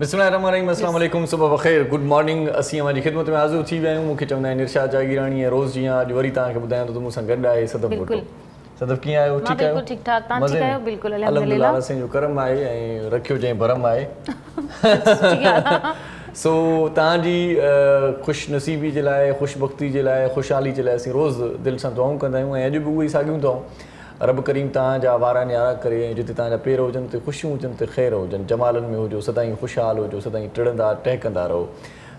بسم الله الرحمن الرحيم السلام عليڪم صبح بخير گڊ مارننگ اسين اوهان جي خدمت ۾ حاضر ٿي ويا آهيون مون کي چوندا آهن ارشاد جاگيراڻي ۽ روز جيان اڄ وري توهان کي ٻڌايان ٿو ته مون سان گڏ آهي صدف ڀٽو صدف ڪيئن آهيو ٺيڪ آهيو بلڪل ٺيڪ ٺاڪ توهان ٺيڪ آهيو بلڪل الحمدلله الله سائين جو ڪرم آهي ۽ رکيو جنهن ڀرم آهي سو توهان جي خوش نصيبي جي لاء خوش بختي جي لاء خوشحالي جي لاء اسين روز دل سان دعائون ڪندا آهيون ۽ اڄ به اهي ساڳيون دعائون رب ڪريم توهان جا وارا نيارا ڪري ۽ جتي توهان جا پير هجن اتي خوشيون هجن اتي خير هجن جمالن ۾ هجو سدائين خوشحال هجو سدائين ٽڙندا ٽهڪندا رهو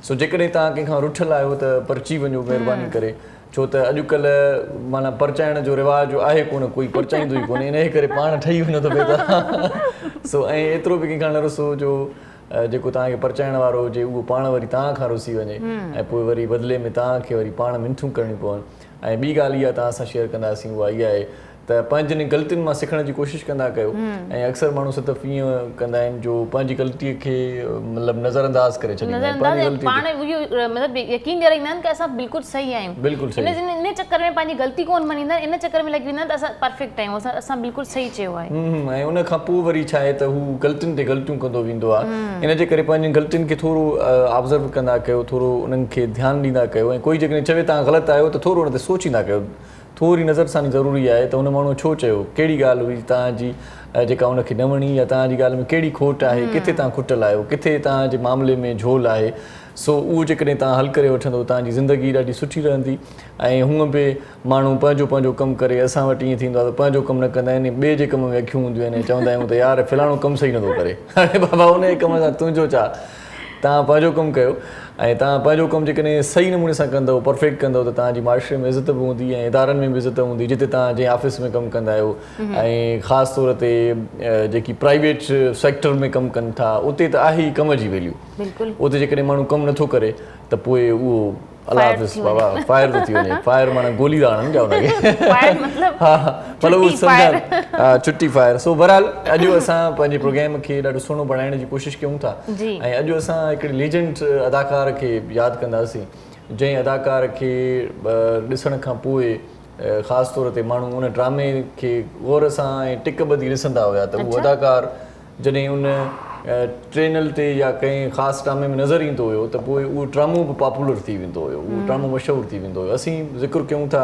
سو جيڪڏهن توهان ڪنهن کان رٺل آهيو ته پرچي وڃو مهرباني ڪري ڇو ته اڄڪلهه معنيٰ پرچائڻ جو رواج آهي ڪونه ڪوئي پرچائيندو ئي ڪونهي انهيء ڪري پاڻ ٺهي وڃو ته بهتر آهي سو ۽ ايترو به ڪنهن کان نه رسو جو جيڪو توهان کي پرچائڻ وارو هجي اهو پاڻ وري توهان کان رسي وڃي ۽ پوء وري بدلي ۾ توهان کي وري پاڻ منٿون ڪرڻيون پون ۽ ٻي ڳالهه اها توهان سان شيئر ڪنداسين اها اها آهي ته پنهنجين غلطين مان سکڻ جي ڪوشش ڪندا ڪيو ۽ اڪثر ماڻهو صدف ائين ڪندا آهن جو پنهنجي غلطي کي مطلب نظر انداز ڪري ڇڏيندا آهن پنهنجي غلطي پاڻ اهو مطلب يقين ڏياريندا آهن ته اسان بلڪل صحيح آهيون بلڪل صحيح ان ان چڪر ۾ پنهنجي غلطي ڪون مڃيندا آهن ان چڪر ۾ لڳي ويندا آهن ته اسان پرفيڪٽ آهيون اسان اسان بلڪل صحيح چيو آهي ۽ ان کان پوء وري ڇا آهي ته هو غلطين تي غلطيون ڪندو ويندو آهي ان جي ڪري پنهنجين غلطين کي ٿورو آبزرو ڪندا ڪيو ٿورو انهن کي ڌيان ڏيندا ڪيو ۽ ڪوئي جيڪڏهن چوي توهان غلط آهيو ته ٿورو ان تي سوچيندا ڪيو ٿوري نظرثاني ضروري آهي ته ان ماڻهوء ڇو چيو، ڪهڙي ڳالهه هئي توهان جي جيڪا ان کي نه وڻي يا توهان جي ڳالهه ۾ ڪهڙي کوٽ آهي، ڪٿي توهان کٽل آهيو، ڪٿي توهان جي معاملي ۾ جهول آهي، سو اهو جيڪڏهن توهان حل ڪري وٺندو توهان جي زندگي ڏاڍي سٺي رهندي ۽ هونء به ماڻهو پنهنجو پنهنجو ڪم ڪري، اسان وٽ ائين ٿيندو آهي ته پنهنجو ڪم نه ڪندا آهن ۽ ٻئي جي ڪم ۾ اکيون هونديون آهن ۽ چوندا آهيون ته يار فلاڻو ڪم صحيح نٿو ڪري، اڙي بابا ان جي ڪم سان تنهنجو ڇا؟ توهان پنهنجو ڪم ڪيو ۽ توهان پنهنجو ڪم جيڪڏهن صحيح نموني سان ڪندؤ پرفيڪٽ ڪندؤ ته توهان جي معاشري ۾ عزت به هوندي ۽ ادارن ۾ به عزت هوندي جتي توهان جنهن آفيس ۾ ڪم ڪندا آهيو ۽ خاص طور تي جيڪي پرائيويٽ سيڪٽر ۾ ڪم ڪن ٿا اتي ته آهي ئي ڪم جي ويليو اتي جيڪڏهن ماڻهو ڪم نٿو ڪري ته پوء اهو الله حافظ بابا فائر ٿو ٿي وڃي فائر معنيٰ گولي ٿا هڻن ڇا ان کي فائر مطلب ها مطلب اهو سمجهان ها ڇٽي فائر سو بهرحال اڄ اسان پنهنجي پروگرام کي ڏاڍو سهڻو بڻائڻ جي ڪوشش ڪيون ٿا ۽ اڄ اسان هڪڙي ليجنڊ اداڪار کي ياد ڪنداسين جنهن اداڪار کي ڏسڻ کان پوء خاص طور تي ماڻهو ان ڊرامي کي غور سان ۽ ٽڪ ٻڌي ڏسندا هيا ته اهو اداڪار جڏهن ان چينل تي يا ڪنهن خاص ڊرامي ۾ نظر ايندو هيو ته پوء اهو ڊرامو به پاپولر ٿي ويندو هيو اهو ڊرامو مشهور ٿي ويندو هيو اسين ذڪر ڪيون ٿا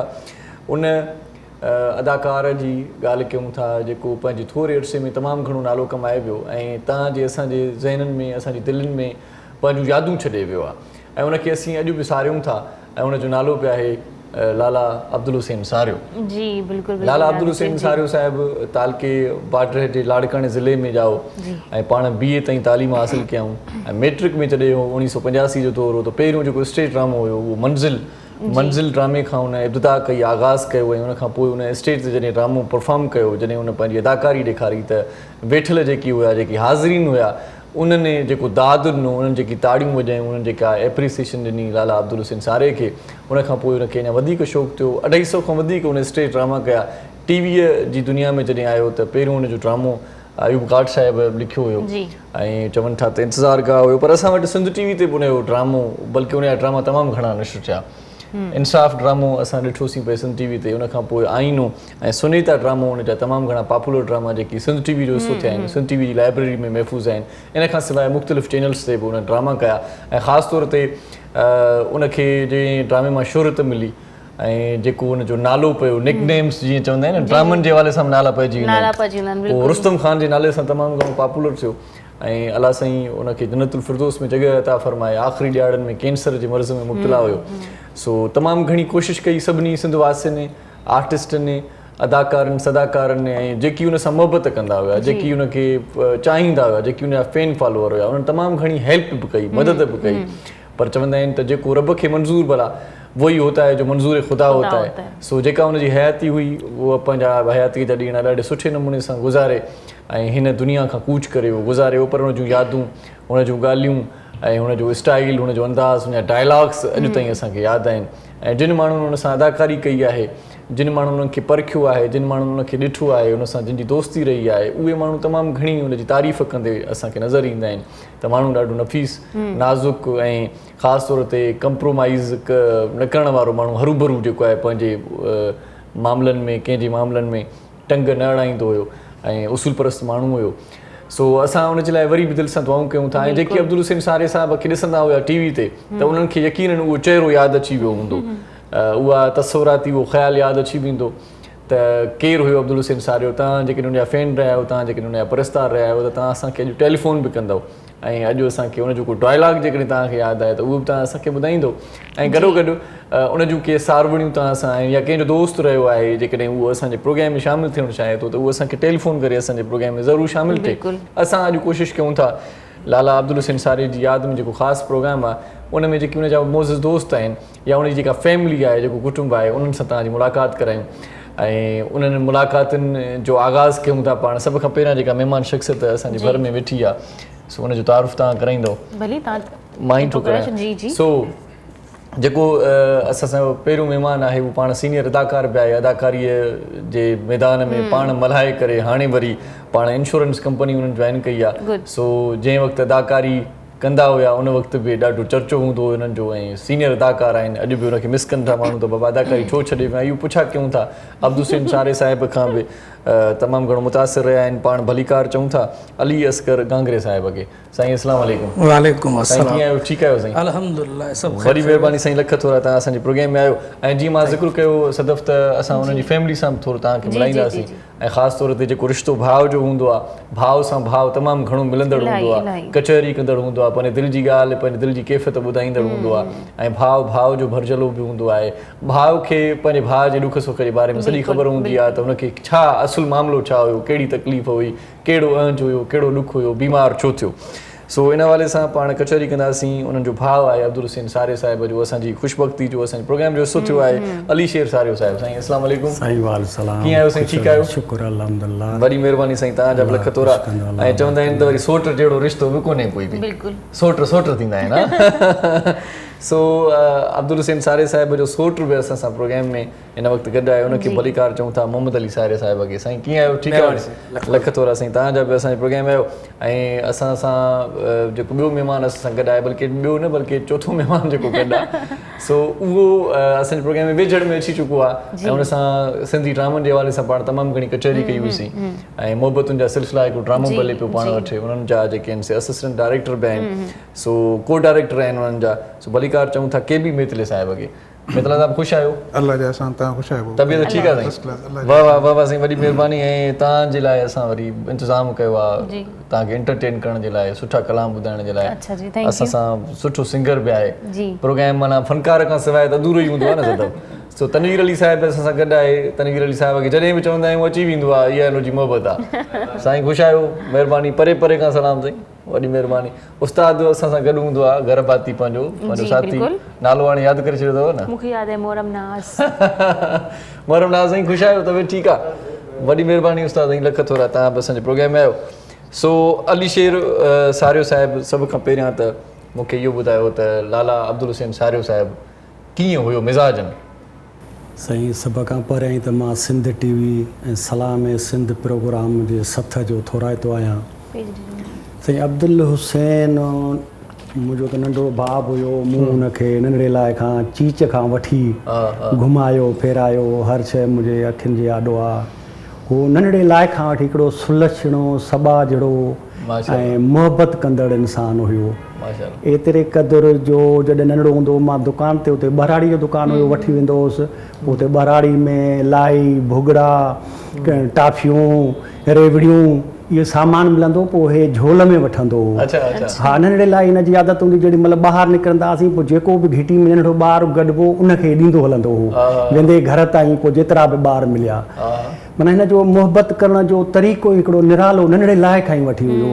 ان اداڪار جي ڳالهه ڪيون ٿا جيڪو پنهنجي ٿوري عرصي ۾ تمام گهڻو نالو ڪمائي ويو ۽ توهان جي اسان جي ذهنن ۾ اسان جي دلين ۾ پنهنجون يادون ڇڏي ويو آهي ۽ ان کي اسين اڄ به ساريون ٿا ۽ ان جو نالو به آهي لالا عبدالحسين ساريو. جي بلڪل بلڪل لالا عبدالحسين ساريو صاحب تعلقي باڊهه جي لاڙڪاڻي ضلعي ۾ ڄائو ۽ پاڻ بي اي تائين تعليم حاصل ڪيائون ۽ ميٽرڪ ۾ جڏهن هو 1985 جو دور هو ته پهريون جيڪو اسٽيج ڊرامو هيو اهو منزل منزل ڊرامي کان ان ابتدا ڪئي آغاز ڪيو ۽ ان کان پوء ان اسٽيج تي جڏهن ڊرامو پرفارم ڪيو جڏهن ان پنهنجي اداڪاري ڏيکاري ته ويٺل جيڪي هيا جيڪي حاضرين هيا انهن جيڪو داد ڏنو، انهن جيڪي تاڙيون وڄايون، انهن جيڪا ايپريسيشن ڏني لالا عبدالحسين ساري کي، ان کان پوء ان کي اڃا وڌيڪ شوق ٿيو. اڍائي سئو کان وڌيڪ ان اسٽيج ڊراما ڪيا. ٽي ويء جي دنيا ۾ جڏهن آيو ته پهريون ان جو ڊرامو ايوب گاڊ صاحب لکيو هيو ۽ چون ٿا ته انتظار گاهه هيو پر اسان وٽ سنڌ ٽي وي تي به ان جو ڊرامو بلڪه ان جا ڊراما تمام گهڻا نشر ٿيا. انصاف ڊرامو اسان ڏٺوسين پئي سنڌ ٽي وي تي ان کان پوء آئينو ۽ سنيتا ڊرامو ان جا تمام گهڻا پاپولر ڊراما جيڪي سنڌ ٽي وي جو حصو ٿيا آهن سنڌ ٽي وي جي لائبريري ۾ محفوظ آهن ان کان سواء مختلف چينلز تي به ان ڊراما ڪيا ۽ خاص طور تي ان کي جنهن ڊرامي مان شهرت ملي ۽ جيڪو ان جو نالو پيو نڪ نيمز جيئن چوندا آهن نه ڊرامن جي حوالي سان به نالا پئجي ويندا آهن اهو رستم خان جي نالي سان تمام گهڻو پاپولر ٿيو ۽ الله سائين ان کي جنت الفردوس ۾ جڳهه عطا فرمائي آخري ڏهاڙن ۾ ڪينسر جي مرض ۾ مبتلا هيو سو تمام گهڻي ڪوشش ڪئي سڀني سنڌ واسين آرٽسٽن اداڪارن صداڪارن ۽ جيڪي ان سان محبت ڪندا هيا جيڪي ان کي چاهيندا هيا جيڪي ان جا فين فالوور هيا انهن تمام گهڻي هيلپ به ڪئي مدد به ڪئي پر چوندا آهن ته جيڪو رب کي منظور ڀلا وو ئي هوتا هي جو منظور خدا هوتا هي سو جيڪا ان جي حياتي هئي اها پنهنجا حياتي جا ڏينهن ڏاڍي سٺي نموني سان گذاري ۽ هن دنيا کان ڪوچ ڪري ويو گذاري ويو پر ان جون يادون ان جون ڳالهيون ۽ هن جو اسٽائيل هن جو انداز هن جا ڊائلاگس اڄ تائين اسان کي ياد آهن ۽ جن ماڻهن ان سان اداڪاري ڪئي آهي جن ماڻهن انهن کي پرکيو آهي جن ماڻهن ان کي ڏٺو آهي ان سان جن جي دوستي رهي آهي اهي ماڻهو تمام گهڻي ان جي تعريف ڪندي اسان کي نظر ايندا آهن ته ماڻهو ڏاڍو نفيس نازڪ ۽ خاص طور تي ڪمپرومائيز نه ڪرڻ وارو ماڻهو هروڀرو جيڪو آهي پنهنجي معاملن ۾ ڪنهن جي معاملن ۾ ٽنگ نه اڙائيندو هيو ۽ اصول پرست ماڻهو هيو. سو اسان ان جي لاء وري به دل سان دعائون ڪيون ٿا ۽ جيڪي عبدالحسين ساريي صاحب کي ڏسندا هيا ٽي وي تي ته انهن کي يقينن اهو چهرو ياد اچي ويو هوندو اها تصوراتي اهو خيال ياد اچي ويندو ته ڪير هيو عبدالحسين ساريو توهان جيڪڏهن ان جا فين رهيا آهيو توهان جيڪڏهن ان جا پرستار رهيا آهيو ته توهان اسان کي اڄ ٽيليفون به ڪندؤ ۽ اڄ اسان کي ان جو ڪو ڊائلاگ جيڪڏهن توهان کي ياد آهي ته اهو به توهان اسان کي ٻڌائيندو ۽ گڏو گڏ ان جون ڪي ساروڻيون توهان سان آهن يا ڪنهن جو دوست رهيو آهي جيڪڏهن اهو اسان جي پروگرام ۾ شامل ٿيڻ چاهي ٿو ته اهو اسان کي ٽيليفون ڪري اسان جي پروگرام ۾ ضرور شامل ٿئي اسان اڄ ڪوشش ڪيون ٿا لالا عبدالحسين ساريي جي ياد ۾ جيڪو خاص پروگرام آهي ان ۾ جيڪي ان جا معزز دوست آهن يا ان جي جيڪا فيملي آهي جيڪو ڪٽنب آهي انهن سان توهان جي ملاقات ڪرايون ۽ انهن ملاقاتن جو آغاز ڪيون ٿا پاڻ سڀ کان پهريان جيڪا مهمان شخصيت اسان جي ڀر ۾ ويٺي آهي سو ان جو تعارف توهان ڪرائيندو ڀلي توهان مان ئي ٿو ڪرايان جي جي سو جيڪو اسان سان پهريون مهمان آهي اهو پاڻ سينيئر اداڪار به آهي اداڪاري جي ميدان ۾ پاڻ ملهائي ڪري هاڻي وري پاڻ انشورنس ڪمپني انهن جوائن ڪئي آهي سو جنهن وقت اداڪاري ڪندا هيا ان وقت به ڏاڍو چرچو هوندو هو انهن جو ۽ سينيئر اداڪار آهن اڄ به ان کي مس ڪن ٿا ماڻهو ته بابا اداڪاري ڇو ڇڏي ويا اهو پڇا ڪيون ٿا عبدالحسين ساري صاحب کان به تمام گهڻو متاثر رهيا آهن پاڻ ڀليڪار چئون ٿا علي اصغر گانگري صاحب کي سائين اسلام عليڪم وعليڪم سائين السلام ڪيئن آهيو ٺيڪ آهيو سائين الحمدلله سڀ خير وڏي مهرباني سائين لک ٿورا توهان اسان جي پروگرام ۾ آيو ۽ جيئن مان ذڪر ڪيو صدف ته اسان انهن جي فيملي سان به ٿورو توهان کي ملائينداسين ۽ خاص طور تي جيڪو رشتو ڀاء جو هوندو آ، ڀاء سان ڀاء تمام گهڻو ملندڙ هوندو آ، ڪچهري ڪندڙ هوندو آ، پنهنجي دل جي ڳالهه، پنهنجي دل جي ڪيفيت ٻڌائيندڙ هوندو آ ۽ ڀاء ڀاء جو ڀرجهلو به هوندو آهي. ڀاء کي پنهنجي ڀاء جي ڏک سک جي باري ۾ سڄي خبر هوندي آ ته هن کي ڇا اصل معاملو ڇا هيو، ڪهڙي تڪليف هئي، ڪهڙو اهنج هيو، ڪهڙو ڏک هيو، بيمار ڇو ٿيو. سو ان حوالي سان پاڻ ڪچهري ڪنداسين. انهن جو ڀاء آهي عبدالحسين ساريو صاحب جو اسان جي خوش بختي جو اسان جي پروگرام جو حصو ٿيو آهي علي شير ساريو صاحب سائين اسلام عليڪم. سائين وعليڪم السلام ڪيئن آهيو سائين ٺيڪ آهيو؟ شڪر الحمدلله. وڏي مهرباني سائين توهان جا به لک ٿورا ۽ چوندا آهن ته وري سوٽ جهڙو رشتو به ڪونهي ڪوئي به بلڪل سوٽ سوٽ ٿيندا آهن ها سو عبدالحسين ساريي صاحب جو سوٽ به اسان سان پروگرام ۾ هن وقت گڏ آهي ان کي ڀليڪار چئون ٿا محمد علي ساريي صاحب کي سائين ڪيئن آهيو ٺيڪ آهيو لک ٿورا سائين توهان جا به اسان جي پروگرام ۾ آهيو ۽ اسان سان جيڪو ٻيو مهمان اسان سان گڏ آهي بلڪه ٻيو نه بلڪه چوٿون مهمان جيڪو گڏ آهي سو اهو اسان جي پروگرام ۾ ويجهڙ ۾ اچي چڪو آهي ۽ ان سان سنڌي ڊرامن جي حوالي سان پاڻ تمام گهڻي ڪچهري ڪئي هئي سين ۽ محبتن جا سلسلا هڪڙو ڊرامو به هلي پيو پاڻ وٽ انهن جا جيڪي آهن سي اسسٽنٽ ڊائريڪٽر به آهن سو ڪو ڊائريڪٽر آهن انهن جا سو ڀليڪار چئون ٿا ڪي بي ميتلي صاحب کي ميتلا صاحب خوش آهيو؟ الله جا احسان توهان خوش آهيو بابا. طبيعت ٺيڪ آهي فرسٽ ڪلاس سائين؟ واه واه واه واه سائين وڏي مهرباني ۽ توهان جي لاء اسان وري انتظام ڪيو آهي توهان کي انٽرٽين ڪرڻ جي لاء سٺا ڪلام ٻڌائڻ جي لاء اسان سان سٺو سنگر به آهي پروگرام معنيٰ فنڪار کان سواء ته اڌورو ئي هوندو آهي نه صدف سو تنوير علي صاحب به اسان سان گڏ آهي تنوير علي صاحب کي جڏهن به چوندا آهيون اچي ويندو آهي اها هن جي محبت آهي سائين خوش آهيو مهرباني پري پري کان سلام سائين. وڏي مهرباني استاد اسان سان گڏ هوندو آ گهر ڀاتي پنهنجو پنهنجو ساٿي نالو هاڻي ياد ڪري ڇڏيو اٿو نه مونکي ياد آهي محرم ناز محرم ناز سائين خوش آهيو طبيعت ٺيڪ آ وڏي مهرباني استاد سائين لک ٿورا توهان به اسان جي پروگرام ۾ آيو سو علي شير ساريو صاحب سڀ کان پهريان ته مونکي اهو ٻڌايو ته لالا عبدالحسين ساريو صاحب ڪيئن هيو مزاجن؟ سائين سڀ کان پهريائين ته مان سنڌ ٽي وي ۽ سلام سنڌ پروگرام جي سٿ جو ٿورائتو آهيان. سائين عبدالحسين منهنجو ته ننڍڙو ڀاء به هيو مون هن کي ننڍڙي لاء کان چيچ کان وٺي گهمايو ڦيرايو هر شيء منهنجي اکين جي آڏو آ. هو ننڍڙي لاء کان وٺي هڪڙو سلڇڻو، سٻاجهڙو ۽ محبت ڪندڙ انسان هيو. ايتري قدر جو جڏهن ننڍڙو هوندو هو مان دڪان تي اتي ٻهراڙي جو دڪان هيو وٺي ويندو هوس اتي ٻهراڙي ۾ لائي، ڀڳڙا، ٽافيون، ريوڙيون اهو سامان ملندو هو پوء هي جهول ۾ وٺندو هو. ها ننڍڙي لاء هن جي عادت هوندي جيڏي مهل ٻاهر نڪرندا هئاسين پوء جيڪو به گهٽي ۾ ننڍڙو ٻار گڏبو ان کي ڏيندو هلندو هو ويندي گهر تائين پوء جيترا به ٻار مليا. معنيٰ هن جو محبت ڪرڻ جو طريقو ئي هڪڙو نرالو ننڍڙي لاء کان ئي وٺي هيو.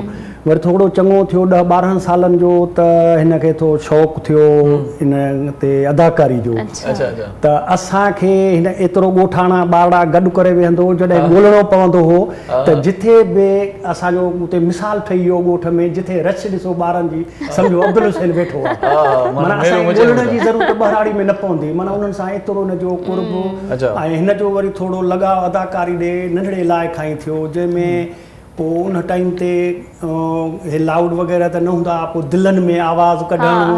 وري ٿورو چڱو ٿيو ڏهه ٻارهن سالن جو ته هن کي ٿو شوق ٿيو ان تي اداڪاري جو ته اسان کي هن ايترو ڳوٺاڻا ٻارڙا گڏ ڪري ويهندو هو جڏهن ڳولڻو پوندو هو ته جٿي به اسان جو اتي مثال ٺهي ويو ڳوٺ ۾ جٿي رش ڏسو ٻارن جي سمجهو عبدالحسين ويٺو آهي معنيٰ اسان کي ڳولڻ جي ضرورت ٻهراڙي ۾ نه پوندي معنيٰ انهن سان ايترو هن جو قرب ۽ هن جو وري ٿورو لڳاء اداڪاري ڏي ننڍڙي لاء کان ئي ٿيو جنهن ۾ پوء ان ٽائيم تي هي لائوڊ وغيره ته نه هوندا ها پوء دلن ۾ آواز ڪڍڻ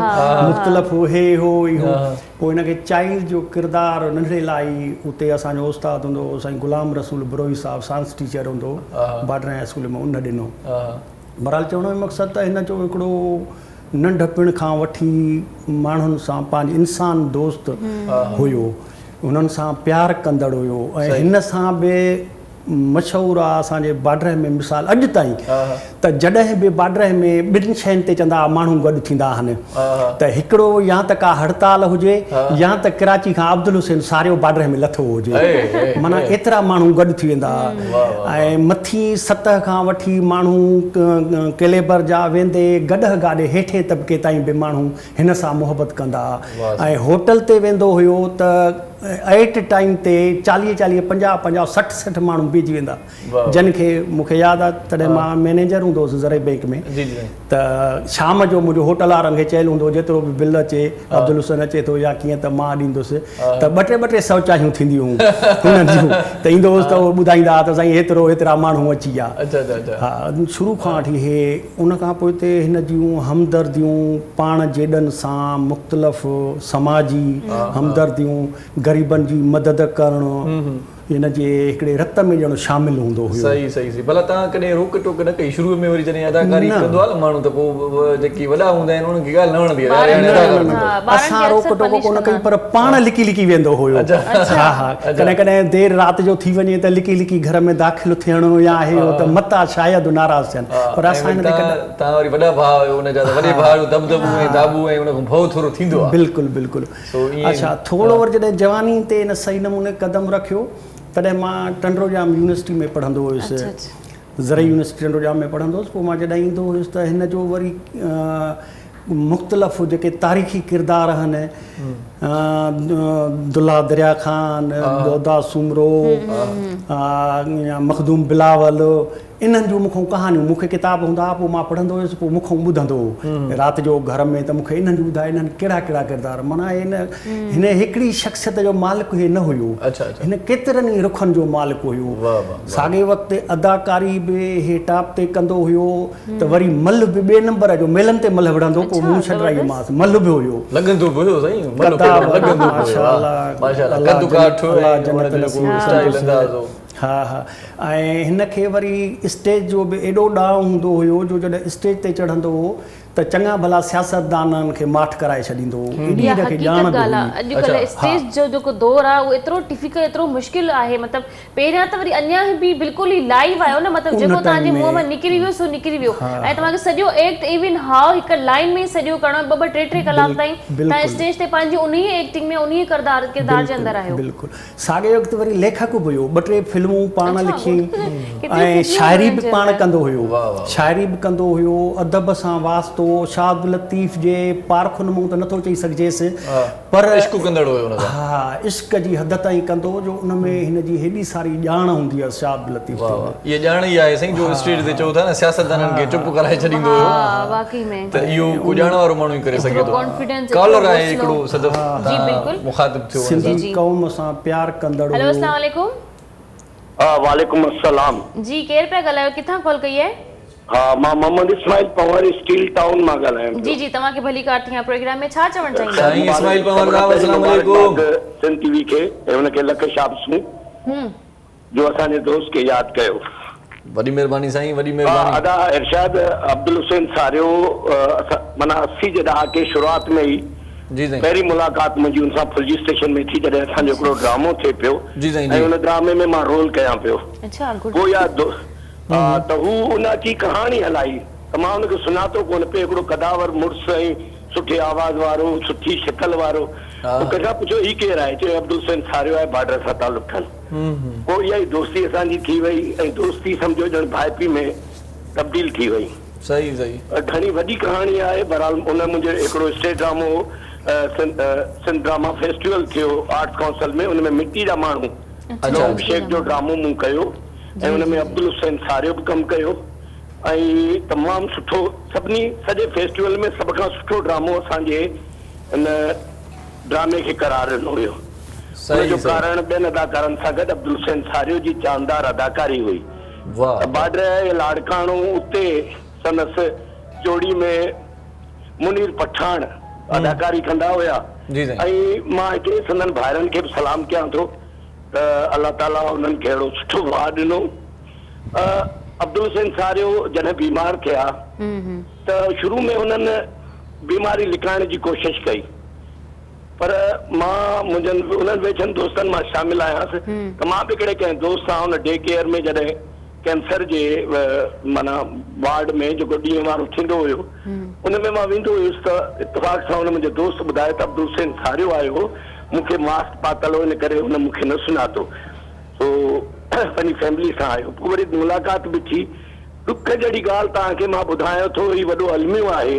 مختلف هي هو اهو پوء هن کي چائلڊ جو ڪردار ننڍڙي لاء ئي اتي اسان جو استاد هوندو هو سائين غلام رسول بروهي صاحب سائنس ٽيچر هوندو هو بارڊر هاء اسڪول ۾ ان ڏنو. بهرحال چوڻ جو مقصد ته هن جو هڪڙو ننڍپڻ کان وٺي ماڻهن سان پنهنجي انسان دوست هيو انهن سان پيار ڪندڙ هيو ۽ هن سان به مشهور آ اسان جي باڊره ۾ مثال اڄ تائين ته جڏهن به باڊره ۾ ٻن شين تي چوندا ها ماڻهو گڏ ٿيندا آهن ته هڪڙو يا ته ڪا هڙتال هجي يا ته ڪراچي کان عبدالحسين ساريو باڊره ۾ لٿو هجي معنيٰ ايترا ماڻهو گڏ ٿي ويندا ها ۽ مٿين سطح کان وٺي ماڻهو ڪليبر جا ويندي گڏهه گاڏي هيٺين طبقي تائين به ماڻهو هن سان محبت ڪندا ها ۽ هوٽل تي ويندو هيو ته ايٽ ٽائيم تي چاليهه چاليهه پنجاهه پنجاهه 60 60 ماڻهو بيهجي ويندا جن کي مون کي ياد آهي تڏهن مان مئنيجر هوندو هوس زرعي بئنڪ ۾ ته شام جو منهنجو هوٽل وارن کي چيل هوندو هو جيترو به بل اچي عبدالحسين اچي ٿو يا ڪيئن ته مان ڏيندس ته ٻه ٽي ٻه ٽي سئو چانهيون ٿينديون هيون هنن جون ته ايندو هوس ته اهي ٻڌائيندا هئا ته سائين هيترو هيترا ماڻهو اچي ويا ها شروع کان وٺي هي ان کان پوئتي هن جون همدرديون پاڻ جيڏن سان مختلف سماجي همدرديون غريبن جي مدد ڪرڻ هن جي هڪڙي رت ۾ ڄڻ شامل هوندو هيو. صحيح صحيح صحيح ڀلا توهان ڪڏهن روڪ ٽوڪ نه ڪئي شروع ۾ وري جڏهن اداڪاري ڪندو آهي نه ماڻهو ته پوء جيڪي وڏا هوندا آهن انهن کي ڳالهه نه وڻندي آهي يار هاڻي اداڪار ٿيندو. اسان روڪ ٽوڪ ڪونه ڪئي پر پاڻ لڪي لڪي ويندو هيو ها ها ڪڏهن ڪڏهن دير رات جو ٿي وڃي ته لڪي لڪي گهر ۾ داخل ٿيڻ يا هي هو ته متان شايد ناراض ٿين پر اسان هن تي ڪڏهن. توهان وري وڏا ڀاء آهيو ان جا ته وڏي ڀاء جو دٻدٻو ۽ داٻو ۽ ان کان ڀؤ ٿورو ٿيندو آهي. بلڪل بلڪل اڇا ٿورو وري جڏهن جواني تي هن صحيح نموني قدم رکيو تڏهن مان ٽنڊوڄام يونيورسٽي ۾ پڙهندو هيس زرعي يونيورسٽي ٽنڊوڄام ۾ پڙهندو هيس پوء مان جڏهن ايندو هيس ته هن جو وري مختلف جيڪي تاريخي ڪردار آهن دلها دريا خان دودا سومرو يا مخدوم بلاول انهن جون مون کان ڪهاڻيون، مون کي ڪتاب هوندا هئا، پوء مان پڙهندو هيس، پوء مون کان ٻڌندو هو رات جو گهر ۾ ته مون کي انهن جون ٻڌائي انهن ڪهڙا ڪهڙا ڪردار معنيٰ هن هن هڪڙي شخصيت جو مالڪ هي نه هيو، هن ڪيترن ئي رخن جو مالڪ هيو. ساڳئي وقت اداڪاري به هي ٽاپ تي ڪندو هيو ته وري ملهه به ٻئي نمبر جو ميلن تي ملهه وڙهندو پوء مون ڇڏرائيمانس ملهه به هيو. لڳندو به هيو سائين ملهه ڪيڏو لڳندو به هيو ماشاءالله قد ڪاٺ ۽ ان جو جيڪو اسٽائيل انداز هو. ها ها ۽ هن کي وري اسٽيج جو به ايڏو ڏانء هوندو هيو جو جڏهن اسٽيج تي چڙهندو هو ته چڱا ڀلا سياستدانن کي ماٺ ڪرائي ڇڏيندو هو ايڏي اها هن کي ڄاڻ حقيقت به ڳالهه هئي. آ اڄڪلهه اسٽيج جو جيڪو دور آ اهو ايترو ڊفيڪلٽ ايترو مشڪل آهي مطلب پهريان ته وري اڃا به بلڪل ئي لائيو آهيو نه مطلب ان جيڪو توهان ٽائيم جي ۾ منهن مان نڪري ويو سو نڪري ويو ۽ توهان کي سڄو ايڪٽ ايون هاء هڪ لائين ۾ ئي سڄو ڪرڻو آهي ٻه ٻه ٽي ٽي ڪلاڪ تائين توهان اسٽيج تي پنهنجي انهي ايڪٽنگ ۾ انهي ڪردار ڪردار جي بلڪل اندر آهيو. بلڪل ساڳئي وقت وري ليکڪ به هيو، ٻه ٽي فلمون پاڻ لکيائين ۽ شاعري به پاڻ ڪندو هيو. شاعري به ڪندو هيو، ادب سان واسطو، شاهه عبداللطيف جي پارکن مون ته نٿو چئي سگهجيس پر عشق ڪندڙ هيو ان سان. ها عشق جي حد تائين ڪندو هو جو ان ۾ هن جي هيڏي ساري ڄاڻ هوندي هيس شاهه عبداللطيف تي به. اها ڄاڻ ئي آهي سائين جو اسٽيج تي چئو ٿا نه سياستدانن کي چپ ڪرائي ڇڏيندو هيو ته اهو ڪو ڄاڻ وارو ماڻهو ئي ڪري سگهي ٿو. ڪالر آهي هڪڙو صدف تان مخاطب ٿيو ان سان. سنڌي قوم سان پيار ڪندڙ هيلو هيو. اسلام عليڪم. وعليڪم السلام. جي ڪير پيا ڳالهايو ڪٿان ڪال ڪئي آهي. ها مان محمد اسماعيل پنهور اسٽيل ٽائون مان ڳالهايان پيو. جي جي توهان کي ڀليڪار ٿيان پروگرام ۾ ڇا چوڻ چاهيندا. سائين اسماعيل پنهور صاحب اسلام عليڪم. سنڌ ٽي وي کي ۽ ان کي لک شابسون. جو اسان جي دوست کي ياد ڪيو. وڏي مهرباني سائين وڏي مهرباني. ادا ارشاد عبدالحسين ساريو معنيٰ 80 جي ڏهاڪي شروعات ۾ ئي جي سائين. پهرين ملاقات منهنجي ان سان ڦلجي اسٽيشن ۾ ٿي جڏهن اسان جو هڪڙو ڊرامو ٿئي پيو جي سائين جي. ۽ ان ڊرامي ۾ مان رول ڪيان پيو اڇا گڊ. پوء اها ته هو ان اچي ڪهاڻي هلائي ته مان ان کي سڃاتو ڪونه پئي هڪڙو قداور مڙس ۽ سٺي آواز وارو سٺي شڪل وارو پوء ڪنهن کان پڇيو هي ڪير آهي چيو عبدالحسين ساريو آهي بارڊر سان تعلق اٿن. پوء اها ئي دوستي اسان جي ٿي وئي ۽ دوستي سمجهو ڄڻ ڀائپي ۾ تبديل ٿي وئي. صحيح صحيح. گهڻي وڏي ڪهاڻي آهي بهرحال ان منهنجو هڪڙو اسٽيج ڊرامو هو سنڌ ڊراما فيسٽيول ٿيو آرٽس ڪائونسل ۾ ان ۾ مٽي جا ماڻهو لونگ شيخ جو ڊرامو مون ڪيو ۽ ان ۾ عبدالحسين ساريو به ڪم ڪيو ۽ تمام سٺو سڀني سڄي فيسٽيول ۾ سڀ کان سٺو ڊرامو اسان جي ان ڊرامي کي قرار ڏنو ويو. ان جو ڪارڻ ٻين اداڪارن سان گڏ عبدالحسين ساريو جي جاندار اداڪاري هئي. باڊهه لاڙڪاڻو اتي سندس جوڙي ۾ منير پٺاڻ اداڪاري ڪندا هيا ۽ مان هتي سندن ڀائرن کي به سلام ڪيان ٿو ته الله تعالي انهن کي اهڙو سٺو ڀاء ڏنو. عبدالحسين ساريو جڏهن بيمار ٿيا ته شروع ۾ انهن بيماري لڪائڻ جي ڪوشش ڪئي پر مان منهنجن انهن ويجهن دوستن مان شامل آهيانس ته مان به هڪڙي ڪنهن دوست سان ان ڊي ڪيئر ۾ جڏهن ڪينسر جي معنيٰ وارڊ ۾ جيڪو ڏينهن وارو ٿيندو هيو ان ۾ مان ويندو هيس ته اتفاق سان ان منهنجي دوست ٻڌايو ته عبدالحسين ساريو آيو هو مون کي ماسڪ پاتل هو ان ڪري هن مون کي نه سڃاتو سو پنهنجي فيملي سان آيو پوء وري ملاقات به ٿي ڏک جهڙي ڳالهه توهان کي مان ٻڌايان ٿو هي وڏو الميو آهي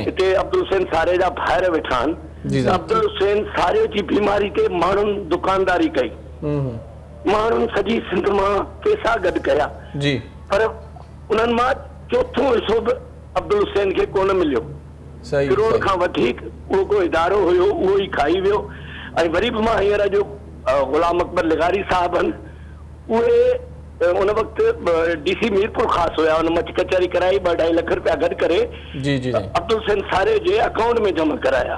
هتي عبدالحسين ساريي جا ڀائر ويٺا آهن ته عبدالحسين ساريو جي بيماري تي ماڻهن دڪانداري ڪئي. ماڻهن سڄي سنڌ مان پئسا گڏ ڪيا پر انهن مان چوٿون حصو به عبدالحسين کي ڪونه مليو. ڪروڙ کان وڌيڪ اهو ڪو ادارو هيو اهو ئي کائي ويو ۽ وري به مان هينئر اڄ غلام اڪبر لغاري صاحب هن اهي ان وقت ڊي سي ميرپورخاص هيا ان مچ ڪچهري ڪرائي ٻه اڍائي لک رپيا گڏ ڪري عبدالحسين ساريو جي اڪائونٽ ۾ جمع ڪرايا.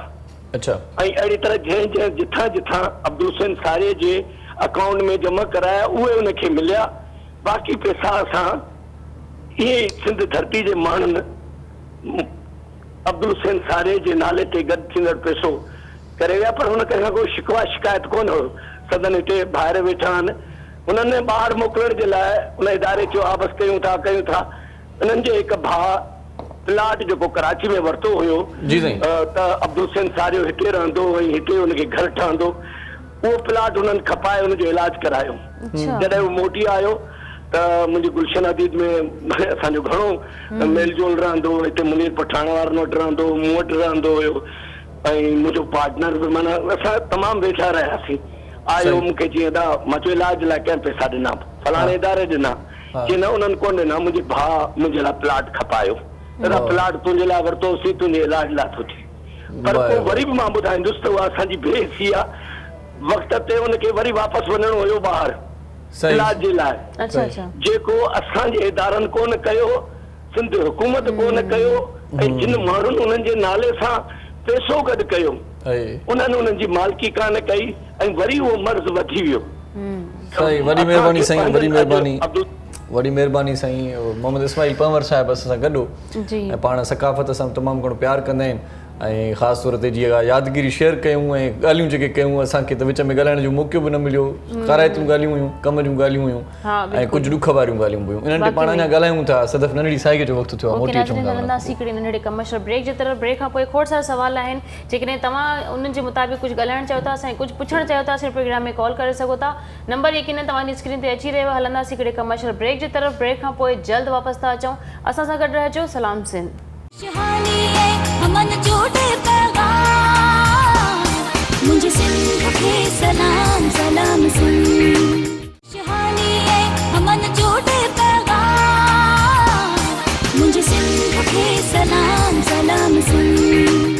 اڇا. ۽ اهڙي طرح جنهن جنهن جٿان جٿان عبدالحسين ساريي جي اڪائونٽ ۾ جمع ڪرايا اهي ان کي مليا باقي پئسا اسان ائين ئي سنڌ ڌرتي جي ماڻهن عبدالحسين ساريي جي نالي تي گڏ ٿيندڙ پئسو ڪري ويا پر هن ڪنهن کان ڪو شڪوه شڪايت ڪونه هيو سندن هتي ڀائر ويٺا آهن هنن ٻاهر موڪلڻ جي لاء ان اداري چيو ها بس ڪيون ٿا ڪيون ٿا انهن جي هڪ ڀاء پلاٽ جيڪو ڪراچي ۾ ورتو هيو ته عبدالحسين ساريو هتي رهندو ۽ هتي ان کي گهر ٺهندو اهو پلاٽ انهن کپائي ان جو علاج ڪرايو جڏهن هو موٽي آيو ته منهنجي گلشن حديد ۾ اسان جو گهڻو ميل جول رهندو هو هتي منير پٺاڻ وارن وٽ رهندو هو مون وٽ رهندو هيو ۽ منهنجو پارٽنر به معنيٰ اسان تمام ويجها رهياسين آيو مون کي چيائين ادا مان چيو علاج لاء ڪنهن پئسا ڏنا فلاڻي اداري ڏنا چي نه انهن ڪونه ڏنا، منهنجي ڀاء منهنجي لاء پلاٽ کپايو. دادا پلاٽ تنهنجي لاء ورتوسين، تنهنجي علاج لاء ٿو ٿئي. پر پوء وري به مان ٻڌائيندس ته اها اسان جي بي حسي آ. وقت تي ان کي وري واپس وڃڻو هيو ٻاهر علاج جي لاء. جيڪو اسان جي ادارن ڪونه ڪيو، سنڌ حڪومت ڪونه ڪيو ۽ جن ماڻهن انهن جي نالي سان پئسو گڏ ڪيو، انهن انهن جي مالڪي ڪانه ڪئي ۽ وري اهو مرض وڌي ويو. سائين وڏي مهرباني سائين وڏي مهرباني وڏي مهرباني سائين محمد اسماعيل پنهور صاحب اسان سان گڏ هو ۽ پاڻ ثقافت سان تمام گهڻو پيار ڪندا آهن ۽ خاص طور تي جيئن يادگيري شيئر ڪيون ۽ ڳالهيون جيڪي ڪيون اسان کي ته وچ ۾ ڳالهائڻ جو موقعو به نه مليو ڪارائتيون ڳالهيون هيون ڪم جون ڳالهيون هيون ۽ ڪجهه ڏک واريون ڳالهيون به هيون انهن تي پاڻ اڃا ڳالهايون ٿا صدف ننڍڙي ساهيء جو وقت ٿيو آهي موٽي اچون ٿا هلنداسين هڪڙي ننڍڙي ڪمرشل بريڪ جي طرف بريڪ کان پوء کوڙ سارا سوال آهن جيڪڏهن توهان انهن جي مطابق ڪجهه ڳالهائڻ چاهيو ٿا اسان کي ڪجهه پڇڻ چاهيو ٿا اسان جي پروگرام ۾ ڪال ڪري سگهو ٿا نمبر يقينن توهان جي اسڪرين تي اچي رهيو آهي هلنداسين هڪڙي ڪمرشل بريڪ جي طرف بريڪ کان پوء جلد واپس ٿا اچون اسان سان گڏ رهجو سلام سنڌ. خوشحالي ۽ امن جو ڏي پيغام منهنجي سنڌ کي سلام سلام سنڌ. خوشحالي ۽ امن جو ڏي پيغام منهنجي سنڌ کي سلام سلام سنڌ.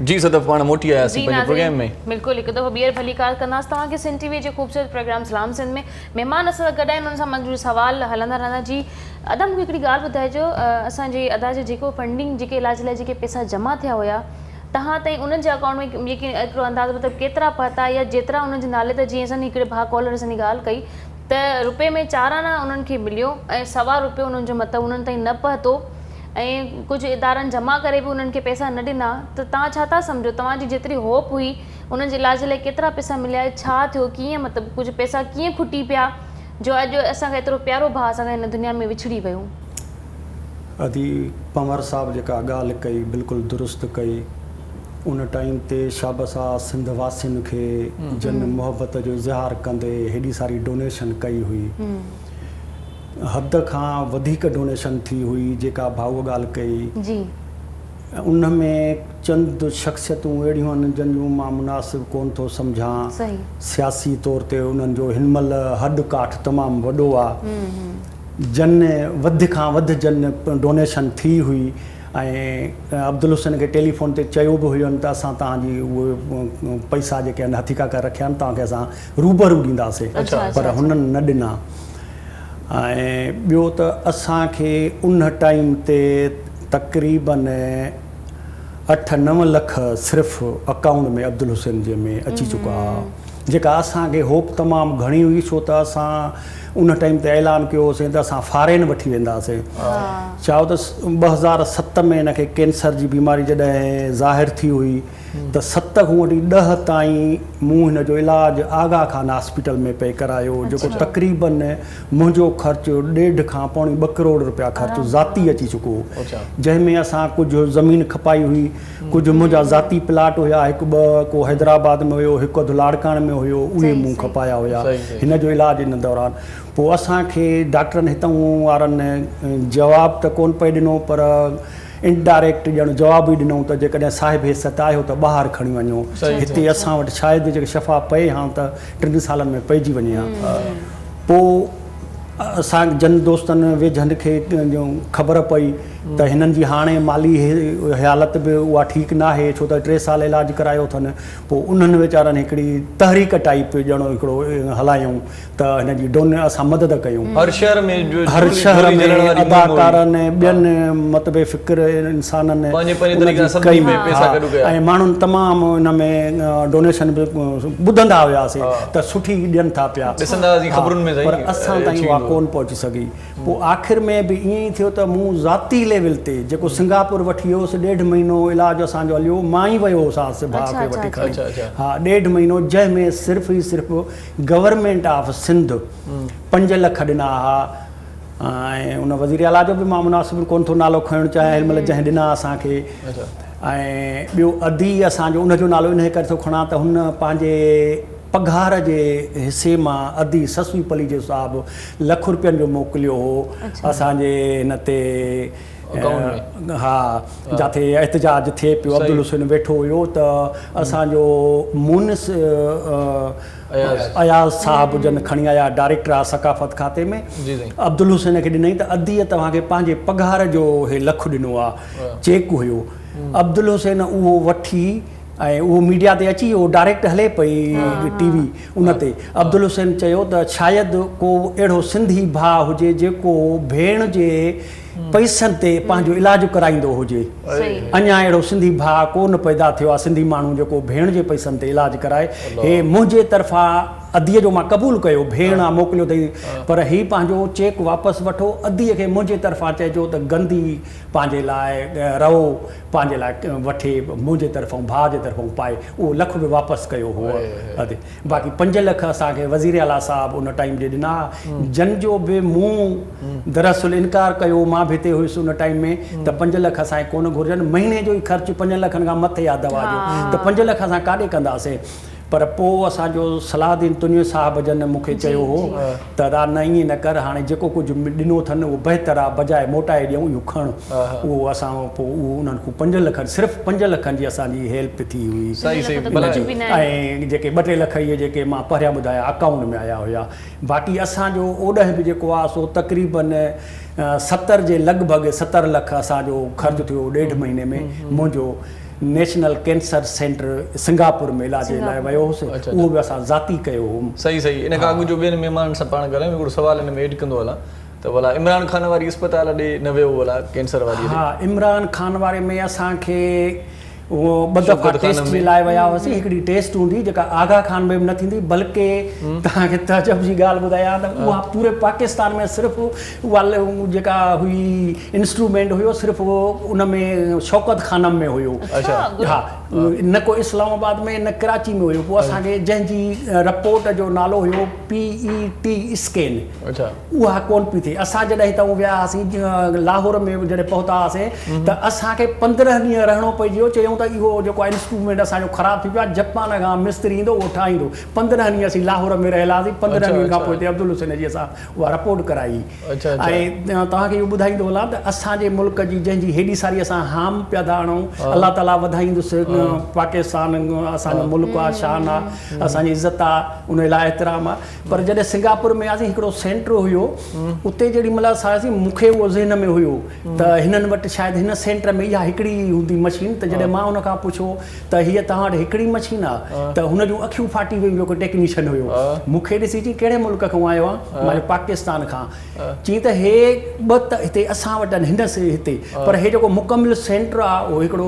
جي صدف پاڻ موٽي آياسين جي پنهنجي پروگرام ناظرين ۾. بلڪل هڪ دفعو ٻيهر ڀليڪار ڪنداسين توهان کي سنڌ ٽي وي جي خوبصورت پروگرام سلام سنڌ ۾ مهمان اسان سان گڏ آهن انهن سان منهنجو سوال هلندا رهندا جي ادا مونکي هڪڙي ڳالهه ٻڌائجو اسان جي ادا جي جيڪو فنڊنگ جيڪي علاج لاء جيڪي پئسا جمع ٿيا هيا تهان تائين انهن جي اڪائونٽ ۾ يقين هڪڙو اندازو مطلب ڪيترا پهتا يا جيترا انهن جي نالي تي جيئن اسان جي هڪڙي ڀاء ڪالر اسان جي ڳالهه ڪئي ته روپي ۾ چار آنا انهن کي مليو ۽ سوا روپيو انهن جو مطلب انهن تائين نه پهتو ۽ ڪجهه ادارن جمع ڪري به انهن کي پئسا نه ڏنا ته توهان ڇا ٿا سمجهو توهان جي جيتري هوپ هئي انهن جي علاج لاء ڪيترا پئسا مليا ڇا ٿيو ڪيئن مطلب ڪجهه پئسا ڪيئن کٽي پيا جو اڄ اسان کان ايترو پيارو ڀاء اسان کان هن دنيا ۾ وڇڙي ويو. ادي پنهور صاحب جيڪا ڳالهه ڪئي بلڪل درست ڪئي ان ٽائيم تي شابس آ سنڌ واسين کي جن محبت جو اظهار ڪندي هيڏي ساري ڊونيشن ڪئي هئي حد کان وڌيڪ ڊونيشن ٿي هئي جيڪا ڀائوء ڳالهه ڪئي ان ۾ چند شخصيتون اهڙيون آهن جن جون مان مناسب ڪونه ٿو سمجهان. سياسي طور تي انهن جو هن مهل هڏ ڪاٺ تمام وڏو آ. جن وڌ کان وڌ جن ڊونيشن ٿي هئي ۽ عبدالحسين کي ٽيليفون تي چيو به هين ته اسان توهان جي اهي پئسا جيڪي آهن هٿيڪا ڪري رکيا آهن توهان کي اسان روبرو ڏينداسين پر هنن نه ڏنا. ۽ ٻيو ته اسان کي ان ٽائيم تي تقريبن اٺ نو لک صرف اڪائونٽ ۾ عبدالحسين جي ۾ اچي چڪا ها جيڪا اسان کي هوپ تمام گهڻي هئي ڇو ته اسان ان ٽائيم تي اعلان ڪيو هوسين ته اسان فارين وٺي وينداسين ڇا ته 2007 ۾ هن کي ڪينسر جي بيماري جڏهن ظاهر ٿي هئي ته ست کان وٺي ڏهه تائين مون هن جو علاج آغا خان هاسپيٽل ۾ پئي ڪرايو جيڪو تقريبن منهنجو خرچ ڏيڍ کان پوڻي ٻه ڪروڙ رپيا خرچ ذاتي اچي چڪو هو جنهن ۾ اسان ڪجهه زمين کپائي هئي ڪجهه منهنجا ذاتي پلاٽ هيا هڪ ٻه ڪو حيدرآباد ۾ هيو هڪ اڌ لاڙڪاڻي ۾ هيو اهي مون کپايا هيا هن جو علاج ان دوران پوء اسان کي ڊاڪٽرن هتئون وارن جواب ته ڪونه پئي ڏنو پر انڊائريڪٽ ڄڻ جواب ئي ڏنائون ته جيڪڏهن صاحب حيثيت آهيو ته ٻاهر کڻي وڃو. هتي اسان وٽ شايد جيڪڏهن شفا پئي هان ته ٽن سالن ۾ پئجي وڃي هان. پوء اسان جن دوستن ويجهن کي خبر پئي ته هنن جي هاڻي مالي حالت به اها ٺيڪ ناهي ڇو ته ٽي سال علاج ڪرايو اٿن. پوء انهن ويچارن هڪڙي تحريڪ ٽائيپ ڄڻ هڪڙو هلايائون ته هن جي ڊون اسان مدد ڪيون. هر شهر ۾ هر شهر ۾ اداڪارن ۽ ٻين مطبع فڪر انسانن پنهنجي پنهنجي طريقي سان سڀني ۾ پئسا گڏ ڪيا. ۽ ماڻهن تمام ان ۾ ڊونيشن به ٻڌندا هياسين ته سٺي ڏين ٿا پيا. ڏسندا هئاسين خبرن ۾ سائين پر اسان تائين اها ڪونه پهچي سگهي. پوء آخر ۾ به ائين ئي ٿيو ته مون ذاتي ليول تي جيڪو سنگاپور وٺي ويو هوس ڏيڍ مهينو علاج اسان جو هليو مان ئي ويو هوسانس ڀاء کي وٺي کڻي ها ڏيڍ مهينو جنهن ۾ صرف ئي صرف گورنمينٽ آف سنڌ پنج لک ڏنا ها ۽ ان وزير اعليٰ جو به مان مناسب ڪونه ٿو نالو کڻڻ چاهيان هن مهل جنهن ڏنا اسان کي ۽ ٻيو ادي اسان جو ان جو نالو انهي ڪري ٿو کڻان ته هن پنهنجي پگهار جي حصي مان ادي سسئي پليجو صاحب لک روپين جو موڪليو هو اسان جي هن تي ها جاٿي احتجاج ٿئي پيو عبدالحسين ويٺو هيو ته اسان جو مونس اياز صاحب جن کڻي آيا ڊائريڪٽر آ ثقافت کاتي ۾ عبدالحسين کي ڏنائين ته اديء توهان کي پنهنجي پگهار جو هي لک ڏنو آ چيڪ هيو عبدالحسين اهو وٺي ۽ اهو ميڊيا تي اچي ويو ڊائريڪٽ هلي پئي ٽي وي ان تي عبدالحسين چيو ته شايد ڪو اهڙو سنڌي ڀاء هجي جيڪو ڀيڻ جي پئسن تي پنهنجو علاج ڪرائيندو هجي. اڃا اهڙو سنڌي ڀاء ڪو نه پيدا ٿيو آهي سنڌي ماڻهو جيڪو ڀيڻ جي پئسن تي علاج ڪرائي. هي منهنجي طرفان اديء جو مان قبول ڪيو ڀيڻ آ موڪليو اٿئي پر هي پنهنجو چيڪ واپس وٺو اديء کي منهنجي طرفان چئجو ته گندي پنهنجي لاء رئو پنهنجي لاء وٺي منهنجي طرفان ڀاء جي طرفان پائي اهو لک به واپس ڪيو هو ادي. باقي پنج لک اسان کي وزير اعليٰ صاحب ان ٽائيم جي ڏنا جن جو به مون دراصل انڪار ڪيو مان به هتي هيس ان ٽائيم ۾ ته پنج لک اسان کي ڪونه گهرجن مهيني جو ئي خرچ پنجن لکن کان مٿي آ دوا جو ته پنج لک اسان ڪاڏي ڪنداسين پر پوء اسان جو صلاح الدين تنيو صاحب جن مون کي چيو هو ته ادا نه ائين نه ڪر هاڻي جيڪو ڪجهه ڏنو اٿن اهو بهتر آ بجاء موٽائي ڏيون اهو کڻ اهو اسان پوء اهو انهن کان پنج لکن صرف پنج لکن جي اسان جي هيلپ ٿي هئي صحيح صحيح ان جي ۽ جيڪي ٻه ٽي لک اهي جيڪي مان پهريان ٻڌايا اڪائونٽ ۾ آيا هيا باقي اسان جو اوڏهن به جيڪو آ سو تقريبن ستر جي لڳ ڀڳ ستر لک اسان جو خرچ ٿيو ڏيڍ مهيني ۾ منهنجو نيشنل ڪينسر سينٽر سنگاپور ۾ علاج جي لاء ويو هوس اهو به اسان ذاتي ڪيو هو. صحيح صحيح ان کان اڳ جو ٻين مهمانن سان پاڻ ڳالهايون هڪڙو سوال ان ۾ ايڊ ڪندو هلان ته ڀلا عمران خان واري اسپتال ڏي نه ويو ڀلا ڪينسر واري ڏي. ها عمران خان واري ۾ اسان کي اهو ٻه دفعا ٽيسٽ جي لاء ويا هئاسين هڪڙي ٽيسٽ هوندي جيڪا آغا خان ۾ به نه ٿيندي بلڪه توهان کي تعجب جي ڳالهه ٻڌايان ته اها پوري پاڪستان ۾ صرف اها جيڪا هئي انسٽرومينٽ هيو صرف ان ۾ شوڪت خانم ۾ هيو ها نه ڪو اسلام آباد ۾ نه ڪراچي ۾ هيو پوء اسان کي جنهن جي رپورٽ جو نالو هيو پي اي ٽي اسڪين اها ڪون پئي ٿئي اسان جڏهن هتان ويا هئاسين لاهور ۾ جڏهن پهتا هئاسين ته اسان کي 15 ڏينهن رهڻو پئجي ويو چيائون ته اهو جيڪو انسٽرومينٽ اسان جو خراب ٿي پيو آهي جپان کان مستري ايندو اهو ٺاهيندو 15 ڏينهن اسين لاهور ۾ رهيل هئاسين 15 ڏينهن کان پوء هتي عبدالحسين جي اسان اها رپورٽ ڪرائي ۽ توهان کي اهو ٻڌائيندو هلان ته اسان جي ملڪ جي جنهن جي هيڏي ساري اسان هام پيا ٿا هڻون الله تعاليٰ وڌائيندس پاڪستان اسان جو ملڪ آ شان آ اسان جي عزت آ ان لاء احترام آ پر جڏهن سنگاپور ۾ وياسين هڪڙو سينٽر هيو اتي جيڏي مهل اسان آياسين مون کي اهو ذهن ۾ هيو ته هنن وٽ شايد هن سينٽر ۾ اها هڪڙي ئي هوندي مشين ته جڏهن مان ان کان پڇيو ته هيء توهان وٽ هڪڙي مشين آ ته هن جون اکيون ڦاٽي ويون جيڪو ٽيڪنيشن هيو مون کي ڏسي چيائين ڪهڙي ملڪ کان آيو آهين مان چيو پاڪستان کان چيائين ته هي ٻه ته هتي اسان وٽ آهن هن هتي پر هي جيڪو مڪمل سينٽر آ اهو هڪڙو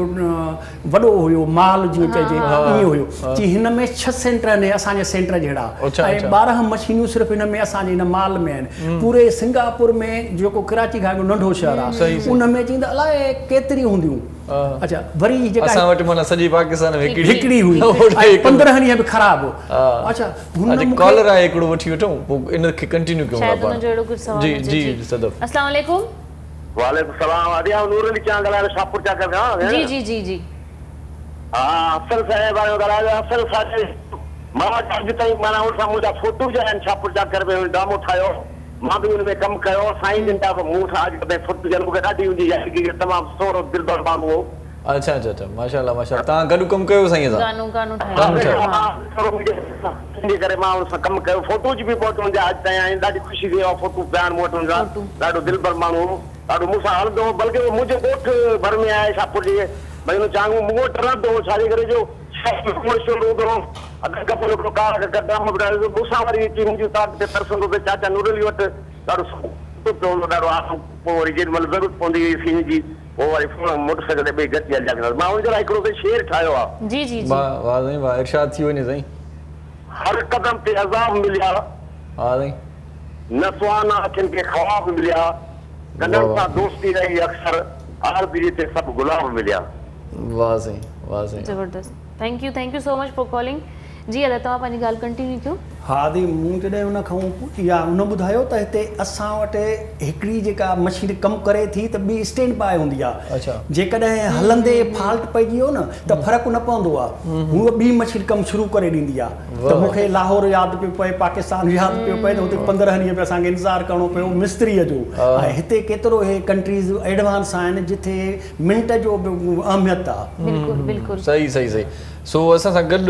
وڏو هيو مال جيئن چئجي ائين هيو چي هن ۾ ڇهه سينٽر آهن اسان جي سينٽر جهڙا ۽ 12 مشينيون صرف هن ۾ اسان جي هن مال ۾ آهن پوري سنگاپور ۾ جيڪو ڪراچي کان هڪ ننڍو شهر آهي ان ۾ چين ته الائي ڪيتري هونديون اڇا وري جيڪا اسان وٽ معنيٰ سڄي پاڪستان ۾ هڪڙي هڪڙي هئي ۽ 15 ڏينهن به خراب اڇا هن مون کي ڪالر آهي هڪڙو وٺي وٺون پوء ان کي ڪنٽينيو ڪيون ٿا پاڻ جي جي صدف السلام عليڪم. وعليڪم السلام ادي آئون نور علي چانگ ڳالهايان ٿو شاهپور چاڪر کان ڀيڻ. جي جي جي جي. ها افضل صاحب آيو ڳالهايو افضل صاحب مان اڄ تائين معنيٰ ان سان منهنجا فوٽو به آهن شاهپور چاڪر ۾ هن ڊرامو ٺاهيو مان به ان ۾ ڪم ڪيو سائين جن جا به مون سان اڄ ڪڏهن فوٽو جن مونکي ڏاڍي ان جي يادگيري تمام سهڻو دلبر ماڻهو هو. اڇا اڇا اڇا ماشاءالله ماشاءالله توهان گڏ ڪم ڪيو سائين سان. گانو گانو ٺاهيو ها. ان جي ڪري مان ان سان ڪم ڪيو فوٽو به مون وٽ ان جا اڄ تائين آهن ڏاڍي خوشي ٿي اها فوٽو پيا آهن مون وٽ ان جا ڏاڍو دلبر ماڻهو هو ڏاڍو مون سان هلندو هو بلڪه اهو منهنجي ڳوٺ ڀر ۾ آهي شاهپور جي ڀئي ان چانگ مون وٽ رهندو هو ڇا جي ڪري جو شهر ۾ گهمڻ شهر هوندو هو اڌ ڪپڙو هڪڙو ڪار ڊرامو به ٺاهيو مون سان وري اچي منهنجي اوطاق تي ترسندو ته چاچا نور علي وٽ ڏاڍو سٺو پيو هوندو ڏاڍو آرام پوء وري جيڏي مهل ضرورت پوندي هئي سين جي پوء وري فون موٽر سائيڪل تي ٻئي گڏجي هليا وينداسين. مان ان جي لاء هڪڙو سائين شعر ٺاهيو آ. جي جي جي. واه واه سائين واه ارشاد ٿي وڃي سائين. هر قدم تي عذاب مليا. ها سائين. نه سهانا اکين کي خواب مليا. ڪنن سان دوستي رهي اڪثر. عارض جي تي سڀ گلاب مليا. واه سائين واه سائين. زبردست thank you thank you so much for calling جي ادا توهان پنهنجي ڳالهه ڪنٽينيو ڪيو. ها ادي مون جڏهن ان کان اها ان ٻڌايو ته هتي اسان وٽ هڪڙي جيڪا مشين ڪم ڪري ٿي ته ٻي اسٽينڊ باء هوندي آ جيڪڏهن هلندي فالٽ پئجي ويو نه ته فرق نه پوندو آ هوء ٻي مشين ڪم شروع ڪري ڏيندي آ ته مون کي لاهور ياد پيو پئي پاڪستان ياد پيو پئي ته هتي 15 ڏينهن به اسان کي انتظار ڪرڻو پيو مستري جو ۽ هتي ڪيترو هي ڪنٽريز ايڊوانس آهن جتي منٽ جو به اهميت آ. بلڪل بلڪل. صحيح صحيح صحيح سو اسان سان گڏ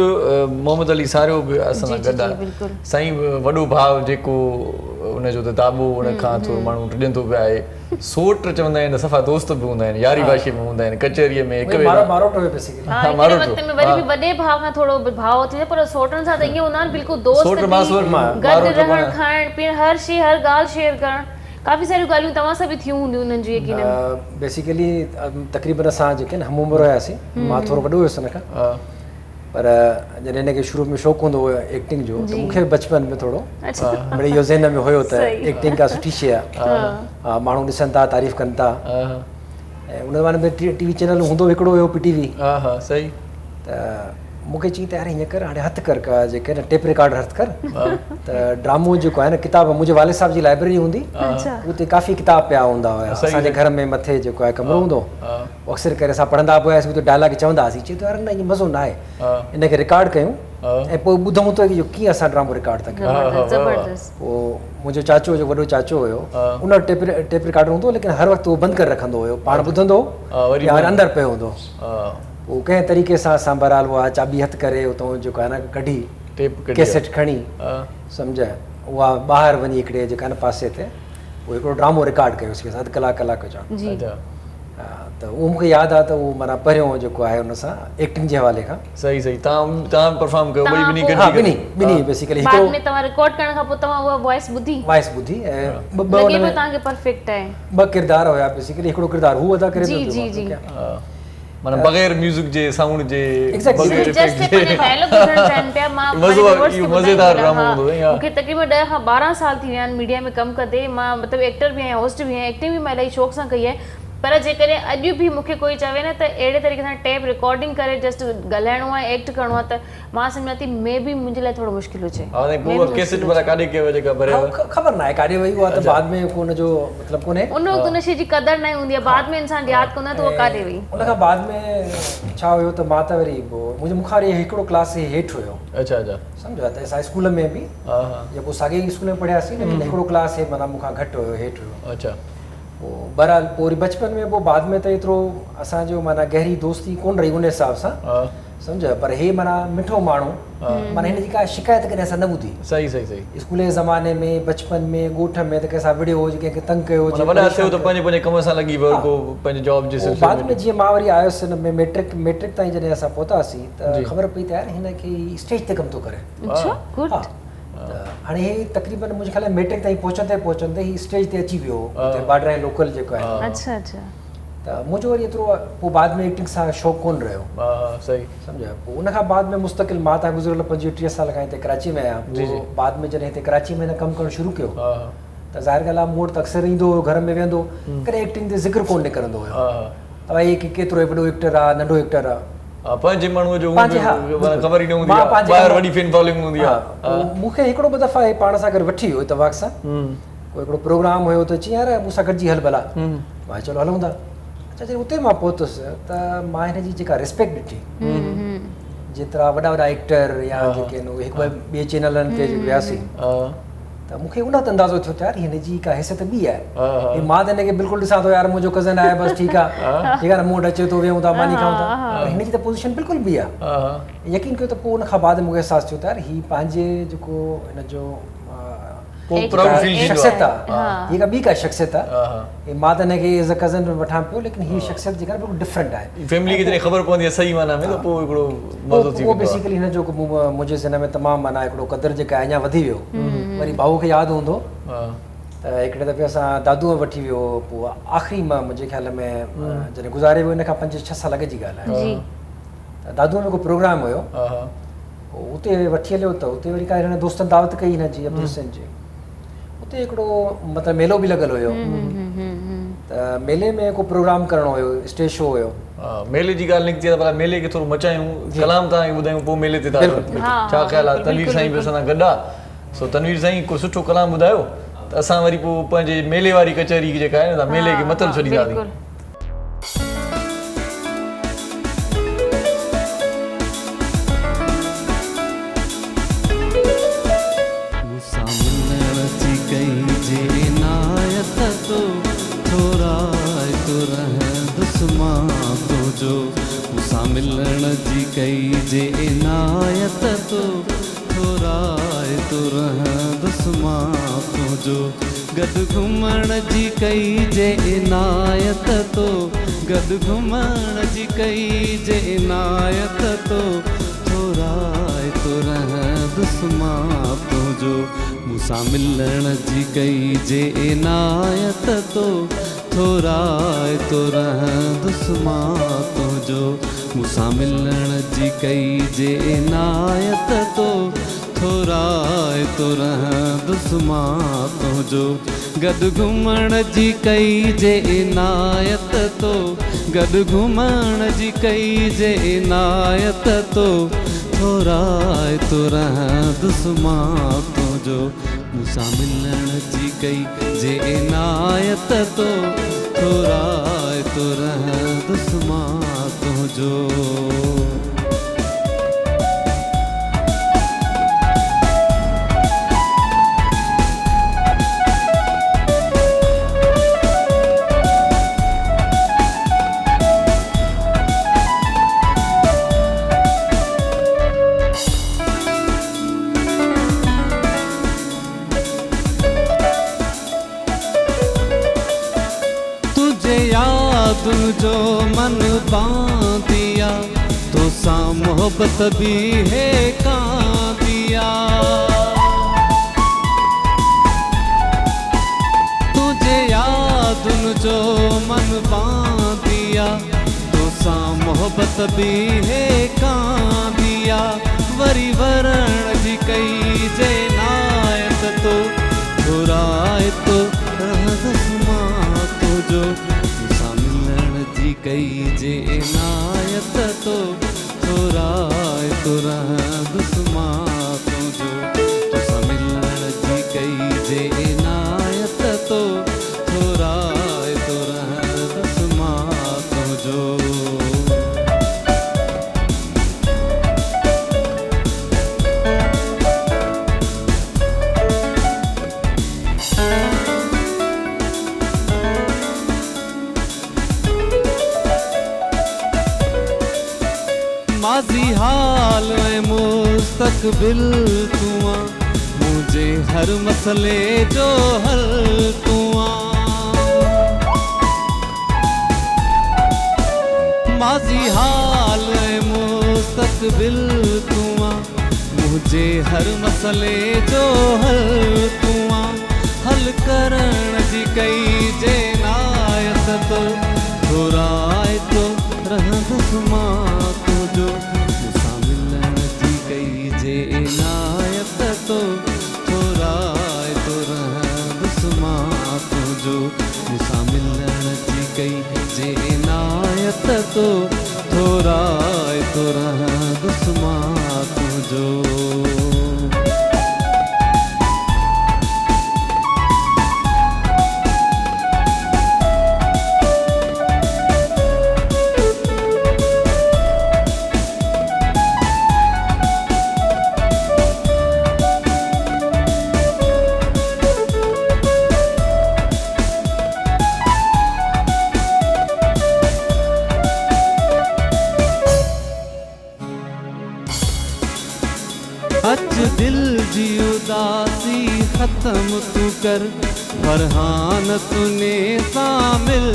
محمد علي ساريو به اسان سان گڏ آهي سائين وڏو ڀاء جيڪو ان جو ته داٻو ان کان ٿورو ماڻهو ڊڄندو به آهي سوٽ چوندا آهن صفا دوست به هوندا آهن ياري باشي ۾ هوندا آهن ڪچهري ۾ هڪ ٻئي سان ماروٽو هيو بيسيڪلي ها هڪڙي وقت ۾ وري به وڏي ڀاء کان ٿورو ڀاء ٿيندو پر سوٽن سان ته ائين هوندا آهن بلڪل دوست به گڏ رهڻ کائڻ پيئڻ هر شي هر ڳالهه شيئر ڪرڻ ڪافي ساريون ڳالهيون توهان سان به ٿيون هونديون انهن جون يقينن. بيسيڪلي تقريبن اسان جيڪي آهن هم عمر هياسين مان ٿورو وڏو هيس ان کان پر جڏهن هن کي شروع ۾ شوق هوندو هو ايڪٽنگ جو ته مون کي به بچپن ۾ ٿورو مڙئي اهو ذهن ۾ هيو ته ايڪٽنگ ڪا سٺي شيء آهي ماڻهو ڏسن ٿا تعريف ڪن ٿا ۽ ان زماني ۾ ٽي وي چينل هوندو هڪڙو هيو پي ٽي وي صحيح ته مون کي چيائين ته يار هيئن ڪر هاڻي هٿ ڪر ڪا جيڪي نه ٽيپ رڪارڊر هٿ ڪر ته ڊرامو جيڪو آهي نه ڪتاب منهنجي والد صاحب جي لائبريري هوندي اتي ڪافي ڪتاب پيا هوندا هيا اسان جي گهر ۾ مٿي جيڪو آهي ڪمرو هوندو هو اڪثر ڪري اسان پڙهندا به هياسين اتي ڊائلاگ چوندا هئاسين چئي ٿو يار نه ائين مزو نه آهي ان کي رڪارڊ ڪيون ۽ پوء ٻڌون ته اهو ڪيئن اسان ڊرامو رڪارڊ ٿا ڪيون پوء منهنجو چاچو جو وڏو چاچو هيو ان وٽ ٽيپ رڪارڊر هوندو هو ليڪن هر وقت اهو بند ڪري رکندو هيو پاڻ ٻڌندو هو يا اندر پيو هوندو پوء ڪنهن طريقي سان اسان بهرحال اها چاٻي هٿ ڪري اتان جيڪو آهي نه ڪڍي ڪيسٽ کڻي سمجهه اها ٻاهر وڃي هڪڙي جيڪا نه پاسي تي اهو هڪڙو ڊرامو رڪارڊ ڪيوسين اسان اڌ ڪلاڪ ڪلاڪ جو ته اهو مونکي ياد آهي ته اهو معنيٰ پهريون جيڪو آهي ان سان ايڪٽنگ جي حوالي کان صحيح صحيح تان تان پرفارم ڪيو ٻئي ٻنهي گڏجي ها ٻنهي ٻنهي بيسيڪلي بعد ۾ توهان رڪارڊ ڪرڻ کان پوء توهان اها وائس ٻڌي وائس ٻڌي ۽ ٻه ٻه لڳي پيو توهان کي پرفيڪٽ آهي ٻه ڪردار هيا بيسيڪلي هڪڙو ڪردار هو ادا ڪري پيو جي جي جي معنيٰ بغير ميوزڪ جي سائونڊ جي بغير جسٽ پنهنجا ڊائلاگ ٻڌڻ چاهين پيا مان پنهنجي ويورز کي مزيدار ڊرامو هوندو هو مون کي تقريبن 10 کان 12 سال ٿي ويا آهن ميڊيا ۾ ڪم ڪندي مان مطلب ايڪٽر به آهيان هوسٽ به آهيان ايڪٽنگ به مان الاهي شوق سان ڪئي آهي پر جيڪڏهن اڄ به مون کي ڪوئي چوي نه ته اهڙي طريقي سان ٽيپ رڪارڊنگ ڪري جسٽ ڳالهائڻو آهي ايڪٽ ڪرڻو آهي ته مان سمجهان ٿي مي بي منهنجي لاء ٿورو مشڪل هجي. ها سائين پوء اها ڪيسٽ ڀلا ڪاڏي ڪيو جيڪا ڀريو. خبر ناهي ڪاڏي وئي اها ته بعد ۾ ڪو ان جو مطلب ڪونهي. ان وقت ان شي جي قدر ناهي هوندي آهي بعد ۾ انسان ياد ڪندو آهي ته اها ڪاڏي وئي. ان کان بعد ۾ ڇا هيو ته مان ته وري منهنجي مون کان وري هڪڙو ڪلاس هيٺ هيو. اڇا اڇا. سمجهو ته اسان اسڪول ۾ به ها ها جيڪو ساڳي ئي اسڪول ۾ پڙهياسين ليڪن هڪڙو ڪلاس هي معنيٰ مون کان گهٽ هيو هيٺ هيو. اڇا. پوء بهرحال پوء وري بچپن ۾ پوء بعد ۾ ته ايترو اسان جو معنيٰ گهري دوستي ڪونه رهي ان حساب سان سمجهه پر هي معنيٰ مٺو ماڻهو معنيٰ هن جي ڪا شڪايت ڪڏهن اسان نه ٻڌي. صحيح صحيح صحيح. اسڪول جي زماني ۾ بچپن ۾ ڳوٺ ۾ ته ڪنهن سان وڙهيو هجي ڪنهن کي تنگ ڪيو هجي. معنيٰ وڏا ٿيو ته پنهنجي پنهنجي ڪم سان لڳي ويو ڪو پنهنجي جاب جي سلسلي ۾. بعد ۾ جيئن مان وري آيس هن ۾ ميٽرڪ ميٽرڪ تائين جڏهن اسان پهتاسين ته خبر پئي ته يار هن کي هي اسٽيج تي ڪم ٿو ڪري. اڇا گڊ. ها ته هاڻي هي تقريبن منهنجي خيال ۾ ميٽرڪ تائين پهچندي پهچندي هي اسٽيج تي اچي ويو هو هتي باڊرائين لوڪل جيڪو آهي. اڇا اڇا. ته منهنجو وري ايترو پوء بعد ۾ ايڪٽنگ سان شوق ڪونه رهيو. ها ها صحيح. سمجهيا پوء ان کان بعد ۾ مستقل مان ته گذريل 25 30 سال کان هتي ڪراچي ۾ آهيان پوء بعد ۾ جڏهن هتي ڪراچي ۾ هن ڪم ڪرڻ شروع ڪيو ته ظاهر ڳالهه آهي مون وٽ ته اڪثر ايندو هيو گهر ۾ ويهندو ڪڏهن ايڪٽنگ تي ذڪر ڪونه نڪرندو هيو ته ڀائي هي ڪيترو وڏو ايڪٽر آهي ننڍو ايڪٽر آهي. ها پنهنجي ماڻهوء جو هونء به خبر ئي نه هوندي آهي ٻاهر وڏي فين فالوئنگ هوندي آهي. مون کي هڪڙو ٻه دفعا هي پاڻ سان گڏ وٺي ويو اتفاق سان ڪو هڪڙو پروگرام هيو ته چيائين يار مون سان گڏجي هل ڀلا. مان چيو چلو هلون ٿا. اڇا جڏهن اتي مان پهتس ته مان هن جي جيڪا ريسپيڪٽ ڏٺي جيترا وڏا وڏا ايڪٽر يا جيڪي آهن اهي هڪ ٻه ٻئي چينلن تي جيڪي وياسين ته مون کي ان وقت اندازو ٿيو ته يار هن جي ڪا حيثيت ٻي آهي. مان ته هن کي بلڪل ڏسان ٿو يار منهنجو ڪزن آهي بس ٺيڪ آهي ٺيڪ آهي نه مون وٽ اچي ٿو ويهون ٿا ماني کائون ٿا پر هن جي ته پوزيشن بلڪل ٻي آهي. يقين ڪيو ته پوء ان کان بعد مون کي احساس ٿيو ته يار هي پنهنجي جيڪو هن جو شخصيت آ هي ڪا ٻي ڪا شخصيت آ مان ته هن کي ايز ا ڪزن وٺان پيو ليڪن هي شخصيت جيڪا بلڪل ڊفرنٽ آهي. فيملي کي جڏهن خبر پوندي آ صحيح معنيٰ ۾ ته پوء هڪڙو مزو ٿي ويندو آ. پوء بيسيڪلي هن جو منهنجي ذهن ۾ تمام معنيٰ هڪڙو قدر جيڪا اڃا وڌي ويو وري ڀائو کي ياد هوندو ته هڪڙي دفعي اسان دادو ۾ وٺي ويو هو پوء آخري مان منهنجي خيال ۾ جڏهن گذاري ويو ان کان 5 6 سال اڳ جي ڳالهه آهي ته دادو ۾ ڪو پروگرام هيو پوء اتي وٺي هليو ته اتي وري ڪا هن دوستن دعوت ڪئي هن جي عبدالحسين جي اتي هڪڙو مطلب ميلو به لڳل هيو ته ميلي ۾ ڪو پروگرام ڪرڻو هيو اسٽيج شو هيو. ميلي جي ڳالهه نڪتي آهي ته ڀلا ميلي کي ٿورو مچايون ڪلام توهان کي ٻڌايون پوء ميلي تي ٿا هلون ڇا خيال آهي تنوير سائين به اسان سان گڏ آهي سو تنوير سائين ڪو سٺو ڪلام ٻڌايو ته اسان وري پوء پنهنجي ميلي واري ڪچهري جيڪا آهي نه ميلي کي متل ڇڏينداسين. مون سان ملڻ جي ڪئي جي عنايت تو ٿورائتو رهندس مان تنهنجو مون سان ملڻ جي ڪئي جي عنايت تو ٿورائتو رهندس مان تنهنجو گڏ گهمڻ جي ڪئي جي عنايت تو گڏ گهمڻ جي ڪئي جي عنايت تو ٿورائتو رهندس مان تنهنجو مون سان ملڻ جي ڪئي جي عنايت تو ٿورائتو رهندس مان تنهنجو مون سان ملڻ جي ڪئي جي عنايت تو ٿورائتو رهندس مان تنهنجو گڏ گهمڻ جي ڪئي جي عنايت تو گڏ گهمڻ جي ڪئي جي عنايت تو ٿورائتو رهندس مان تنهنجو مون سان ملڻ جي ڪئي جي عنايت تو ٿورائتو رهندس مان تنهنجو. تنهنجي يادن جو من باندي آ توسان محبت به هيڪاندي آ تنهنجي يادن جو من باندي آ توسان محبت به هيڪاندي آ وري ورڻ جي ڪئي جي عنايت تو ٿورائتو رهندس مان تنهنجو مون سان ملڻ جي ڪئي جي عنايت تو ٿورائتو رهندس مان تنهنجو توسان ملڻ جي ڪئي جي عنايت تو ٿورائتو رهندس مان تنهنجو. مستقبل تون آن منهنجي هر مسئلي جو حل تون آن. ماضي حال ۽ مستقبل تون آن منهنجي هر مسئلي جو حل تون آن حل ڪرڻ جي ڪئي جي عنايت تو ٿورائتو رهندس مان تنهنجو مون سان ملڻ جي ڪئي جي عنايت تو ٿورائتو رهندس مان تنهنجو مون سان ملڻ جي ڪئي جي عنايت تو ٿورائتو رهندس مان تنهنجو. اچ دل جي اداسي ختم تون ڪر فرحان تني سان مل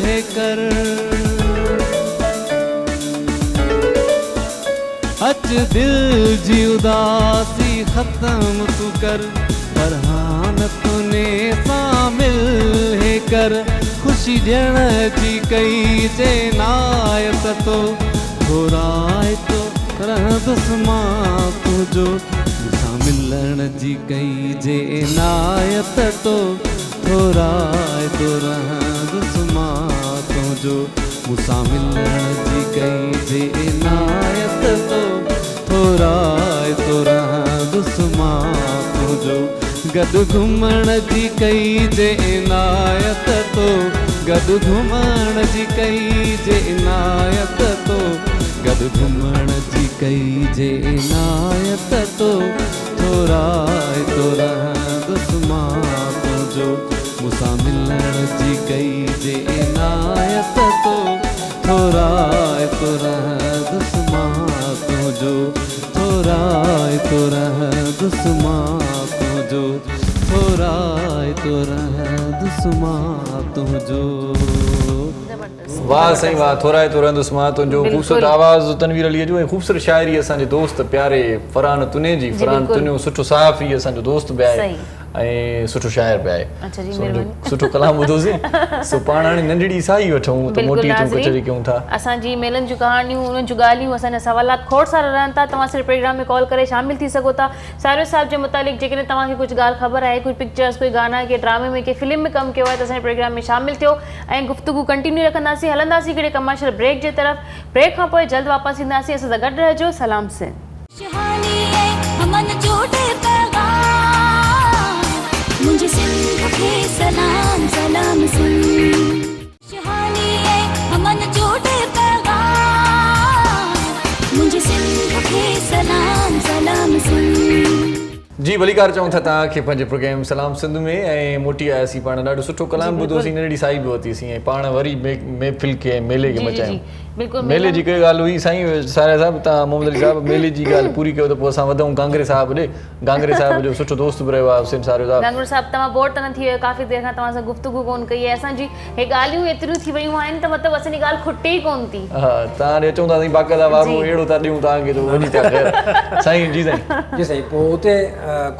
هيڪر. اچ دل جي اداسي ختم تون ڪر فرحان تني سان مل هيڪر خوشي ڏيڻ جي ڪئي جي عنايت تو ٿورائتو رهندس مان تنهنجو مون سان ملڻ جي ڪئي جي عنايت تو ٿورائتو رهندس مان تنهنجو مون سان ملڻ جي ڪئي جي عنايت تو ٿورائتو رهندس مان تنهنجو گڏ گهمڻ جي ڪئي جي عنايت تو گڏ گهمڻ جي ڪئي جي عنايت تو گڏ گهمڻ جي ڪئي جي عنايت تو ٿورائتو رهندس مان تنهنجو مون سان ملڻ جي ڪئي جي عنايت تو ٿورائتو رهندس مان تنهنجو ٿورائتو رهندس مان تنهنجو ٿورائتو رهندس مان تنهنجو. واھ سائين واھ ٿورائتو رهندس مان تنهنجو خوبصورت آواز تنوير علي جو ۽ خوبصورت شاعري اسان جي دوست پياري فرحان تنيي جي فرحان تنيو سٺو صحافي اسان جو دوست به آهي ۽ سٺو شاعر به آهي سو ان جو سٺو ڪلام ٻڌوسين سو پاڻ هاڻي ننڍڙي ساهي وٺون ته موٽي اچون ڪچهري ڪيون ٿا. اسان جي ميلن جون ڪهاڻيون انهن جون ڳالهيون اسان جا سوالات کوڙ سارا رهن ٿا توهان صرف پروگرام ۾ ڪال ڪري شامل ٿي سگهو ٿا ساريو صاحب جي متعلق جيڪڏهن توهان کي ڪجهه ڳالهه خبر آهي ڪجهه پڪچرز ڪوئي گانا ڪي ڊرامي ۾ ڪي فلم ۾ ڪم ڪيو آهي ته اسان جي پروگرام ۾ شامل ٿيو ۽ گفتگو ڪنٽينيو رکنداسين هلنداسين هڪڙي ڪمرشل بريڪ جي طرف بريڪ کان پوء جلد واپس اينداسين اسان سان گڏ رهجو سلام سنڌ. خوشحالي ۽ امن جو ڏي پيغام منهنجي سنڌ کي سلام سلام سنڌ. خوشحالي ۽ امن جو ڏي پيغام منهنجي سنڌ کي سلام سلام سنڌ. جي ڀليڪار چئون ٿا توهان کي پنهنجي پروگرام سلام سنڌ ۾ ۽ موٽي آياسين پاڻ ڏاڍو سٺو ڪلام ٻڌوسين ننڍڙي ساهي به ورتيسين ۽ پاڻ وري محفل کي ۽ ميلي کي مچايون ميلي جي ڪهڙي ڳالهه هئي سائين ساريا صاحب توهان محمد علي صاحب ميلي جي ڳالهه پوري ڪيو ته پوء اسان وڌون گانگري صاحب ڏي گانگري صاحب جو سٺو دوست به رهيو آهي حسين ساريو صاحب. گانگرو صاحب توهان بور ته نه ٿي ويو ڪافي دير کان توهان سان گفتگو ڪون ڪئي آهي اسان جي هي ڳالهيون ايتريون ٿي ويون آهن ته مطلب اسان جي ڳالهه کٽي ئي ڪون ٿي. ها توهان ڏي اچون ٿا سائين باقاعده وارو اهڙو ٿا ڏيون توهان کي جو وڃي ٿيا خير سائين جي سائين. جي سائين پوء اتي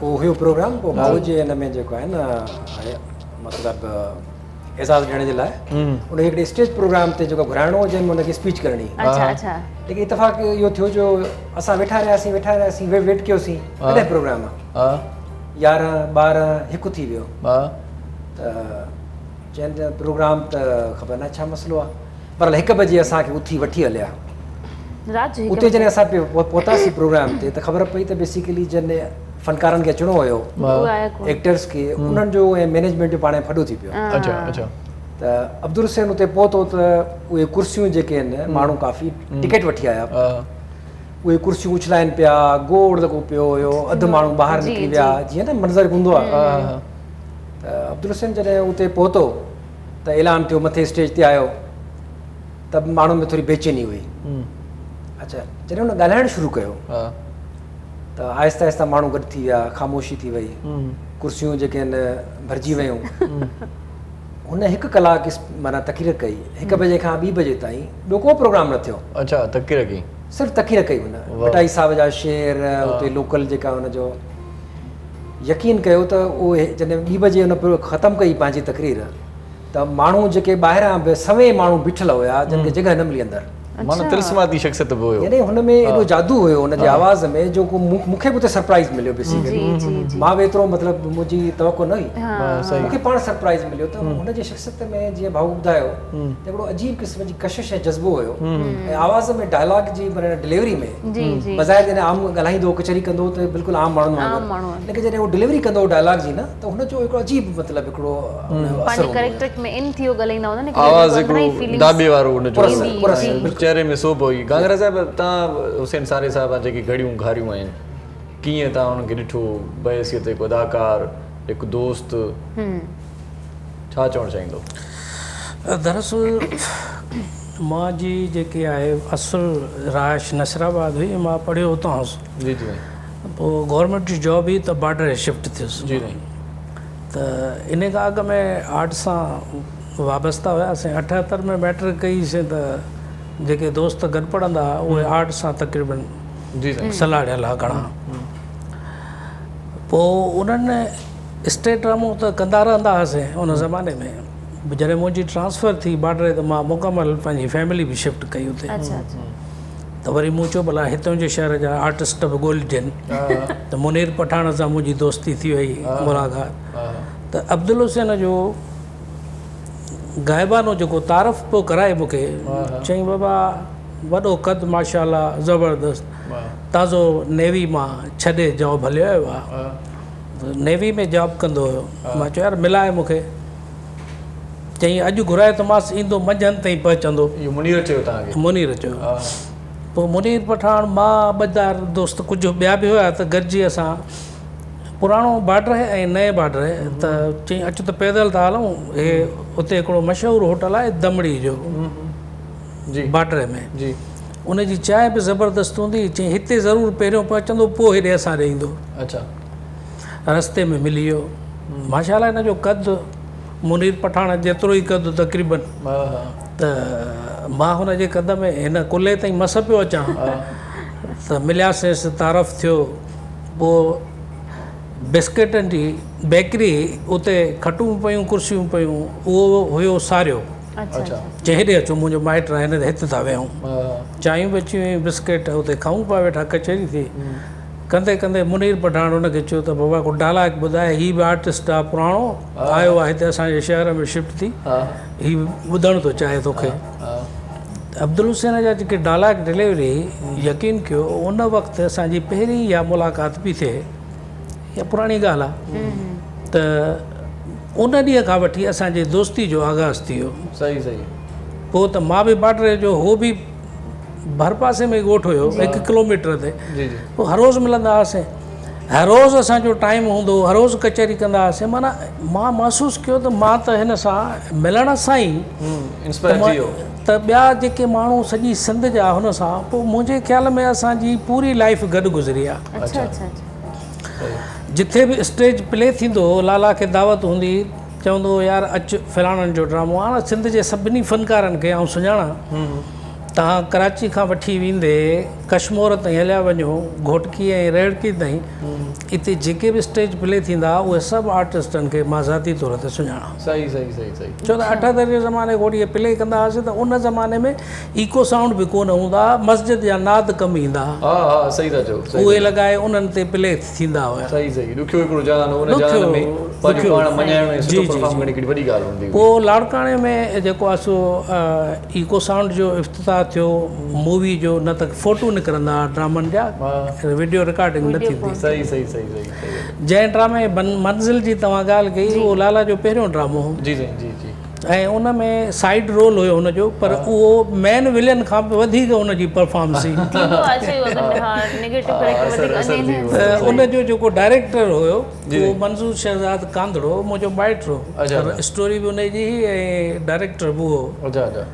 ڪو هيو پروگرام پوء ڀائو جي ان ۾ جيڪو آهي نه مطلب اعزاز ڏيڻ جي لاء ان کي هڪڙي اسٽيج پروگرام تي جيڪو گهرائڻو هو جنهن ۾ ان کي اسپيچ ڪرڻي اڇا اڇا ليڪن اتفاق اهو ٿيو جو اسان ويٺا رهياسين ويٺا رهياسين ويٽ ويٽ ڪيوسين ڪڏهن پروگرام آ 11 12 هڪ ٿي ويو ته چين ته پروگرام ته خبر ناهي ڇا مسئلو آ بهرحال هڪ بجي اسان کي اٿي وٺي هليا رات جو اتي جڏهن اسان پهتاسين پروگرام تي ته خبر پئي ته بيسيڪلي جن فنڪارن کي اچڻو هيو ايڪٽرس کي انهن جو ۽ مينيجمينٽ جو پاڻ ۾ ڦڏو ٿي پيو اڇا اڇا ته عبدالحسين اتي پهتو ته اهي ڪرسيون جيڪي آهن ماڻهو ڪافي ٽڪيٽ وٺي آيا اهي ڪرسيون اڇلائن پيا گوڙ لڳو پيو هيو اڌ ماڻهو ٻاهر نڪري ويا جيئن نه منظر هوندو آهي ته عبدالحسين جڏهن اتي پهتو ته اعلان ٿيو مٿي اسٽيج تي آيو ته به ماڻهن ۾ ٿوري بيچيني هئي اڇا جڏهن هن ڳالهائڻ شروع ڪيو ته آهستي آهستي ماڻهو گڏ ٿي ويا، خاموشي ٿي وئي، ڪرسيون جيڪي آهن ڀرجي ويون. هن هڪ ڪلاڪ معنيٰ تقرير ڪئي، هڪ بجي کان ٻي بجي تائين ٻيو ڪو پروگرام نه ٿيو. اڇا تقرير ڪئي. صرف تقرير ڪئي هن، ڀٽائي صاحب جا شعر، اتي لوڪل جيڪا هن جو يقين ڪيو ته اهي جڏهن ٻي بجي هن ختم ڪئي پنهنجي تقرير ته ماڻهو جيڪي ٻاهران به سوين ماڻهو بيٺل هيا جن کي جڳهه نه ملي اندر. معنيٰ طلسماتي شخصيت به هيو. يعني هن ۾ ايڏو جادو هيو هن جي آواز ۾ جو ڪو مون کي به اتي سرپرائز مليو بيسيڪلي مان به ايترو مطلب منهنجي توقع نه هئي مون کي پاڻ سرپرائز مليو ته هن جي شخصيت ۾ جيئن ڀائو ٻڌايو ته هڪڙو عجيب قسم جي ڪشش ۽ جذبو هيو ۽ آواز ۾ ڊائلاگ جي معنيٰ ڊليوري ۾ بظاهر جڏهن عام ڳالهائيندو هو ڪچهري ڪندو هو ته بلڪل عام ماڻهن وانگر ليڪن جڏهن هو ڊليوري ڪندو هو ڊائلاگ جي نه ته هن جو هڪڙو عجيب مطلب هڪڙو پنهنجي ڪريڪٽر ۾ ان ٿي ڳالهائيندا هوندا نه آواز هڪڙو داٻي وارو هن جو چهري ۾ سوڀ هئي. گهانگهرا صاحب توهان حسين ساري صاحب سان جيڪي گهڙيون گهاريون آهن ڪيئن توهان انهن کي ڏٺو بحيثيت هڪ اداڪار هڪ دوست ڇا چوڻ چاهيندو؟ دراصل مان جي جيڪي آهي اصل رهائش نصيرآباد هئي مان پڙهيو اتان هوس. جي جي. پوء گورنمينٽ جي جاب هئي ته بارڊر تي شفٽ ٿيس. جي سائين. ته انهي کان اڳ ۾ آرٽ سان وابسته هياسين. 78 ۾ مئٽرڪ ڪئي سين ته جيڪي دوست گڏ پڙهندا هئا اهي آرٽ سان تقريبن جي سائين. سلهاڙيل هئا گهڻا. پوء انهن اسٽيج ڊرامو ته ڪندا رهندا هئاسين ان زماني ۾ جڏهن منهنجي ٽرانسفر ٿي بارڊر تي ته مان مڪمل پنهنجي فيملي به شفٽ ڪئي اتي. ته وري مون چيو ڀلا هتان جي شهر جا آرٽسٽ به ڳولجن ته منير پٺاڻ سان منهنجي دوستي ٿي وئي ملاقات ته عبدالحسين جو غائبانو جيڪو تعارف پيو ڪرائي مون کي چيائين بابا وڏو قد ماشاء الله زبردست تازو نيوي مان ڇڏي جاب هليو آيو آهي نيوي ۾ جاب ڪندو هيو مان چيو يار ملاء مون کي چيائين اڄ گهرايو ٿو مانس ايندو منجهند تائين پهچندو. اهو منير چيو توهان کي؟ منير چيو. پوء منير پٺاڻ، مان، ٻه چار دوست ڪجهه ٻيا به هيا ته گڏجي اسان پراڻو بارڊر ۽ نئين بارڊر ته چيائين اچ ته پيدل ٿا هلون هي اتي هڪڙو مشهور هوٽل آهي دمڙي جو بارڊر ۾ ان جي چانهه به زبردست هوندي چيائين هتي ضرور پهريون پهچندو پوء هيڏي اسان ڏي ايندو. رستي ۾ ملي ويو. ماشاء الله هن جو قد منير پٺاڻ جيترو ئي قد تقريبن ته مان هن جي قد ۾ هن ڪلهي تائين مس پيو اچان ته ملياسينس تعارف ٿيو پوء بسڪيٽن جي بيڪري اتي کٽون پيون ڪرسيون پيون اهو هيو ساريو چي هيڏي اچو منهنجو مائٽ آهي هن هت ٿا ويهون چانهيون به اچي ويون بسڪيٽ اتي کائون پيا ويٺا ڪچهري ٿي ڪندي ڪندي منير پٺاڻ ان کي چيو ته بابا ڪو ڊائلاگ ٻڌاء هي به آرٽسٽ آ پراڻو آيو آ هتي اسان جي شهر ۾ شفٽ ٿي هي ٻڌڻ ٿو چاهي توکي ته عبدالحسين جا جيڪي ڊائلاگ ڊليوري يقين ڪيو ان وقت اسان جي پهرين اها ملاقات پي ٿئي اها پراڻي ڳالهه آ ته ان ڏينهن کان وٺي اسان جي دوستي جو آغاز ٿي ويو صحيح صحيح پوء ته مان به بارڊر جو هو به ڀرپاسي ۾ ئي ڳوٺ هيو هڪ ڪلوميٽر تي پوء هر روز ملندا هئاسين هر روز اسان جو ٽائيم هوندو هو هر روز ڪچهري ڪندا هئاسين معنيٰ مان محسوس ڪيو ته مان ته هن سان ملڻ سان ئي ته ٻيا جيڪي ماڻهو سڄي سنڌ جا هن سان پوء منهنجي خيال ۾ اسان جي پوري لائيف گڏ گذري آهي جٿي به اسٽيج پلي ٿيندو هو لالا کي دعوت هوندي چوندو هو يار اچ فلاڻن جو ڊرامو آ سنڌ جي سڀني فنڪارن کي آئون سڃاڻان توهان ڪراچي کان وٺي ويندي ڪشمور تائين هليا وڃو، گهوٽڪي ۽ رهڙڪي تائين، اتي جيڪي به اسٽيج پلي ٿيندا اهي سڀ آرٽسٽن کي مان ذاتي طور تي سڃاڻان. صحيح صحيح صحيح صحيح. ڇو ته 78 جي زماني کان وٺي اهي پلي ڪندا هئاسين ته ان زماني ۾ ايڪو سائونڊ به ڪونه هوندا هئا، مسجد جا ناد ڪم ايندا هئا. ها ها صحيح ٿا چئو صحيح اهي لڳائي انهن تي پلي ٿيندا هيا. صحيح صحيح ڏکيو هڪڙو جهان هو ان جهان ۾ پنهنجو پاڻ مڃائڻ ۽ سٺو پرفارم ڪرڻ هڪڙي وڏي ڳالهه هوندي هئي. پوء لاڙڪاڻي ۾ جيڪو آهي سو ايڪو سائونڊ جو افتتاح ٿيو مووي جو نه ته فوٽو نڪرندا ها ڊرامن جا وڊيو رڪارڊنگ نه ٿيندي. صحيح صحيح صحيح صحيح. جنهن ڊرامي منزل جي توهان ڳالهه ڪئي اهو لالا جو پهريون ڊرامو هو. جي سائين جي جي. ۽ ان ۾ سائيڊ رول هيو هن جو پر اهو مين ولين کان به وڌيڪ ان جي پرفارمنس هئي. ٿيندو آهي اچي اگر ها نيگيٽو ڪريڪٽر وڌيڪ انهي ته ان جو جيڪو ڊائريڪٽر هيو اهو منظور شهزاد ڪانڌڙو منهنجو مائٽ هو پر اسٽوري به ان جي هئي ۽ ڊائريڪٽر به اهو هو.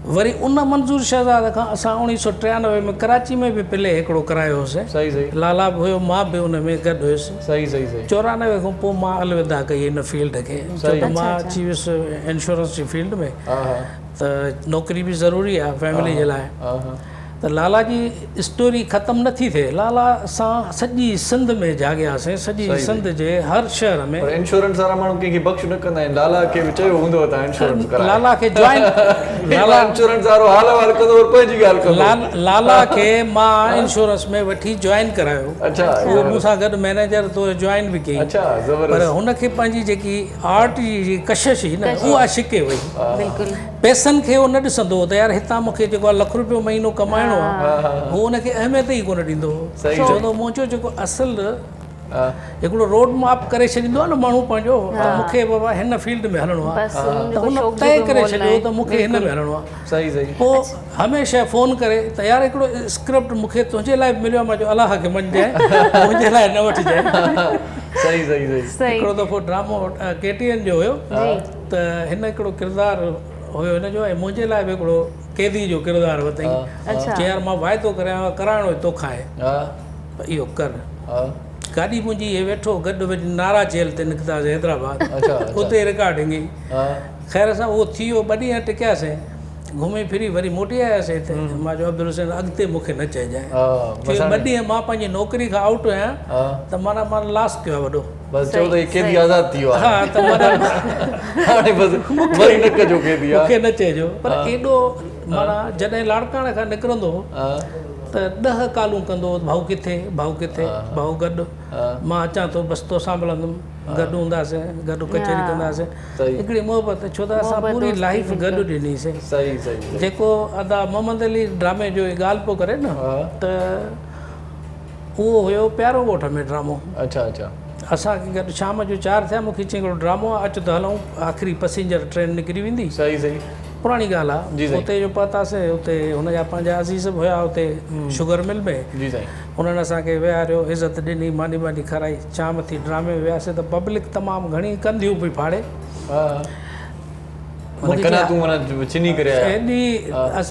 وري ان منظور شهزاد کان اسان 1993 ۾ ڪراچي ۾ به پلي هڪڙو ڪرايو هوسين. صحيح صحيح. لالا به هيو مان به ان ۾ گڏ هيس. صحيح صحيح صحيح. 94 کان پوء مان الوداع ڪئي ان فيلڊ کي ڇو ته مان اچي ويس انشورنس جي فيلڊ ۾ ته نوڪري به ضروري آهي فيملي جي لاء. ته لالا جي اسٽوري ختم نه ٿي ٿئي. لالا سان سڄي سنڌ ۾ جاڳياسين، سڄي سنڌ جي هر شهر ۾. پر انشورنس وارا ماڻهو ڪنهن کي بخش نه ڪندا آهن، لالا کي به چيو هوندو ته انشورنس ڪرايو. لالا کي جوائن لالا انشورنس وارو حال احوال ڪندو پر پنهنجي ڳالهه ڪندو. لالا کي مان انشورنس ۾ وٺي جوائن ڪرايو. اڇا اهو مون سان گڏ مئنيجر طور جوائن به ڪيائين. اڇا زبردست. پر هن کي پنهنجي جيڪي آرٽ جي ڪشش هئي نه اها ڇڪي وئي. بلڪل. پئسن کي هو نه ڏسندو هو ته يار هتان مون کي جيڪو آهي لک روپيو مهينو ڪمائڻو آهي هو ان کي اهميت ئي ڪونه ڏيندو هو چوندو هو منهنجو جيڪو اصل هڪڙو روڊ ماپ ڪري ڇڏيندو آهي نه ماڻهو پنهنجو ته مون کي بابا هن فيلڊ ۾ هلڻو آهي ته هن طئي ڪري ڇڏيو ته مون کي هن ۾ هلڻو آهي پوء هميشه فون ڪري ته يار هڪڙو اسڪرپٽ مون کي تنهنجي لاء به مليو آهي مان چيو الله کي مڃجانء منهنجي لاء نه وٺجانء هڪڙو دفعو ڊرامو ڪي ٽي اين جو هيو ته هن هڪڙو ڪردار هيو هن جو ۽ منهنجي لاء به هڪڙو قيدي جو ڪردار ورتائين. چيائين يار مان واعدو ڪريان ٿو ڪرائڻو ئي توکان آهي پر اهو ڪر. گاڏي منهنجي هي ويٺو گڏ وڃي نارا جيل تي نڪتاسين حيدرآباد اتي رڪارڊنگ هئي. خير سان اهو ٿي ويو ٻه ڏينهن ٽڪياسين گهمي ڦري وري موٽي آياسين هتي. مان چيو عبدالحسين اڳتي مون کي نه چئجانء. چيو ٻه ڏينهن مان پنهنجي نوڪري کان آئوٽ آهيان ته معنيٰ مان لاس ڪيو آهي وڏو. بس چئو ته هي قيدي آزاد ٿي ويو آهي. ها ته معنيٰ هاڻي بس وري نه ڪجو قيدي ها. مون کي نه چئجو پر ايڏو معنيٰ جڏهن لاڙڪاڻي کان نڪرندو هو ته ڏهه ڪالون ڪندو هو ته ڀائو ڪٿي ڀائو ڪٿي ڀائو گڏ مان اچان ٿو بس توسان ملندم گڏ هونداسين گڏ ڪچهري ڪنداسين هڪڙي محبت ڇو ته اسان پوري لائيف گڏ ڏني سين جيڪو ادا محمد علي ڊرامي جو ڳالهه پيو ڪري نه ته اهو هيو پيارو ڳوٺ ۾ ڊرامو. اڇا اڇا. اسان کي گڏ شام جو 4 ٿيا مون کي چيائين هڪڙو ڊرامو آ اچ ته هلون آخري پسينجر ٽرين نڪري ويندي. صحيح صحيح. پراڻي ڳالهه آ. جي سائين. اتي جو پهتاسين اتي هن جا پنهنجا عزيز به هيا اتي شگر مل ۾. جي سائين. انهن اسان کي ويهاريو عزت ڏني ماني ٻاني کارائي شام ٿي ڊرامي ۾ وياسين ته پبلڪ تمام گهڻي ڪنڌيون پئي ڦاڙي. ها ها. معنيٰ قناعتون معنيٰ ڇني ڪري آيا. ايڏي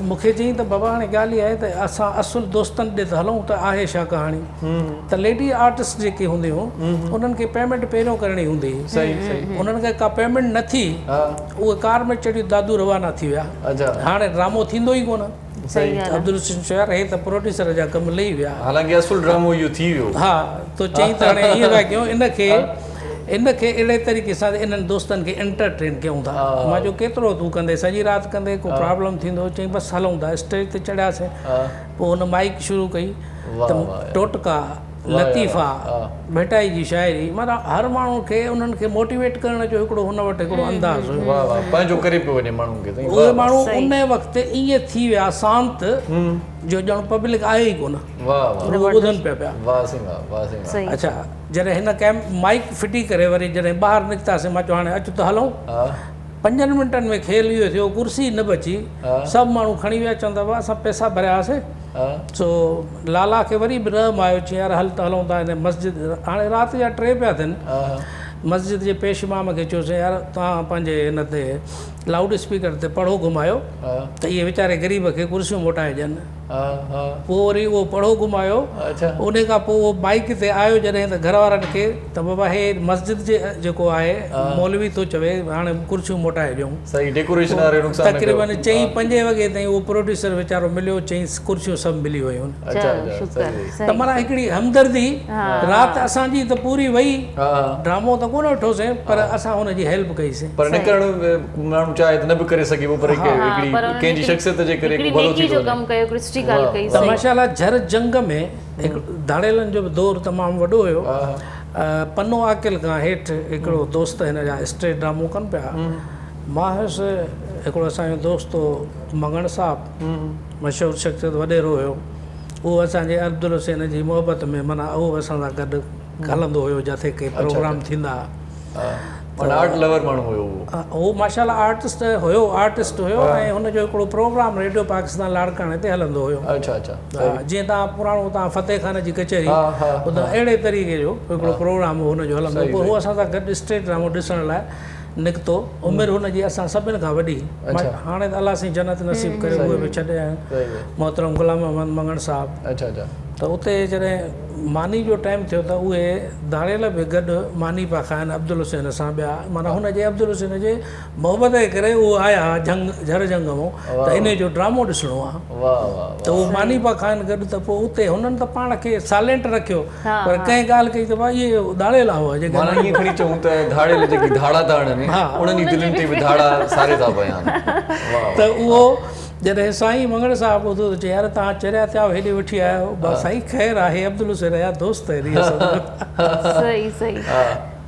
مون کي چيائين ته بابا هاڻي ڳالهه اها آهي ته اسان اصل دوستن ڏي ته هلون ته آهي ڇا ڪهاڻي ته ليڊي آرٽسٽ جيڪي هونديون هيون انهن کي پيمينٽ پهريون ڪرڻي هوندي هئي انهن کي ڪا پيمينٽ نه ٿي اهي ڪار ۾ چڙهي دادو روانا ٿي ويا هاڻي ڊرامو ٿيندو ئي ڪونه. عبدالحسين چيو يار هي ته پروڊيوسر جا ڪم لهي ويا. حالانڪه اصل ڊرامو اهو ٿي ويو. ها تو چئين ته هاڻي ائين ٿا ڪيون ان کي ان کي اهڙي طريقي سان انهن دوستن کي انٽرٽين ڪيون ٿا. مان چيو ڪيترو تون ڪندين سڄي رات ڪندين ڪو پرابلم ٿيندو چئين بس هلون ٿا اسٽيج تي چڙهياسين پوء هن مائيڪ شروع ڪئي ته ٽوٽڪا لطيفا ڀٽائي جي شاعري معنيٰ هر ماڻهو کي انهن کي موٽيويٽ ڪرڻ جو هڪڙو هن وٽ هڪڙو انداز هيو. واه واه پنهنجو ڪري پيو وڃي ماڻهن کي سائين اهي ماڻهو ان وقت ائين ٿي ويا سانت جو ڄڻ پبلڪ آهي ئي ڪونه واه واه رڳو ٻڌن پيا پيا. واه سائين واه واه سائين واه. اڇا جڏهن هن ڪيم مائيڪ ڦٽي ڪري وري جڏهن ٻاهر نڪتاسين مان چيو هاڻي اچ ته هلون پنجن منٽن ۾ کيل اهو ٿيو ڪرسي نه بچي سڀ ماڻهو کڻي ويا چون ٿا بابا اسان پئسا ڀريا هئاسين سو لالا کي وري به رحم آيو چيائين يار هل ته هلون ٿا هن مسجد هاڻي رات جا 3 پيا ٿين مسجد جي پيش امام کي چيوسين يار توهان پنهنجي هن تي لائوڊ اسپيڪر تي پڙهو گهمايو ته اهي ويچاري غريب کي ڪرسيون موٽائي ڏين پوء وري اهو پڙهو گهمايو ان کان پوء اهو مائيڪ تي آيو جڏهن ته گهر وارن کي ته بابا هي مسجد جي جيڪو آهي مولوي ٿو چوي هاڻي ڪرسيون موٽائي ڏيون. صحيح ڊيڪوريشن واري نقصان نه ڪيو. تقريبن چئين پنجين وڳي تائين اهو پروڊيوسر ويچارو مليو چئين ڪرسيون سڀ ملي ويون. اڇا اڇا صحيح. ته معنيٰ هڪڙي همدردي رات اسان جي ته پوري وئي ڊرامو ته ڪونه ڏٺوسين پر اسان هن جي هيلپ ڪئي سين. پر نڪرڻ ماڻهو چاهي ته نه به ڪري سگهي پيو پر هڪڙي ڪنهن جي شخصيت جي ڪري هڪ ڀلو ٿي ٿو وڃي. ته ماشاء الله جھر جنگ ۾ هڪ ڌاڙيلن جو به دور تمام وڏو هيو. پنو عاقل کان هيٺ هڪڙو دوست هن جا اسٽيج ڊرامو ڪن پيا. مان هيس هڪڙو اسان جو دوست هو مڱڻ صاحب مشهور شخصيت وڏيرو هيو اهو اسان جي عبدالحسين جي محبت ۾ معنيٰ اهو به اسان سان گڏ هلندو هيو جتي ڪي پروگرام ٿيندا ها. معنيٰ آرٽ لور ماڻهو هيو اهو. هو ماشاء الله آرٽسٽ هيو آرٽسٽ هيو ۽ هن جو هڪڙو پروگرام ريڊيو پاڪستان لاڙڪاڻي تي هلندو هيو. اڇا اڇا صحيح. جيئن توهان پراڻو توهان فتح خان جي ڪچهري ٻڌو اهڙي طريقي جو هڪڙو پروگرام هن جو هلندو هو پوء هو اسان سان گڏ اسٽيج ڊرامو ڏسڻ لاء نڪتو عمر هن جي اسان سڀن کان وڏي هاڻي ته الله سائين جنت نصيب ڪري اهي به ڇڏي آيا محترم غلام محمد مڱڻ صاحب ته اتي جڏهن ماني جو ٽائيم ٿيو ته اهي ڌاڙيل به گڏ ماني پيا کائن عبدالحسين سان ٻيا معنيٰ هن جي عبدالحسين جي محبت جي ڪري اهي آيا جهنگ جهر جهنگ مون ته انهي جو ڊرامو ڏسڻو آ ته اهي ماني پيا کائن گڏ ته پوء اتي هنن ته پاڻ کي سائلينٽ رکيو پر ڪنهن ڳالهه ڪئي ته ڀاء اهي ڌاڙيل هئا جيڪي معنيٰ ائين کڻي چئون ته ڌاڙيل جيڪي ڌاڙا ٿا هڻن انهن جي دلين تي به ڌاڙا ساري ٿا پيا ته اهو جڏهن سائين مڱڻ صاحب ٻڌو ته چيائين يار توهان چريا ٿيا آهيو هيڏي وٺي آيا آهيو بس سائين خير آهي عبدالحسين جا دوست آهن اهي سڀ. صحيح صحيح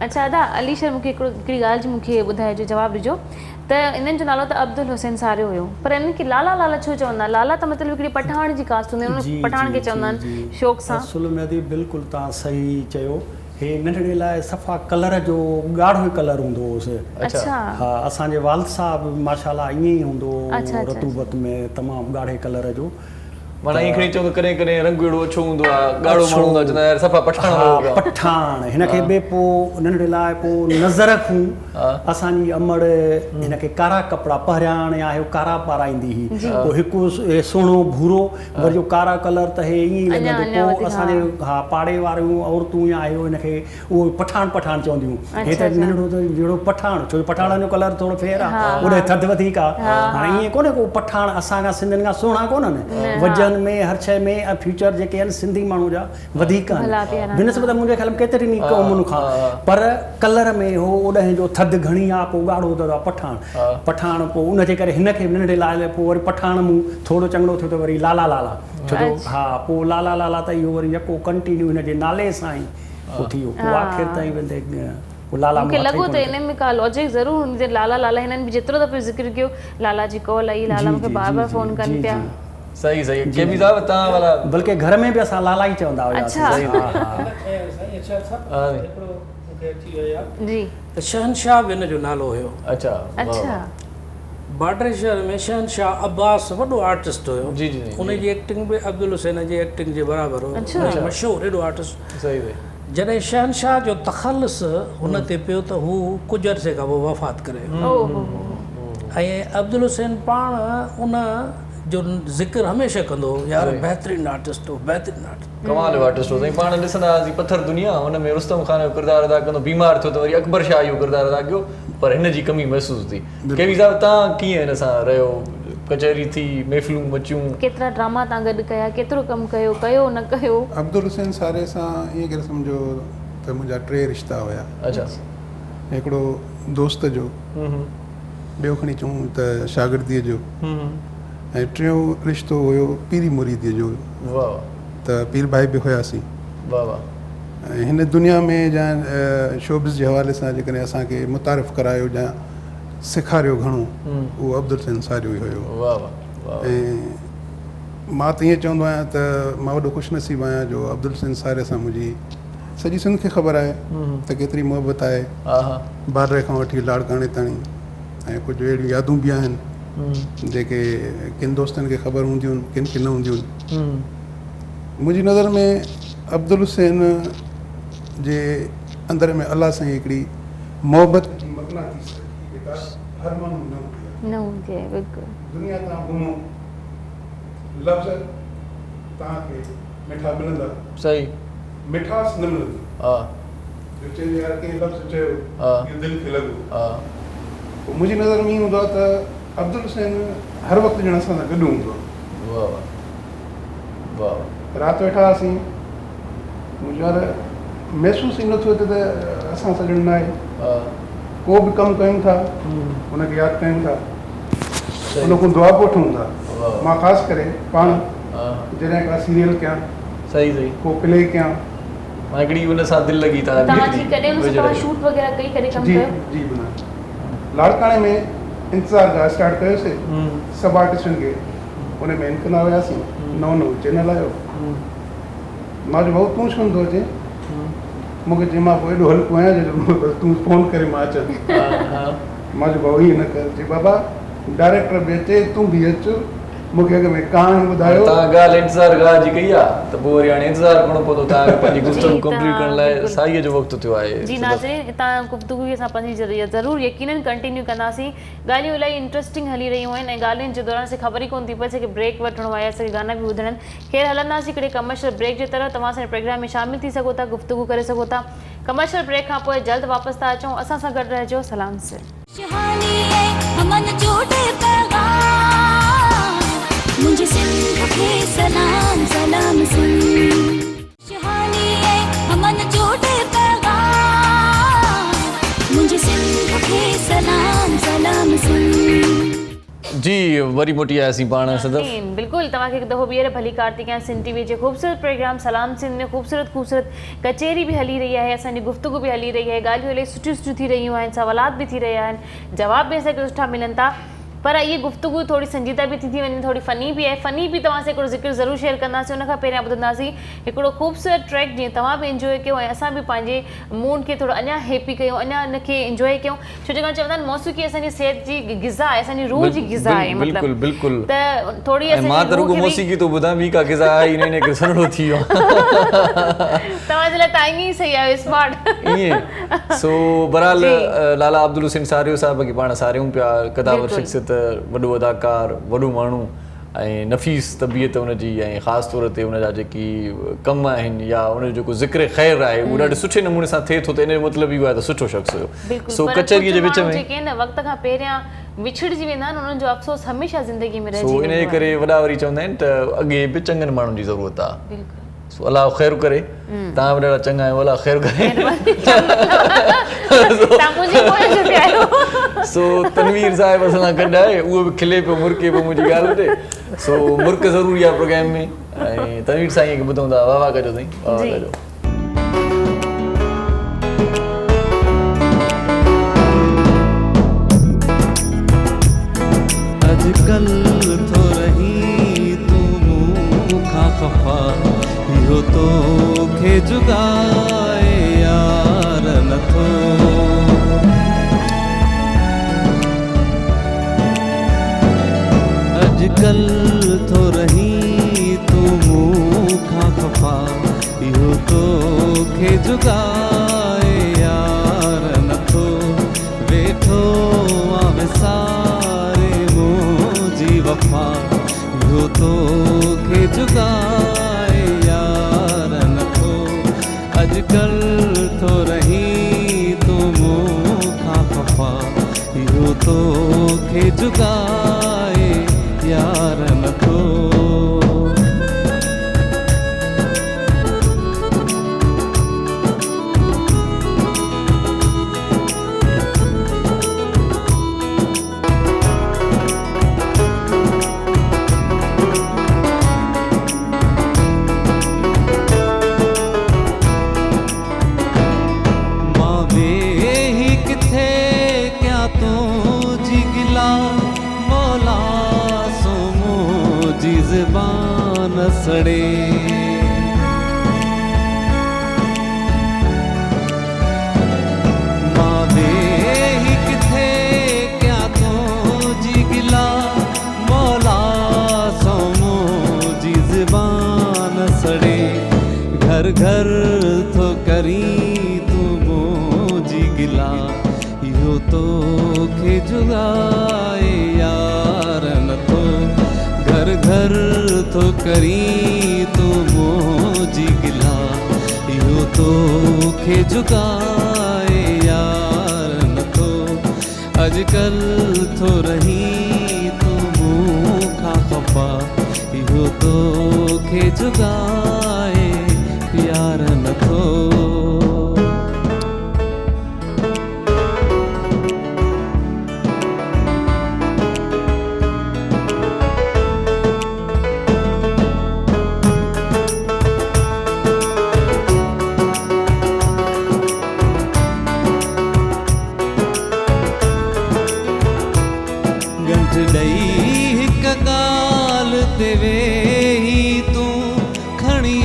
اڇا ادا علي شير مونکي هڪڙو هڪڙي ڳالهه جي مونکي ٻڌائجو جواب ڏجو ته انهن جو نالو ته عبدالحسين ساريو هيو پر انهن کي لالا لالا ڇو چوندا آهن لالا ته مطلب هڪڙي پٺاڻ جي ڪاسٽ هوندي آهي ان پٺاڻ کي چوندا آهن شوق سان. اصل ۾ ادي بلڪل توهان صحيح چيو هي ننڍڙي لاء صفا ڪلر جو ڳاڙهو ئي ڪلر هوندو هوس. اڇا. ها اسان جي والد صاحب به ماشاءالله ائين ئي هوندو هو رطوبت ۾ تمام ڳاڙهي ڪلر جو. معنيٰ ائين کڻي چئون ته ڪڏهن ڪڏهن رنگ اهڙو اڇو هوندو آهي ڳاڙهو ماڻهو هوندو آهي چوندا آهن يار صفا پٺاڻ لڳو پيو آهي. ها پٺاڻ هن کي به پوء ننڍڙي لاء پوء نظر کون اسان جي امڙ هن کي ڪارا ڪپڙا پهرياڻ يا هي ڪارا پارائيندي هئي پوء هڪ سهڻو ڀورو وري جو ڪارا ڪلر ته هي ائين ئي لڳندو پوء اسان جي ها پاڙي واريون عورتون يا هي هن کي اهو پٺاڻ پٺاڻ چونديون هي ته ننڍڙو ته جهڙو پٺاڻ ڇو جو پٺاڻن جو ڪلر ٿورو فيئر آ اوڏي ٿڌ وڌيڪ آ هاڻي ائين ڪونهي ڪو پٺاڻ اسان کان سنڌين کان سهڻا ڪونهن وجهن ۾ هر شيء ۾ ۽ فيچر جيڪي آهن سنڌي ماڻهو جا وڌيڪ آهن بنسبت منهنجي خيال ۾ ڪيترين ئي قومن کان پر ڪلر ۾ هو اوڏانهن جو ٿڌ گهڻي آ پوء ڳاڙهو ته پٺاڻ پٺاڻ پوء ان جي ڪري هن کي به ننڍڙي لاء پوء وري پٺاڻ مون ٿورو چڱڙو ٿيو ته وري لالا لالا ڇو جو ها پوء لالا لالا ته اهو وري يڪو ڪنٽينيو هن جي نالي سان ئي پوء ٿي ويو پوء آخر تائين ويندي پوء لالا مون کي مون هٿ ئي لڳو ڪونه ته ان ۾ ڪا لاجڪ ضرور هوندي ته لالا لالا هنن به جيترو دفعو ذڪر ڪيو لالا جي ڪال آئي لالا مون کي بار بار فون ڪن پيا. صحيح صحيح ڪي پي صاحب تان والا. بلڪه گهر ۾ به اسان لالا ئي چوندا هياسين. اڇا. سائين ارشاد صاحب هڪڙو مون کي اچي ويو ياد. جي. ته شهنشاهه به هن جو نالو هيو. اڇا اڇا. باڊري شهر ۾ شهنشاهه عباس وڏو آرٽسٽ هيو. جي جي ان جي ايڪٽنگ به عبدالحسين جي ايڪٽنگ جي برابر هو. اڇا. مشهور ايڏو آرٽسٽ. صحيح صحيح. جڏهن شهنشاهه جو تخلص هن تي پيو ته هو ڪجهه عرصي کان پوء وفات ڪري ويو. ۽ عبدالحسين پاڻ ان جو ذڪر هميشه ڪندو هو يار بهترين آرٽسٽ هو بهترين آرٽسٽ. ڪمال جو آرٽسٽ هو سائين پاڻ ڏسندا هئاسين پٿر دنيا ان ۾ رستم خان جو ڪردار ادا ڪندو بيمار ٿيو ته وري اڪبر شاهه اهو ڪردار ادا ڪيو پر هن جي ڪمي محسوس ٿي ڪي پي صاحب تان ڪيئن هن سان رهيو ڪچهري ٿي محفلون مچيون. ڪيترا ڊراما تان گڏ ڪيا ڪيترو ڪم ڪيو ڪيو نه ڪيو. عبدالحسين ساري سان ائين ڪري سمجهو ته منهنجا ٽي رشتا هيا. اڇا. هڪڙو دوست جو. ٻيو کڻي چئون ته شاگرديء جو ۽ ٽيون رشتو هيو پيري مريديء جو ته پير ڀائي به هياسين. ۽ هن دنيا ۾ جا شوبز جي حوالي سان جيڪڏهن اسان کي متعارف ڪرايو يا سيکاريو گهڻو اهو عبدالحسين ساريو ئي هيو. ۽ مان ته ائين چوندو آهيان ته مان وڏو خوش نصيب آهيان جو عبدالحسين ساري سان منهنجي سڄي سنڌ کي خبر آهي ته ڪيتري محبت آهي بارڊر کان وٺي لاڙڪاڻي تائين ۽ ڪجهه اهڙيون يادون به آهن جيڪي ڪن دوستن کي خبر هونديون آهن ڪن کي نه هونديون آهن منهنجي نظر ۾ عبدالحسين جي اندر ۾ الله سائين هڪڙي محبت جي مقناطيس رکي جيڪا هر ماڻهو ۾ نه هوندي آهي نه هوندي آهي بلڪل دنيا تان گهمو لفظ توهان کي مٺا ملندا صحيح مٺاس نه ملندي. ها. جو چئجي يار ڪنهن لفظ چيو ها. اهو دل کي لڳو. ها. پوء منهنجي نظر ۾ ائين هوندو آهي ته عبدالحسين هر وقت ڄڻ اسان سان گڏ هوندو آهي. واه واه واه واه. رات ويٺا هئاسين مون چيو يار محسوس ئي نٿو ٿئي ته اسان سان ڄڻ ناهي. ها. ڪو به ڪم ڪيون ٿا ان کي ياد ڪيون ٿا ان کان دعا به وٺون ٿا. مان خاص ڪري پاڻ جڏهن ڪا سيريل ڪيان. صحيح صحيح. ڪو پلي ڪيان. مان هڪڙي ان سان دل لڳي تان توهان جي ڪڏهن ان سان توهان شوٽ وغيره ڪئي ڪڏهن ڪم جي ڪيو؟ جي بنا لاڙڪاڻي ۾ انتظار گاهه اسٽارٽ ڪيوسي سڀ آرٽسٽن کي ان ۾ ان ڪندا وياسين نئون نئون چينل آيو مان چيو ڀائو تون ڇو نٿو اچين مون کي چئي مان پوء ايڏو هلڪو آهيان جو بس تون فون ڪري مان اچان مان چيو ڀائو ائين نه ڪر چئي بابا ڊائريڪٽر به اچي تون به اچ مون کي اڳ ۾ ڪهاڻي ٻڌايو. توهان ڳالهه انتظار گاهه جي ڪئي آ ته پوء وري هاڻي انتظار ڪرڻو پوندو توهان کي پنهنجي گفتگو ڪمپليٽ ڪرڻ لاء سائيء جو وقت ٿيو آهي. جي ناظرين هتان گفتگو کي اسان پنهنجي ضرور يقينن ڪنٽينيو ڪنداسين ڳالهيون الاهي انٽرسٽنگ هلي رهيون آهن ۽ ڳالهين جي دوران اسان کي خبر ئي ڪونه ٿي پئي اسان کي بريڪ وٺڻو آهي اسان کي گانا به ٻڌڻا آهن خير هلنداسين هڪڙي ڪمرشل بريڪ جي طرف توهان اسان جي پروگرام ۾ شامل ٿي سگهو ٿا گفتگو ڪري سگهو ٿا ڪمرشل بريڪ کان پوء جلد واپس ٿا اچون اسان سان گڏ رهجو سلام سر. خوشحالي ۽ امن جو ڏي پيغام منهنجي سنڌ کي سلام سلام سنڌ. خوشحالي ۽ امن جو ڏي پيغام منهنجي سنڌ کي سلام سلام سنڌ. جي وري موٽي آياسين پاڻ صدف. ناظرين بلڪل توهان کي هڪ دفعو ٻيهر ڀليڪار ٿي ڪيان سنڌ ٽي وي جي خوبصورت پروگرام سلام سنڌ ۾ خوبصورت خوبصورت ڪچهري به هلي رهي آهي اسان جي گفتگو به هلي رهي آهي ڳالهيون الائي سٺيون سٺيون ٿي رهيون آهن سوالات به ٿي رهيا آهن جواب به اسان کي سٺا ملن ٿا پر اهي گفتگو ٿوري سنجيده به ٿي ٿي وڃي ٿوري فني به آهي فني به توهان سان هڪڙو ذڪر ضرور شيئر ڪنداسين ان کان پهريان ٻڌنداسين هڪڙو خوبصورت ٽريڪ جيئن توهان به انجوائي ڪيو ۽ اسان به پنهنجي موڊ کي ٿورو اڃا هيپي ڪيون اڃا ان کي انجوائي ڪيون ڇو جو چوندا آهن موسيقي اسان جي صحت جي غذا آهي اسان جي روح جي غذا آهي مطلب بلڪل بلڪل ته ٿوري ۽ مان ته رڳو موسيقي ٿو ٻڌان ٻي ڪا غذا آهي ئي نه ان ڪري سنهڙو ٿي ويو توهان جي لاء ته ائين ئي صحيح آهي اسمارٽ ائين سو بهرحال لالا عبدالحسين ساريو صاحب کي پاڻ ساريون پيا قداور شخصيت وڏو اداڪار وڏو ماڻهو ۽ نفيس طبيعت ان جي ۽ خاص طور تي ان جا جيڪي ڪم آهن يا ان جو جيڪو ذڪر خير آهي اهو ڏاڍي سٺي نموني سان ٿئي ٿو ته ان جو مطلب اهو آهي ته سٺو شخص هيو سو ڪچهريء جي وچ ۾. جيڪي نه وقت کان پهريان وڇڙجي ويندا آهن انهن جو افسوس هميشه زندگي ۾ رهجي سو ويندو انهيء آهي. ڪري وڏا وري چوندا آهن ته اڳي به چڱن ماڻهن جي ضرورت آهي. بلڪل. سو الله خير ڪري توهان به ڏاڍا چڱا آهيو الله خير ڪري. توهان منهنجي پويان ڇو پيا آهيو. سو تنوير صاحب اسان سان گڏ آهي اهو به کلي پيو مرڪي پيو منهنجي ڳالهه تي سو مرڪ ضروري آهي پروگرام ۾ ۽ تنوير سائين کي ٻڌون ٿا واهه واهه ڪجو سائين واهه واهه ڪجو. اڄڪلهه ٿو رهين تون مون کان خفا اهو توکي جڳائي يار نٿو. اڄڪلهه ٿو رهين تون مون کان خفا اهو توکي جڳائي يار نٿو ويٺو آ وساري منهنجي وفا اهو توکي جڳائي يار نٿو اڄڪلهه ٿو رهين تون مون کان خفا اهو توکي جڳائي يار نٿو. مان ويهي ڪٿي ڪيان تنهنجي گلا مولا سو منهنجي زبان سڙي. مان ويهي ڪٿي ڪيان تنهنجي گلا مولا سو منهنجي زبان سڙي. گهر گهر ٿو ڪرين تون منهنجي گلا اهو توکي جڳائي يار نٿو. گهر گهر ٿو ڪرين تون منهنجي گلا اهو توکي جڳائي يار نٿو. اڄڪلهه ٿو رهين تون مون کان خفا اهو توکي جڳائي يار نٿو. ڳنڍ ڏئي هڪ ڳالهه تي ويهي تون کڻي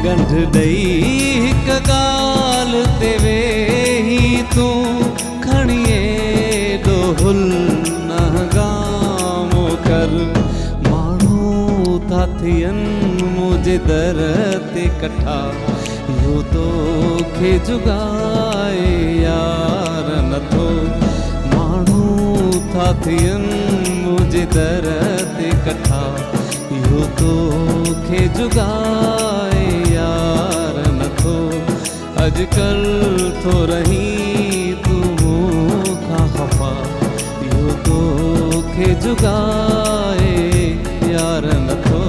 ڳنڍ ڏئي هڪ ڳالهه تي ويهي تون کڻي ايڏو هل نه هنگامو ڪر. ماڻهو ٿا ٿين منهنجي در تي ڪٺا، اهو توکي جڳائي يار نٿو. ماڻهو ٿا ٿين منهنجي در تي ڪٺا، اهو توکي جڳائي يار نٿو. اڄڪلهه ٿو رهين تون مون کان خفا، اهو توکي جڳائي يار نٿو.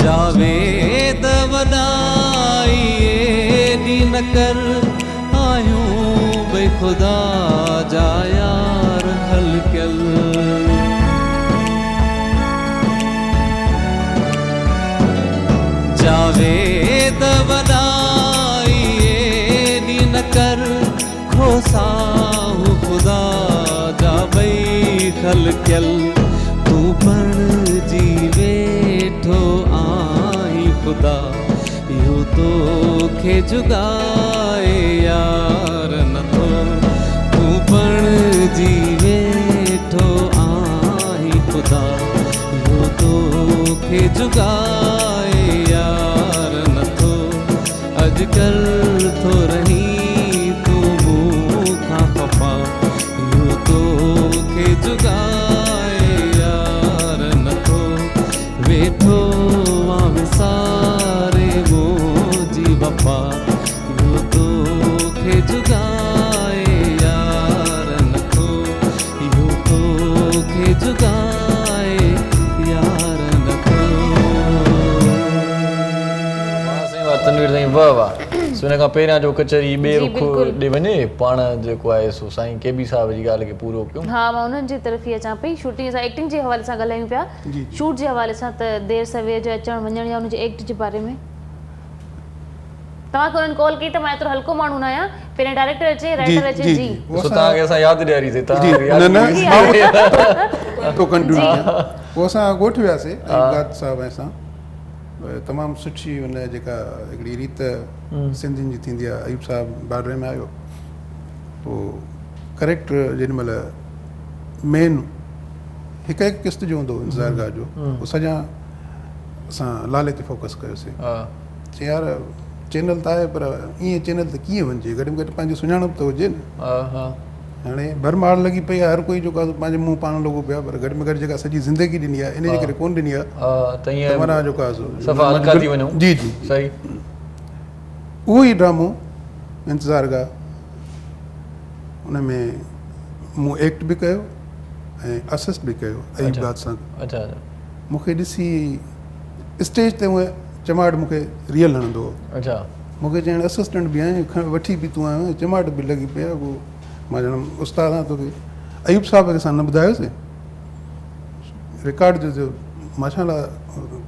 جاويد وڏائي ايڏي نه ڪر، آهيون ٻئي خدا جا يار خلقيل. جاويد وڏائي ايڏي نه ڪر، کوسا هو خدا جا ٻئي خلقيل. تون بڻجي ويٺو آهين خدا، اهو توکي جڳائي يار نٿو. تون بڻجي ويٺو آهين خدا، اهو توکي جڳائي يار نٿو. اڄڪلهه ٿو رهين تون مون کان خفا، اهو توکي جڳائي يار نٿو. ويٺو آ وساري منهنجي وفا، اهو توکي جڳائي يار نٿو. اهو توکي جڳائي يار نٿو. واهه سائين واهه تنوير سائين واهه واهه. سو ان کان پهريان جو ڪچهري ٻئي جي رخ بلڪل. ڏي وڃي پاڻ جيڪو آهي سو سائين ڪي بي صاحب جي ڳالهه کي پورو ڪيون. ها مان انهن جي طرف ئي اچان پئي شوٽنگ اسان ايڪٽنگ جي حوالي سان ڳالهايون پيا جي جي. شوٽ جي حوالي سان ته دير سوير جو اچڻ وڃڻ يا ان جي ايڪٽ جي باري ۾ توهان کي انهن ڪال ڪئي ته مان ايترو هلڪو ماڻهو نه آهيان پهريان ڊائريڪٽر اچي جي رائيٽر اچي جي جي. جي اهو سو اسان توهان کي اسان ياد ڏياريسي جي توهان کي ياد نه نه ڏياريسي. مان ٿو ڪنٽينيو جي. ڪيان. پوء اسان ڳوٺ وياسي ايوب گاد صاحب ۽ اسان تمام سٺي ان جيڪا هڪڙي ريت سنڌين جي ٿيندي آهي. ايوب صاحب بارڊر ۾ آيو پوء ڪريڪٽر جيڏي مهل مين هڪ هڪ قسط جو هوندو هو انتظار گاهه جو، اهو سڄا اسان لالي تي فوڪس ڪيوسي. چي يار چينل ته آهي پر ائين چينل تي ڪيئن وڃجي، گهٽ ۾ گهٽ پنهنجي سڃاڻپ ته هجي نه. هاڻي ڀرماڙ لڳي پئي آهي، هر ڪوئي جيڪو آهي سو پنهنجي منهن پاڻ لڳو پيو آهي، پر گهٽ ۾ گهٽ جيڪا سڄي زندگي ڏني آهي ان جي ڪري ڪونه ڏني آهي ته ائين معنيٰ جيڪو آهي سو صفا هلڪا ٿي وڃون. جي جي صحيح. اهو ئي ڊرامو انتظار گاهه ان ۾ مون ايڪٽ به ڪيو ۽ اسسٽ به ڪيو ايوب گاد سان. اڇا اڇا. مون کي ڏسي اسٽيج تي هونء چماٽ مون کي ريئل هڻندو هو. اڇا. مون کي چيائين اسسٽنٽ به آهين، وٺي به تون آيو آهين، چماٽ به لڳي پئي آهي، پوء مان ڄڻ استاد آهيان توکي. ايوب صاحب کي اسان نه ٻڌايوسين، رڪارڊ جو ٿيو. ماشاء الله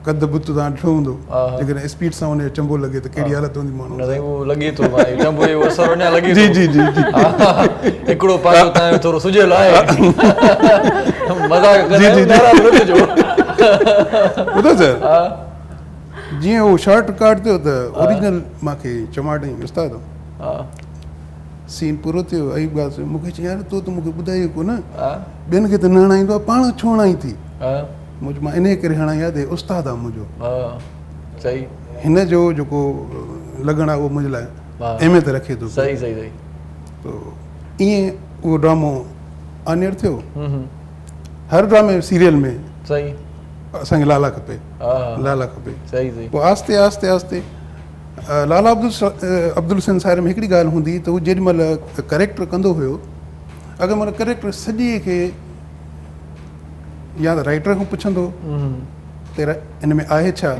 قد بت توهان ڏٺو هوندو، جيڪڏهن اسپيڊ سان ان جو چنبو لڳي ته ڪهڙي حالت هوندي ماڻهو نه سائين اهو لڳي ٿو ڀائي چنبو جو اثر اڃا لڳي جي ٿو. جي جي جي. هڪڙو پاسو توهان جو ٿورو سجيل آهي. مذاق ڪندا جي، آهيون، جي، جي. ناراض نه ٿجو. ٻڌو سر، جيئن اهو شارٽ رڪارڊ ٿيو ته اوريجنل مان کي چماٽ ڏني استاد. سين پورو ٿيو، ايوب ڳالهه سڻي مون کي چيائين يار تو ته مون کي ٻڌايو ڪونه، ٻين کي ته نه هڻائيندو آهي پاڻ ڇو هڻائين ٿي؟ مون چيو مان انهيء ڪري هڻائي آهي ته هي استاد آهي منهنجو. صحيح. هن جو جيڪو لڳڻ آهي اهو منهنجي لاء اهميت رکي ٿو. صحيح صحيح صحيح. تو ائين اهو ڊرامو آن ايئر ٿيو. هر ڊرامي سيريل ۾ صحيح. اسان کي لالا کپي، لالا کپي. صحيح صحيح. پوء آهستي آهستي آهستي لالا عبدالحسين سائر ۾ هڪڙي ڳالهه هوندي ته هو جيڏي مهل ڪريڪٽر ڪندو هيو، اگر معنيٰ ڪريڪٽر سڄي کي يا ته رائيٽر کان پڇندو ته ان ۾ آهي ڇا،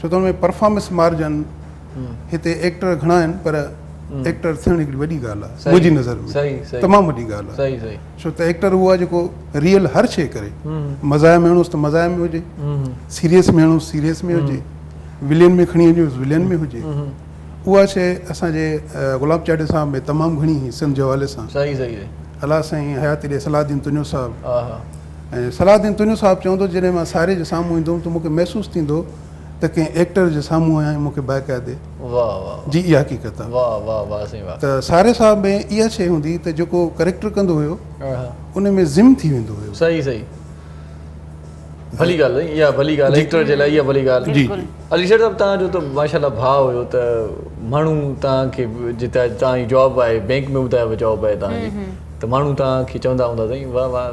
ڇو ته ان ۾ پرفارمنس مارجن، هتي ايڪٽر گهڻا آهن پر ايڪٽر ٿيڻ هڪڙي وڏي ڳالهه آهي منهنجي نظر ۾ تمام وڏي ڳالهه آهي ڇو ته ايڪٽر اهو آهي جيڪو ريئل هر شيء ڪري مزاح ۾ هڻوس ته مزاح ۾ هجي سيريس ۾ هڻوس سيريس ۾ هجي ولين ۾ کڻي وڃوس ولين ۾ هجي اها شيء اسان جي غلام چاڙهي صاحب ۾ تمام گهڻي هئي سنڌ جي حوالي سان صحيح صحيح الله سائين حياتي ڏي صلاح الدين تنيو صاحب ۽ صلاح الدين تنيو صاحب چوندو جڏهن مان ساري جي سامهون ايندو هوم ته مون کي محسوس ٿيندو ته ڪنهن ايڪٽر جي سامهون آهيان ۽ مون کي باقاعدي واه واه جي اها حقيقت آهي واه واه واه سائين واه ته ساري صاحب ۾ اها شيء هوندي ته جيڪو ڪريڪٽر ڪندو هيو ان ۾ ضم ٿي ويندو هيو. صحيح صحيح ڀلي ڳالهه سائين اها ڀلي ڳالهه ايڪٽر جي لاء اها ڀلي ڳالهه جي علي شير صاحب توهان جو ته ماشاءالله ڀاء هيو ته ماڻهو توهان کي جتي توهان جي جاب آهي بينڪ ۾ ٻڌايو جاب آهي توهان جي ته ماڻهو توهان کي چوندا هوندا سائين واه واه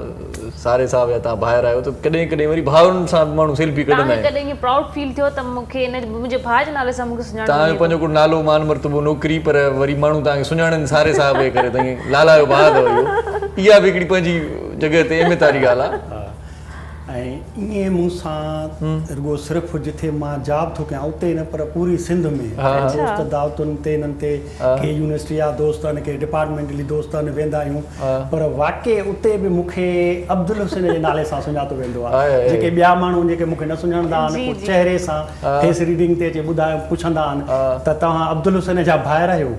ساري صاحب جا توهان ڀائر آهيو ته ڪڏهن ڪڏهن وري ڀائرن سان به ماڻهو سيلفي ڪڍندا توهان کي آهن. ڪڏهن ائين پرائوڊ فيل ٿيو ته مون کي ان منهنجي ڀاء جي نالي سان مون کي سڃاڻيو توهان جو وڃي پنهنجو ٿو. ڪو نالو مان مرتبو نوڪري پر وري ماڻهو توهان کي سڃاڻن ساري صاحب جي ڪري ته ائين لالا جو ڀاء اٿو اهو اها به هڪڙي پنهنجي جڳهه تي اهميت واري ڳالهه آهي. ۽ ائين مون سان رڳو صرف جٿي مان جاب ٿو ڪيان اتي نه پر پوري سنڌ ۾ دوست دعوتن تي انهن تي ڪي يونيورسٽي جا دوست آهن ڪي ڊپارٽمينٽلي دوست آهن ويندا آهيون پر واقعي اتي به مون کي عبدالحسين جي نالي سان سڃاتو ويندو آهي جيڪي ٻيا ماڻهو جيڪي مون کي نه سڃاڻندا آهن پوء چهري سان فيس ريڊنگ تي اچي ٻڌايو پڇندا آهن ته توهان عبدالحسين جا ڀائر آهيو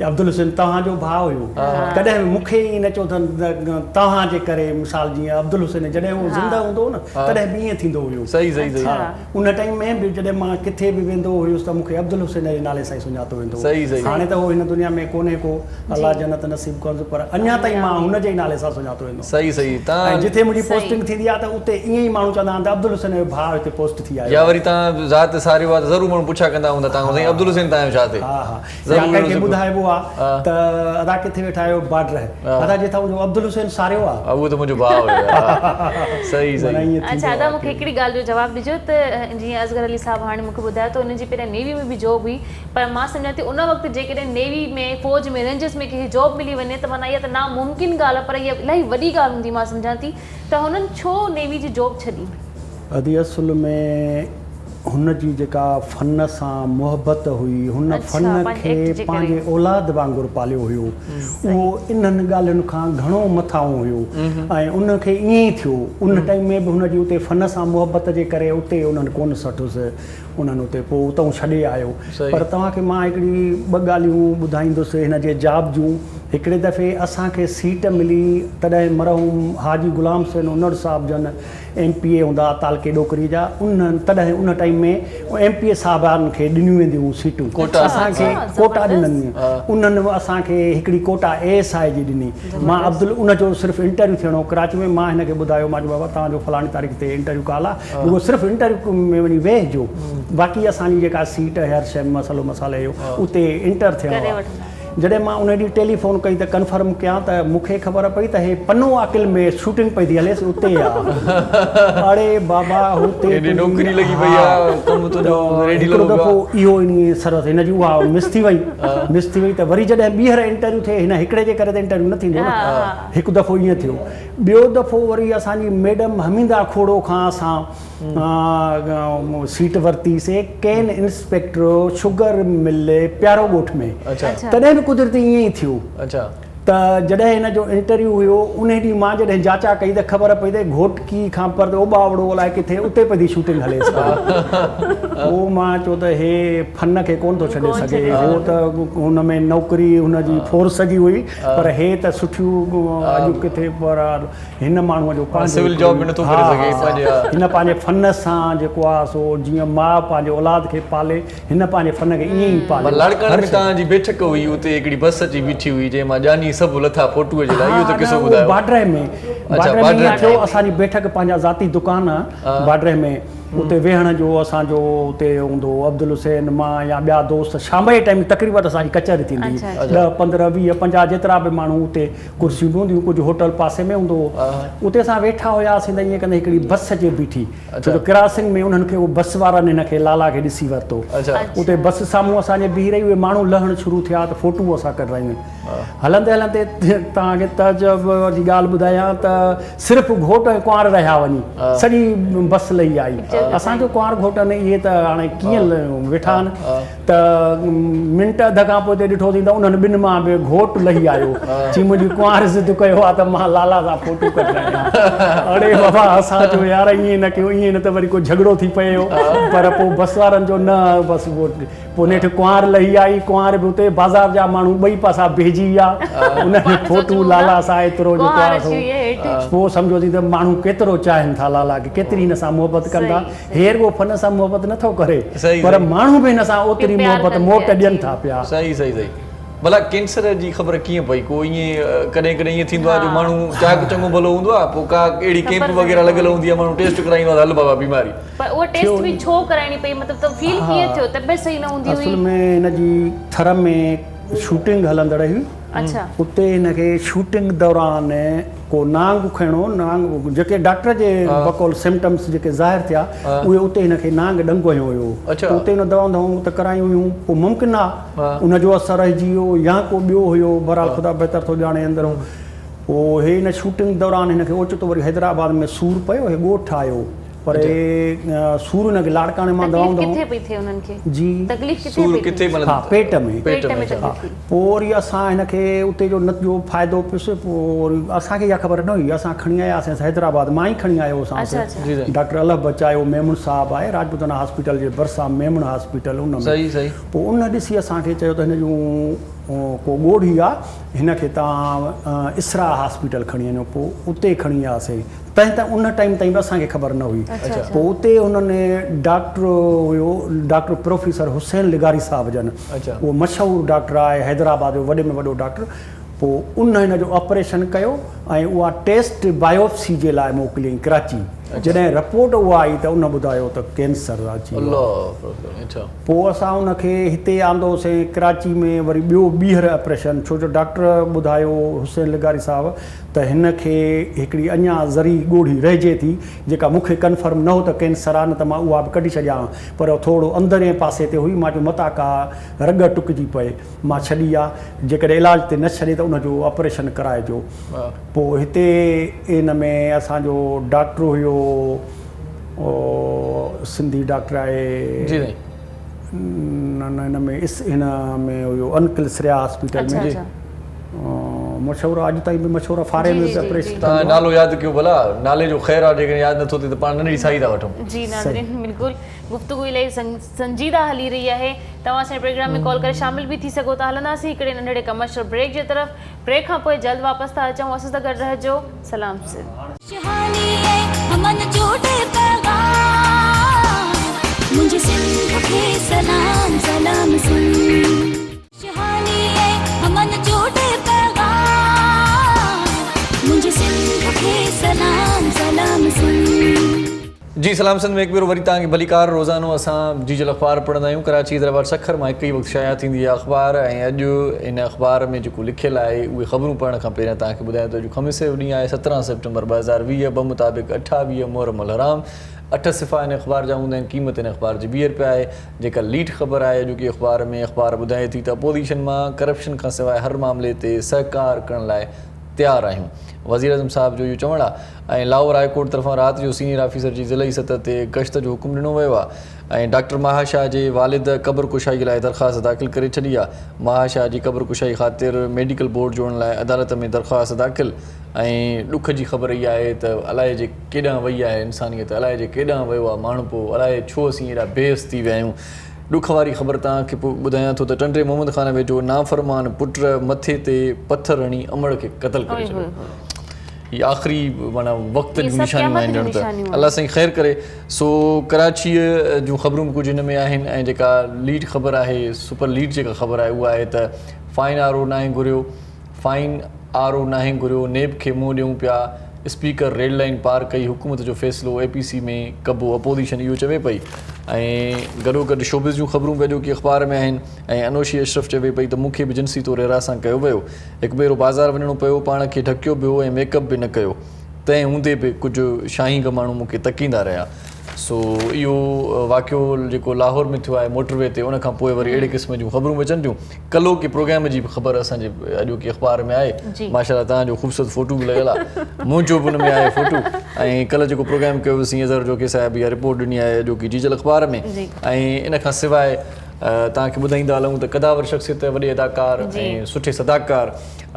يا عبدالحسين توهان جو ڀاء هيو ڪڏهن به مون کي ائين نه چئو ته توهان جي ڪري مثال جيئن عبدالحسين جڏهن هو زنده هوندو هو نه تڏهن به ائين ٿيندو هيو صحيح صحيح صحيح ها ان ٽائيم ۾ به جڏهن مان ڪٿي به ويندو هيس ته مون کي عبدالحسين جي نالي سان ئي سڃاتو ويندو هو صحيح صحيح هاڻي ته هو هن دنيا ۾ ڪونهي ڪو الله جنت نصيب ڪندس پر اڃا تائين مان هن جي ئي نالي سان سڃاتو ويندو صحيح صحيح ۽ تان جٿي منهنجي پوسٽنگ ٿيندي آهي ته اتي ائين ئي ماڻهو چوندا آهن ته عبدالحسين جو ڀاء هتي پوسٽ ٿي آيو يا آهي وري تان ذات ساريو آهي ته ضرور ماڻهو پڇا ڪندا هوندا تان سائين عبدالحسين تان جو ڇا ٿئي ها ها يا ڪنهن کي ٻڌائبو آ ته ادا ڪٿي ويٺا آهيو بارڊر ادا جتان منهنجو عبدالحسين ساريو آ. اهو ته منهنجو ڀاء هيو صحيح صحيح. اڇا ادا مونکي هڪڙي ڳالهه جو جواب ڏجو ته جيئن اصغر علي صاحب هاڻي مونکي ٻڌايو ته انهن جي پهريان نيوي ۾ به جاب هئي پر مان سمجهان ٿي ان وقت جيڪڏهن نيوي ۾ فوج ۾ رينجرز ۾ ڪنهن کي جاب ملي وڃي ته معنيٰ اها ته ناممڪن ڳالهه آ پر اها الاهي وڏي ڳالهه هوندي مان سمجهان ٿي ته هنن ڇو نيوي جي جاب ڇڏي. ادي اصل ۾ هن جي جيڪا فن سان محبت هئي، هن فن کي پنهنجي اولاد وانگر پاليو هيو، اهو انهن ڳالهين کان گهڻو مٿانهون هيو ۽ ان کي ائين ئي ٿيو. ان ٽائيم ۾ به هن جي اتي فن سان محبت جي ڪري اتي انهن ڪونه سٺس، انهن اتي پوء اتئون ڇڏي آيو. پر توهان کي مان هڪڙي ٻه ڳالهيون ٻڌائيندس هن جي جاب جون. هڪڙي دفعي اسان کي سيٽ ملي تڏهن مرحوم حاجي غلام حسين انڙ صاحب جن ايم پي اي هوندا ها تعلقي ڏوڪري جا انهن تڏهن ان ٽائيم ۾ ايم پي اي صاحبان کي ڏنيون وينديون هيون سيٽون ڪوٽا اسان کي ڪوٽا ڏنن انهن اسان کي هڪڙي ڪوٽا اي ايس I جي ڏني مان عبدل ان جو صرف انٽرويو ٿيڻو هو ڪراچي ۾ مان هن کي ٻڌايو مان چيو بابا توهان جو فلاڻي تاريخ تي انٽرويو ڪال آ رڳو صرف انٽرويو ۾ وڃي ويهجو باقي اسان جي جيڪا سيٽ هر شيء مسئلو مسالي جو اتي انٽر ٿيڻو آ جڏهن مان ان ڏينهن ٽيلي فون ڪئي ته ڪنفرم ڪيان ته مون کي خبر پئي ته هي پنو عاقل ۾ شوٽنگ پئي ٿي هليس اتي آ اڙي بابا هتي ايڏي نوڪري لڳي پئي آ ڪم تنهنجو ريڊي هڪڙو لڳو پيو دفعو اهو انهي سروس هن جي اها مس ٿي وئي مس ٿي وئي ته وري جڏهن ٻيهر انٽرويو ٿئي هن هڪڙي جي ڪري ته انٽرويو نه ٿيندو نه هڪ دفعو ائين ٿيو ٻيو دفعو وري اسان جي ميڊم حميده کوڙو کان اسان سيٽ ورتي سي ڪين انسپيڪٽر شگر مل پيارو ڳوٺ ۾ تڏهن به قدرتي ائين ئي ٿيو ته جڏهن هن جو انٽرويو هيو انهي ڏينهن مان جڏهن جاچا ڪئي ته خبر پئي ته گهوٽڪي کان پر اوٻاوڙو الائي ڪٿي اتي پئي ٿي شوٽنگ هليس پوء مان چيو ته هي فن کي ڪونه ٿو ڇڏي سگهي هو ته هن ۾ نوڪري هن جي فورس جي هئي پر هي ته سٺيون اڄ ڪٿي پر هن ماڻهوء جو پنهنجو سول جاب به نٿو ڪري سگهي پنهنجي ها هن پنهنجي فن سان جيڪو آ سو جيئن ماء پنهنجي اولاد کي پالي هن پنهنجي فن کي ائين ئي پاليو. لاڙڪاڻي ۾ توهان جي بيٺڪ هئي اتي هڪڙي بس اچي بيٺي هئي جنهن مان ڄاڃي سڀ لٿا فوٽوء جي لاء اهو ته قصو ٻڌايو. باڊرهه ۾ باڊرهه ۾ ائين ٿيو اسان جي بيٺڪ پنهنجا ذاتي دڪان باڊرهه ۾ اتي ويهڻ جو اسان جو اتي هوندو هو عبدالحسين مان يا ٻيا دوست شام جي ٽائيم تقريبن اسان جي ڪچهري ٿيندي هئي ڏهه 15 20 50 جيترا به ماڻهو اتي ڪرسيون به هونديون ڪجهه هوٽل پاسي ۾ هوندو هو اتي اسان ويٺا هياسين ته ائين ڪندي هڪڙي بس اچي بيٺي ڇو جو ڪراسنگ ۾ انهن کي اهو بس وارن هن کي لالا کي ڏسي ورتو اتي بس سامهون اسان جي بيهي رهي اهي ماڻهو لهڻ شروع ٿيا ته فوٽو اسان ڪڍرايون هلندي هلندي توهان کي تعجب جي ڳالهه ٻڌايان ته صرف گهوٽ ۽ ڪنوار رهيا وڃي سڄي بس لهي آئي. اسان چيو ڪنوار گهوٽ آهن اهي ته هاڻي ڪيئن ويٺا آهن ته منٽ اڌ کان پوء ڏٺوسين ته انهن ٻن مان به گهوٽ لهي آيو. چي منهنجي ڪنوار ضد ڪيو آهي ته مان لالا سان فوٽو ڪڍرايان. اڙي بابا اسان چيو يار ائين نه ڪيو ائين نه ته وري ڪو جهڳڙو ٿي پئي. پر پوء بس وارن چيو نه بس پوء نيٺ ڪنوار لهي آئي. ڪنوار به اتي بازار جا ماڻهو ٻئي پاسا بيهجي ويا. انهن فوٽو لالا سان ايترو جيڪو آهي سو پوء سمجهوسين ته ماڻهو ڪيترو چاهين ٿا لالا کي ڪيتري هن سان محبت ڪن ٿا. هير اهو فن سان محبت نه ٿو ڪري پر ماڻهو به هن سان اوتري محبت موٽ ڏين ٿا پيا. صحيح صحيح صحيح ڀلا ڪينسر جي خبر ڪيئن پئي ڪو ائين ڪڏهن ڪڏهن ائين ٿيندو آهي جو ماڻهو چاڪ چڱو ڀلو هوندو آهي پوء ڪا اهڙي ڪيمپ وغيره لڳل هوندي آهي ماڻهو ٽيسٽ ڪرائيندو آهي ته هل بابا بيماري. پر اها ٽيسٽ به ڇو ڪرائڻي پئي مطلب ته فيل ڪيئن ٿيو طبيعت صحيح نه هوندي هئي. اصل ۾ هن جي ٿر ۾ شوٽنگ هلندڙ هئي اتي هن کي شوٽنگ دوران ڪو نانگ کڻو نانگ جيڪي ڊاڪٽر جي بقول سمپٽمس جيڪي ظاهر ٿيا اهي اتي هن کي نانگ ڏنگ هنيو هيو ته اتي هن دوائون دوائون ته ڪرايون هيون پوء ممڪن آ ان جو اثر رهجي ويو يا ڪو ٻيو هيو بهرحال خدا بهتر ٿو ڄاڻي اندرون پوء هي هن شوٽنگ دوران هن کي اوچتو وري حيدرآباد ۾ سور پيو هي ڳوٺ آيو پر اهي سور هن کي لاڙڪاڻي مان دوائون تڪليف ڪٿي پئي ٿئي انهن کي؟ جي. تڪليف ڪٿي پئي ٿئي؟ ها پيٽ ۾. پيٽ ۾ تڪليف ٿي. پوء وري اسان هن کي اتي جو نه جو فائدو پيس پوء وري اسان کي اها خبر نه هئي اسان کڻي آياسين حيدرآباد مان ئي کڻي آيو هوسانس ڊاڪٽر الهه بچايو ميمڻ صاحب آهي راجپوتانا هاسپيٽل جي ڀرسان ميمڻ هاسپيٽل ان ۾ پوء ان ڏسي اسان کي چيو ته هن جون ڪو ڳوڙهي آ هن کي توهان اسرا هاسپيٽل کڻي وڃو پوء اتي کڻي آياسين تنهن ته ان ٽائيم تائين به اسان کي خبر نه هئي. پوء اتي انهن ڊاڪٽر هيو ڊاڪٽر پروفيسر حسين لغاري صاحب جن اهو مشهور ڊاڪٽر آهي حيدرآباد جو وڏي ۾ وڏو ڊاڪٽر پوء ان هن جو آپريشن ڪيو ۽ اها ٽيسٽ بايوپسي جي لاء موڪليائين ڪراچي جڏهن رپورٽ اها آئي ته ان ٻڌايو ته ڪينسر اچي ويو آهي. پوء اسان ان کي هتي آندوسين ڪراچي ۾ وري ٻيو ٻيهر آپريشن ڇو جو ڊاڪٽر ٻڌايو حسين لغاري صاحب ته هن کي هڪڙي اڃا ذري ڳوڙهي رهجي ٿي، جيڪا مون کي ڪنفرم نه هو ته ڪينسر آ نه ته مان اها به ڪڍي ڇڏيان ها، پر ٿورو اندرئين پاسي تي هئي، مان چيو متان ڪا رڳ ٽڪجي پئي، مان ڇڏي آ، جيڪڏهن علاج تي نه ڇڏي ته ان جو آپريشن ڪرائجو. پوء هتي ان ۾ اسان جو ڊاڪٽر هيو، سنڌي ڊاڪٽر آهي، نه نه هن ۾ هن ۾ هيو انڪل سريا هاسپيٽل ۾. مشهور آ اڄ تائين به مشهور آ فارين ۾ به آپريشن ڪندو آ. نالو ياد ڪيو ڀلا نالي جو خير آ جيڪڏهن ياد نٿو ٿئي ته پاڻ ننڍڙي ساهي ٿا وٺون. جي ناظرين بلڪل گفتگو الاهي سنجيده هلي رهي آهي توهان اسان جي پروگرام ۾ ڪال ڪري شامل به ٿي سگهو ٿا هلنداسين هڪڙي ننڍڙي ڪمرشل بريڪ جي طرف بريڪ کان پوء جلد واپس ٿا اچون اسان سان گڏ رهجو سلام سنڌ. خوشحالي ۽ امن جو ڏي پيغام منهنجي سنڌ کي سلام سلام سنڌ. خوشحالي ۽ امن جو ڏي پيغام منهنجي سنڌ کي سلام سلام سنڌ. جي سلام سنڌ ۾ هڪ ڀيرو وري توهان کي ڀليڪار روزانو اسان جيجل اخبار پڙهندا آهيون ڪراچي حيدرآباد سکر مان هڪ ئي وقت شايع ٿيندي آهي اخبار ۽ اڄ ان اخبار ۾ جيڪو لکيل آهي اهي خبرون پڙهڻ کان پهريان توهان کي ٻڌايان ته اڄ خميس جو ڏينهن آهي 17 سيپٽمبر 2020 بمطابق 28 محرم الحرام اٺ صفحا هن اخبار جا هوندا آهن قيمت هن اخبار جي 20 رپيا آهي جيڪا ليڊ خبر آهي اڄوڪي اخبار ۾ اخبار ٻڌائي ٿي ته اپوزيشن مان ڪرپشن کان سواء هر معاملي تي سهڪار ڪرڻ لاء تيار آهيون وزيراعظم صاحب جو اهو چوڻ آهي ۽ لاهور هاء ڪورٽ طرفان رات جو سينيئر آفيسر جي ضلعي سطح تي گشت جو حڪم ڏنو ويو آهي ۽ ڊاڪٽر ماها شاهه جي والد قبر ڪشائي لاء درخواست داخل ڪري ڇڏي آهي ماها شاهه جي قبر ڪشائي خاطر ميڊيڪل بورڊ جوڙڻ لاء عدالت ۾ درخواست داخل ۽ ڏک جي خبر اها آهي ته الائي جي ڪيڏانهن وئي آهي انسانيت، الائي جي ڪيڏانهن ويو آهي ماڻهپو، الائي ڇو اسين ايڏا بي حس ٿي ويا آهيون. ڏک واري خبر توهان کي ٻڌايان ٿو ته ٽنڊي محمد خان ويجهو نافرمان پٽ مٿي تي پٿر هڻي امڙ کي قتل ڪري ڇڏيو. هي آخري معنيٰ وقت جون نشانيون آهن ڄڻ ته الله سائين خير ڪري. سو ڪراچيء جون خبرون به ڪجهه هن ۾ آهن ۽ جيڪا ليڊ خبر آهي سپر ليڊ جيڪا خبر آهي اها آهي ته فائن آر او ناهي گهريو. فائن آر او ناهي گهريو، نيب کي منهن ڏيون پيا، اسپيڪر ريڊ لائين پار ڪئي، حڪومت جو فيصلو اي پي سي ۾ ڪبو، اپوزيشن اهو چوي پئي ۽ گڏوگڏ شوبز جون خبرون به اڄوڪي اخبار ۾ آهن ۽ انوشي اشرف چوي پئي ته مون کي به جنسي طور هراسان ڪيو ويو، هڪ ڀيرو بازار وڃڻو پيو، پاڻ کي ڍڪيو به هو ۽ ميڪ اپ به نه ڪيو، تنهن هوندي به ڪجهه شاهينگ ماڻهو مون کي تڪيندا رهيا. سو اهو واقعو جيڪو لاهور ۾ ٿيو آهي موٽر وي تي ان کان پوء وري اهڙي قسم جون خبرون به اچن ٿيون. ڪلهوڪي پروگرام جي به خبر اسان جي اڄوڪي اخبار ۾ آهي. ماشاءالله توهان جو خوبصورت فوٽو به لڳل آهي. منهنجو به ان ۾ آهي فوٽو ۽ ڪلهه جيڪو پروگرام ڪيو هيوسين اظهر جوکيي صاحب اها رپورٽ ڏني آهي اڄوڪي جيجل اخبار ۾ ۽ ان کان سواء توهان کي ٻڌائيندا هلون ته قداور شخصيت وڏي اداڪار ۽ سٺي صداڪار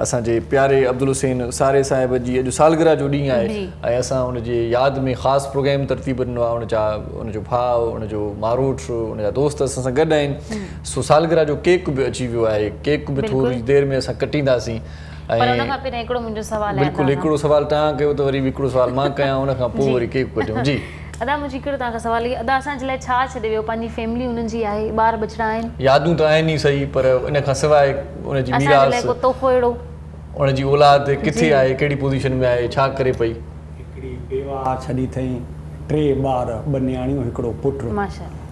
اسان جي پياري عبدالحسين ساري صاحب جي اڄ سالگرهه جو ڏينهن آهي ۽ اسان ان جي ياد ۾ خاص پروگرام ترتيب ڏنو آهي ان جا ان جو ڀاء ان جو ماروٽ ان جا دوست اسان سان گڏ آهن سو سالگرهه جو ڪيڪ به اچي ويو آهي ڪيڪ به ٿوري دير ۾ اسان ڪٽينداسين ۽ پر ان کان پهريان هڪڙو منهنجو سوال آهي بلڪل هڪڙو سوال توهان ڪيو ته وري به هڪڙو سوال مان ڪيان ان کان پوء وري ڪيڪ ڪٽيون جي. ادا منهنجو هڪڙو توهان کان سوال آهي ادا اسان جي لاء ڇا ڇڏي ويو پنهنجي فيملي انهن جي آهي ٻار ٻچڙا آهن. يادون ته آهن ئي سهي پر ان کان سواء ان جي ميراث اسان جي لاء ڪو تحفو اهڙو. ان جي اولاد ڪٿي آهي ڪهڙي پوزيشن ۾ آهي ڇا ڪري پئي. هڪڙي بيواهه ڇڏي اٿئين ٽي ٻار ٻه نياڻيون هڪڙو پٽ. ماشاءالله.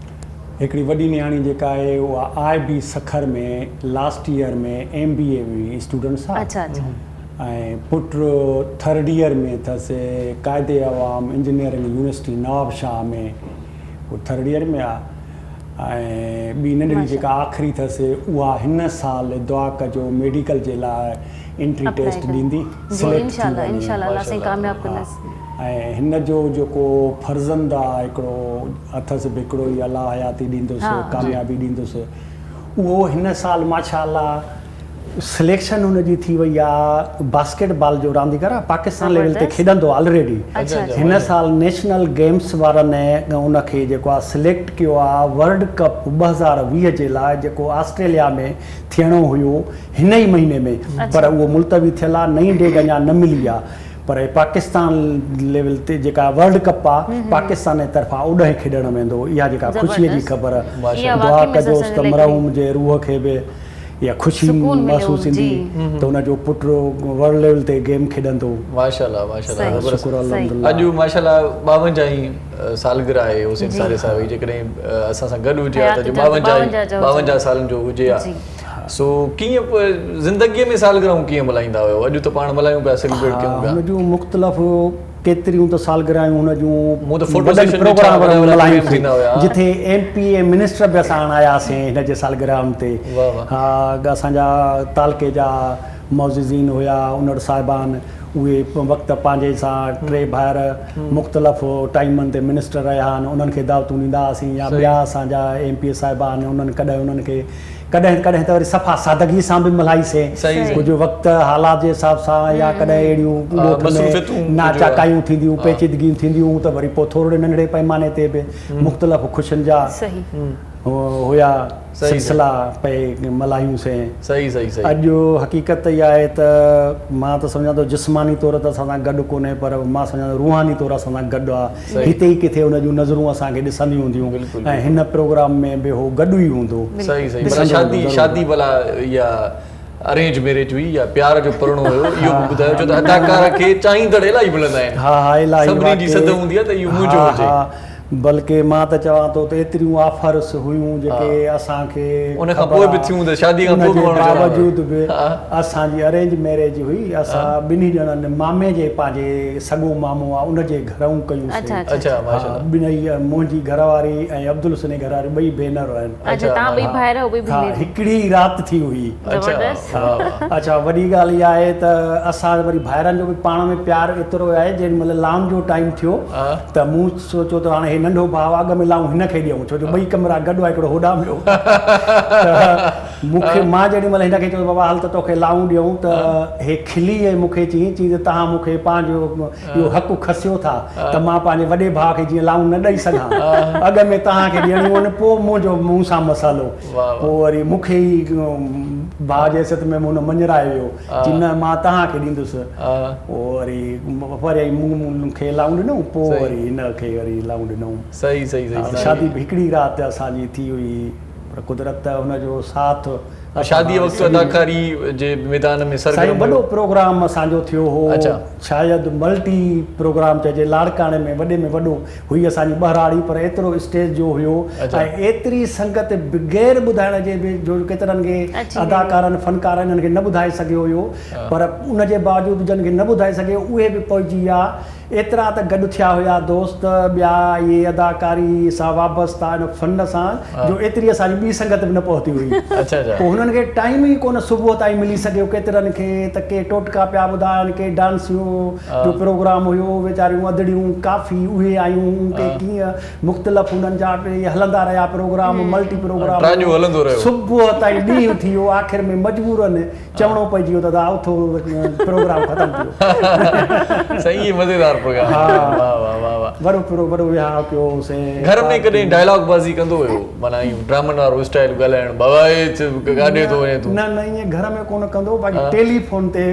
هڪڙي وڏي نياڻي جيڪا آهي اها آء بي Sukkur ۾ last year ۾ M B A ۾ students آ ۽ پٽ ٿرڊ ايئر ۾ اٿس قائد عوام انجنيئرنگ يونيورسٽي نوابشاهه ۾ هو ٿرڊ ايئر ۾ آ ۽ ٻي ننڍڙي جيڪا آخري اٿس اها هن سال دعا ڪجو ميڊيڪل جي لاء انٽري ٽيسٽ ڏيندي سليڪٽ ٿي وڃي ۽ هن جو جيڪو فرزند آ هڪڙو اٿس به هڪڙو ئي الله حياتي ڏيندس ڪاميابي ڏيندس اهو هن سال ماشاء الله سليڪشن هن جي ٿي وئي آ باسڪيٽ بال جو رانديگر آ پاڪستان ليول تي کيڏندو آ آلريڊي هن سال نيشنل گيمس وارن ان کي جيڪو آ سليڪٽ ڪيو آ ورلڊ ڪپ 2020 جي لاء جيڪو آسٽريليا ۾ ٿيڻو هيو هن ئي مهيني ۾ پر اهو ملتوي ٿيل آ نئين ڊيٽ اڃا نه ملي آ پر پاڪستان ليول تي جيڪا ورلڊ ڪپ آ پاڪستان جي طرفان اوڏانهن کيڏڻ ويندو اها جيڪا خوشي جي خبر دعا ڪجوس ته مرحوم جي روح کي به اها خوشي محسوس ٿيندي ته ان جو پٽ ورلڊ ليول تي گيم کيڏندو. ماشاءالله ماشاءالله زبردست شڪر الحمدلله. اڄ ماشاءالله 52 هين سالگرهه آهي حسين ساري صاحب جي جيڪڏهن اسان سان گڏ هجي ها ته اڄ 52 سالن جو هجي ها سو ڪيئن زندگي ۾ سالگرهون ڪيئن ملهائيندا هيو اڄ ته پاڻ ملهايون پيا سيليبريٽ ڪيون پيا. هن جون مختلف ڪيتريون ته سالگرهيون هن جون مون ته فوٽو وڏن سيشن ڏٺا پروگرام وڏا وڏا پروگرام ملهايونسين ٿيندا هيا. جتي ايم پي اي منسٽر به اسان آڻاياسين هن جي سالگرهن تي واه واه. ها اسان جا تعلقي جا معززين هيا انڙ صاحبان اهي وقت پنهنجي سان ٽي ڀائر مختلف ٽائيمن تي منسٽر رهيا آهن انهن کي دعوتون ڏيندا هئاسين يا ٻيا اسان جا ايم پي اي صاحبان انهن ڪڏهن انهن کي ڪڏهن ڪڏهن ته وري صفا سادگي سان به ملهائي سين ڪجهه وقت حالات جي حساب سان يا ڪڏهن اهڙيون ڳوٺ ۾ ناچاڪايون ٿينديون پيچيدگيون ٿينديون ته وري پوء ٿورڙي ننڍڙي پئماني تي به مختلف خوشين جا هيا سلسلا پئي ملهايون سين اڄ حقيقت اها آهي ته مان ته سمجهان ٿو جسماني طور ته اسان سان گڏ ڪونهي پر مان سمجهان ٿو روحاني طور اسان سان گڏ آهي. هتي ئي ڪٿي ان جون نظرون اسان کي ڏسنديون هونديون ۽ هن پروگرام ۾ به هو گڏ ئي هوندو. صحيح صحيح ڀلا شادي شادي ڀلا اها ارينج ميريج هئي يا پيار جو پرڻو هيو اهو به ٻڌايو ڇو ته اداڪار کي چاهيندڙ الاهي ملندا آهن ها ها الاهي سڀني جي سڌ هوندي آهي ته اهو منهنجو هجي. بلڪه مان ته چوان ٿو ته ايتريون آفرس هيون جيڪي اسان کي ان کان پوء به ٿيون ته شادي کان پوء به ان جي باوجود به اسان جي ارينج ميريج هئي اسان ٻنهي ڄڻن مامي جي پنهنجي سڳو مامو آ ان جي گهرئون ڪيون سين. اڇا ماشاءالله. ٻنهي منهنجي گهر واري ۽ عبدالحسين جي گهر واري ٻئي ڀينر آهن. اڇا توهان ٻئي ڀائر آهيو ٻئي ڀينرون. ها هڪڙي ئي رات ٿي هئي. زبردست. اڇا وڏي ڳالهه اها آهي ته اسان وري ڀائرن جو به پاڻ ۾ پيار ايترو آهي جيڏي مهل لائن جو ٽائيم ٿيو ته مون سوچيو ته هاڻي هي ننڍو ڀاء آ اڳ ۾ لائون هن کي ڏيون ڇو جو ٻئي ڪمرا گڏ هئا هڪڙو هوڏانهن ٻيو ته مون کي مان جيڏي مهل هن کي چيو ته بابا هل ته توکي لائون ڏيون ته هي کلي ۽ مون کي چيائين چيائين ته توهان مون کي پنهنجو اهو حق کسيو ٿا ته مان پنهنجي وڏي ڀاء کي جيئن لائون نه ڏئي سگهان اڳ ۾ توهان کي ڏيڻيون آهن پوء منهنجو مون سان مسئلو پوء وري مون کي ئي ڀاء جي حيثيت ۾ هن مڃرائي ويو چي نه مان توهان کي ڏيندس پوء وري پهريائين مون کي لائون ڏنائون پوء وري هن کي وري لائون ڏنائون صحيح صحيح شادي به هڪڙي رات اسان جي ٿي هئي. پر قدرت ته هن جو ساٿ شاديء وقت اداڪاري جي ميدان ۾ سائين سرگرم وڏو هيو. پروگرام اسان جو ٿيو هو اڇا. شايد ملٽي پروگرام چئجي لاڙڪاڻي ۾ وڏي ۾ وڏو هئي اسان جي ٻهراڙي پر ايترو اسٽيج جو هيو اڇا. ۽ ايتري سنگت بغير ٻڌائڻ جي به جو ڪيترن کي اچي وئي. اداڪارن فنڪارن انهن کي نه ٻڌائي سگهيو هيو پر ان جي باوجود جن کي نه ٻڌائي سگهيو اهي به پهچي ويا ايترا ته گڏ ٿيا هيا دوست ٻيا اهي اداڪاري سان وابسته ان فن سان جو ايتري اسان جي ٻي سنگت به نه پهتي هئي پوء هنن کي ٽائيم ئي ڪونه صبح تائين ملي سگهيو ڪيترن کي ته ڪي ٽوٽڪا پيا ٻڌائن ڪي ڊانسيون جو پروگرام هيو ويچاريون ادڙيون ڪافي اهي آيون ڪي ڪيئن مختلف هنن جا اهي هلندا رهيا پروگرام ملٽي پروگرام صبح تائين ڏينهن ٿي ويو آخر ۾ مجبورن چوڻو پئجي ويو ته ادا اٿو پروگرام ختم ٿي ويو. سائين هي مزيدار پروگرام ها واه واه واه واه وڏو پرو وڏو وهانء ڪيو هوسين گهر ۾ ڪڏهن ڊائلاگ بازي ڪندو هيو معنيٰ ائين ڊرامن وارو اسٽائل ڳالهائڻ بابا اي ڪاڏي ٿو وڃين تون نه نه ائين گهر ۾ ڪونه ڪندو باقي ٽيلي فون تي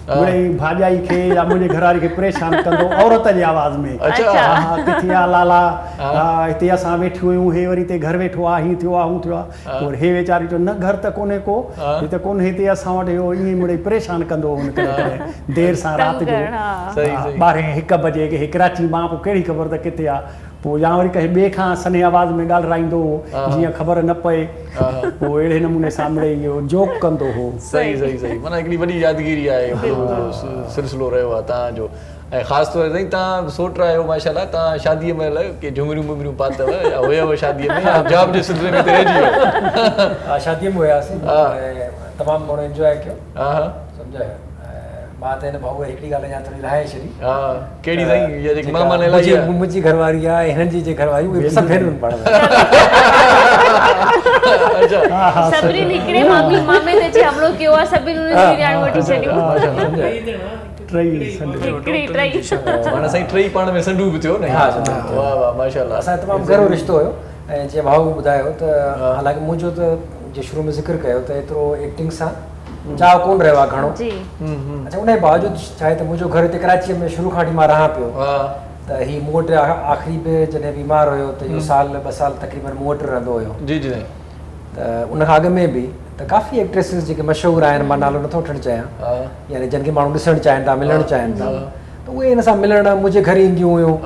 مڙئي ڀاڄائي کي يا منهنجي گهر واري کي پريشان ڪندو عورت جي آواز ۾ اڇا ها ها ڪٿي آ لالا ها هتي اسان ويٺيون آهيون هي وري هتي گهر ويٺو آ هين ٿيو آ هون ٿيو آ پوء هي ويچاري چيو نه گهر ته ڪونهي ڪو، هي ته ڪونهي هتي اسان وٽ اهو ائين مڙئي پريشان ڪندو هو ڪڏهن ڪڏهن دير سان رات جو ٻارهين هڪ بجي هي ڪراچي مان پوء ڪهڙي خبر ته ڪٿي آ پوء يا وري ڪنهن ٻئي کان سنهي آواز ۾ ڳالهرائيندو هو جيئن خبر نه پئي پوء اهڙي نموني سان مڙئي اهو جوڪ ڪندو هو. صحيح صحيح صحيح معنيٰ هڪڙي وڏي يادگيري آهي اهو سلسلو رهيو آ توهان جو. ۽ خاص طور سائين توهان سوٽ آهيو ماشاءالله توهان شاديء مهل ڪي جهمريون بمريون پاتل يا هيو شاديء ۾ يا جاب جي سلسلي ۾ هتي رهجي ويو. ها شاديء ۾ هياسين ۽ تمام گهڻو انجواء ڪيو سمجهه مان ته هن ڀائوء هڪڙي ڳالهه اڃا ٿوري رهائي ڇڏي. ها ڪهڙي سائين اها جيڪي مهمان الائي آهي. منهنجي گهر واري آهي ۽ هنن جي جيڪي گهر واري اهي سڀ ڀينرون پاڻ ۾. اڇا. سڀني هڪڙي مامي مامي تي اچي حملو ڪيو آهي سڀني انهن جي نياڻيون وٺي ڇڏيون. ٽئي سنڍ. هڪڙي ٽئي. معنيٰ سائين ٽئي پاڻ ۾ سنڍون به ٿيو نه. ها سنڍون به ٿيو. واه واه ماشاءالله. اسان جو تمام گهرو رشتو هيو ۽ جيئن ڀائو به ٻڌايو ته حالانڪه منهنجو ته جيئن شروع ۾ ذڪر ڪيو ته ايترو ايڪٽنگ سان چاهه ڪونه رهيو آهي گهڻو. جي. اڇا ان جي باوجود ڇا آهي ته منهنجو گهر هتي ڪراچيء ۾ شروع کان وٺي مان رهان پيو ته هي مون وٽ آخري به جڏهن بيمار هيو ته اهو سال ٻه سال تقريبن مون وٽ رهندو هيو. جي جي سائين. ته ان کان اڳ ۾ به ته ڪافي ايڪٽريسز جيڪي مشهور آهن مان نالو نٿو وٺڻ چاهيان يعني جن کي ماڻهو ڏسڻ چاهين ٿا ملڻ چاهين ٿا ته اهي هن سان ملڻ منهنجي گهر اينديون هيون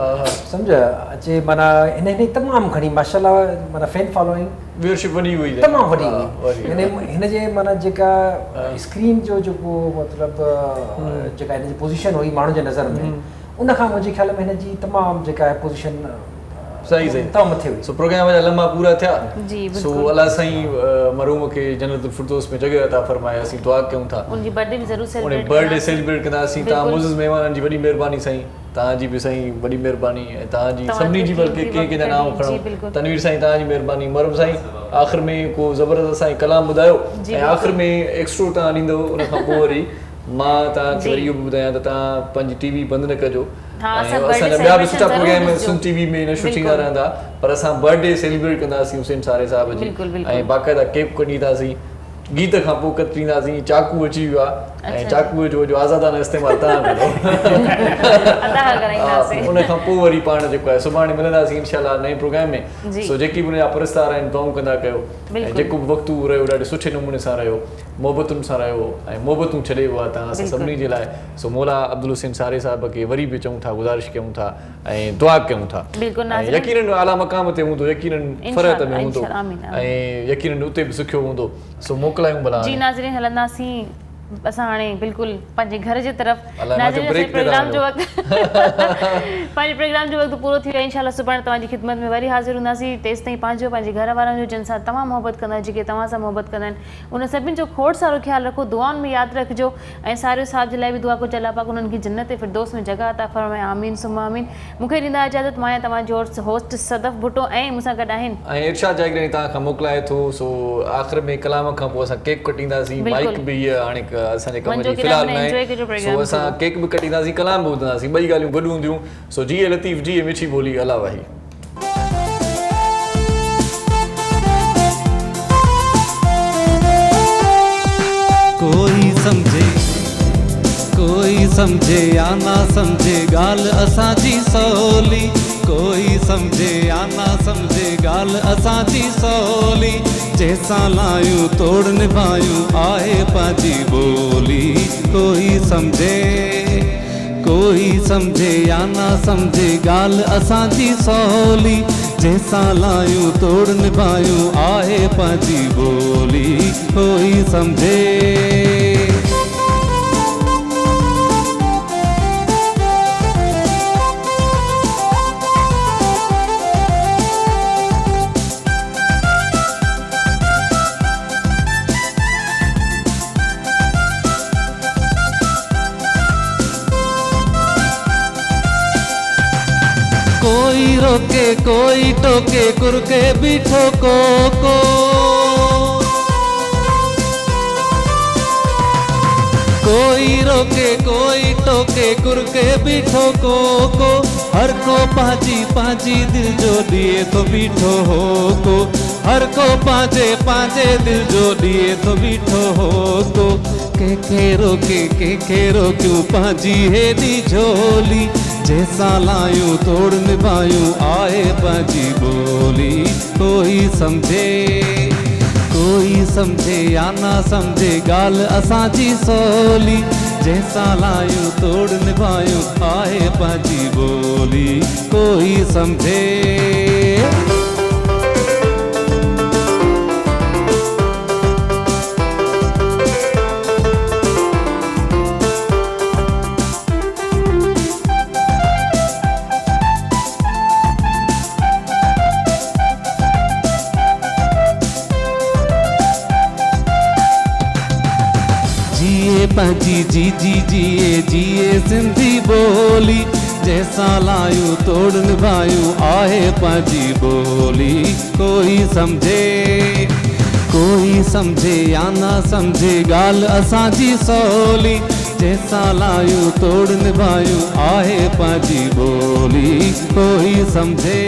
سمجهه اچي معنيٰ هن هن تمام گهڻي ماشاءالله معنيٰ فين فالوئنگ ويورشپ وڏي هئي تمام وڏي هئي يعني هن جي معنيٰ جيڪا اسڪرين جو جيڪو مطلب جيڪا هن جي پوزيشن هئي ماڻهن جي نظر ۾ ان کان منهنجي خيال ۾ هن جي تمام جيڪا آهي پوزيشن صحيح صحيح تمام مٿي هئي. سو پروگرام جا لمحا پورا ٿيا جي سو بلڪل. الله سائين مرحوم کي جنت الفردوس ۾ جڳهه عطا فرمائي اسين دعا ڪيون ٿا. ان جي برٿ ڊي به ضرور ان سيلبريٽ برٿ ڊي ڪنداسين. سيلبريٽ ڪنداسين تهان بلڪل. معزز مهمانن جي وڏي مهرباني سائين تهان جي به سائين وڏي مهرباني ۽ تهان جي توهان سڀني جو جي بلڪه قيمتي ڪنهن ڪنهن جا وقت نانء ڪڍي، کڻون جي بلڪل. تنوير سائين تهان جي مهرباني محرم سائين آخر ۾ ڪو زبردست سائين ڪلام ٻڌايو جي ۽ آخر بلڪل. ۾ ايڪسٽرو تهان ڏيندو ان کان پوء وري مان توهان کي جي. وري اهو به ٻڌايان ته توهان پنهنجي ٽي وي بند نه ڪجو ها ۽ اسان اسان برٿ جا ڊي ٻيا به سيلبريشن سٺا ضرور پروگرام ڏسجو سنڌ ٽي وي ۾ نشر ٿيندا بلڪل رهندا پر اسان برٿ ڊي سيليبريٽ ڪنداسين حسين ساري صاحب جي بلڪل ۽ بلڪل باقاعده ڪيڪ ڪٽينداسين گيت کان پوء ڪٽينداسين چاقو اچي ويو آهي ۽ اڇا جي چاقوء جو جو آزادانه استعمال توهان ڪندو ادا ها ڪرائينداسين ان کان پوء وري پاڻ جيڪو آهي سڀاڻي ملنداسين انشاء الله نئين پروگرام ۾ جي سو جيڪي به ان جا پرستار آهن دعائون ڪندا ڪيو ۽ بلڪل جيڪو به وقت هو رهيو ڏاڍي سٺي نموني سان رهيو محبتن سان رهيو ۽ محبتون ڇڏي ويو آهي توهان اسان سڀني جي لاء سو مولا عبدالحسين ساري صاحب کي وري به چئون ٿا گذارش ڪيون ٿا ۽ دعا ڪيون ٿا ۽ يقينن اعليٰ مقام تي هوندو يقينن فرحت ۾ هوندو ۽ يقينن اتي به سکيو هوندو سو موڪلايون ڀلا جي هاڻي. ناظرين هلنداسين اسان هاڻي بلڪل پنهنجي گهر جي طرف الائي مان چيو ناظرين اسان بريڪ تي ٿا پروگرام وڃو. جو وقت پنهنجي پروگرام جو وقت پورو ٿي ويو آهي انشاء الله سڀاڻي توهان جي خدمت ۾ وري حاضر هونداسين تيستائين پنهنجو پنهنجي گهر وارن جو جن سان توهان محبت ڪندا آهيو جيڪي توهان سان محبت ڪندا آهن انهن سڀني جو کوڙ سارو خيال رکو دعائن ۾ ياد رکجو ۽ ساريو صاحب جي لاء به دعا ڪجو الله پاڪ انهن کي جنت فردوس ۾ جڳهه عطا فرمائي آمين ثم آمين مون کي ڏيندا اجازت مان آهيان توهان جو هوسٽ صدف ڀٽو ۽ مون سان گڏ آهن. ۽ ارشاد جاگيراڻي توهان کان موڪلائي ٿو سو آخر ۾ ڪلام کان پوء اسان ڪيڪ ڪٽينداسين مائيڪ بلڪل به هيء هاڻي اسان جي ڪم وڃجو جي في الحال ڪيڏانهن به نه ناهي انجوائي ڪجو سو پروگرام اسان پورو. ڪيڪ به ڪٽينداسين ڪلام به ٻڌنداسين ٻئي ڳالهيون گڏ هونديون سو جيئي لطيف جيئي مٺي ٻولي الله واهي. ڪوئي سمجهي ڪوئي سمجهي يا نا سمجهي ڳالهه اسان جي سولي ڪوئي سمجهي يا نا سمجهي ڳالهه اسان جي سولي. जंहिंसां लायूं तोड़ निभायूं आहे पंहिंजी ॿोली। कोई सम्झे या ना सम्झे ॻाल्हि असांजी सवली, जंहिंसां लायूं तोड़ निभायूं आहे पंहिंजी ॿोली। कोई सम्झे। कोई रोके कोई टोके कुरके बीठो को को, कोई रोके कोई टोके कुरके बीठो को को, हर को पंहिंजी पंहिंजी दिल जो ॾिए थो बीठो हो को, हर को पंहिंजे पंहिंजे दिल जो ॾिए थो बीठो हो को। कंहिंखे रोके कंहिंखे रोकियूं पंहिंजी हेॾी झोली, जंहिंसां लायूं तोड़ निभायूं आहे पंहिंजी ॿोली। कोई सम्झे या ना सम्झे ॻाल्हि असांजी सवली, जंहिंसां लायूं तोड़ निभायूं आहे पंहिंजी ॿोली। कोई सम्झे। पंहिंजी जी जी जीए जीए सिंधी ॿोली, जंहिंसां लायूं तोड़ निभायूं आहे पंहिंजी ॿोली। कोई सम्झे या ना सम्झे ॻाल्हि असांजी सवली, जंहिंसां लायूं तोड़ निभायूं आहे पंहिंजी ॿोली। कोई सम्झे।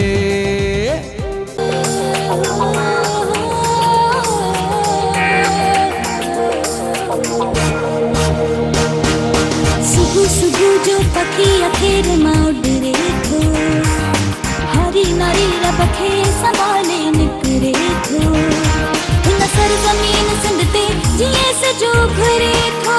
सुबह जो पखी अखेर मां उॾरे थो, हरी नारी रब खे संभाले निकिरे थो। हिन सरज़मीन सिंध ते जीअं सॼो घुरे थो,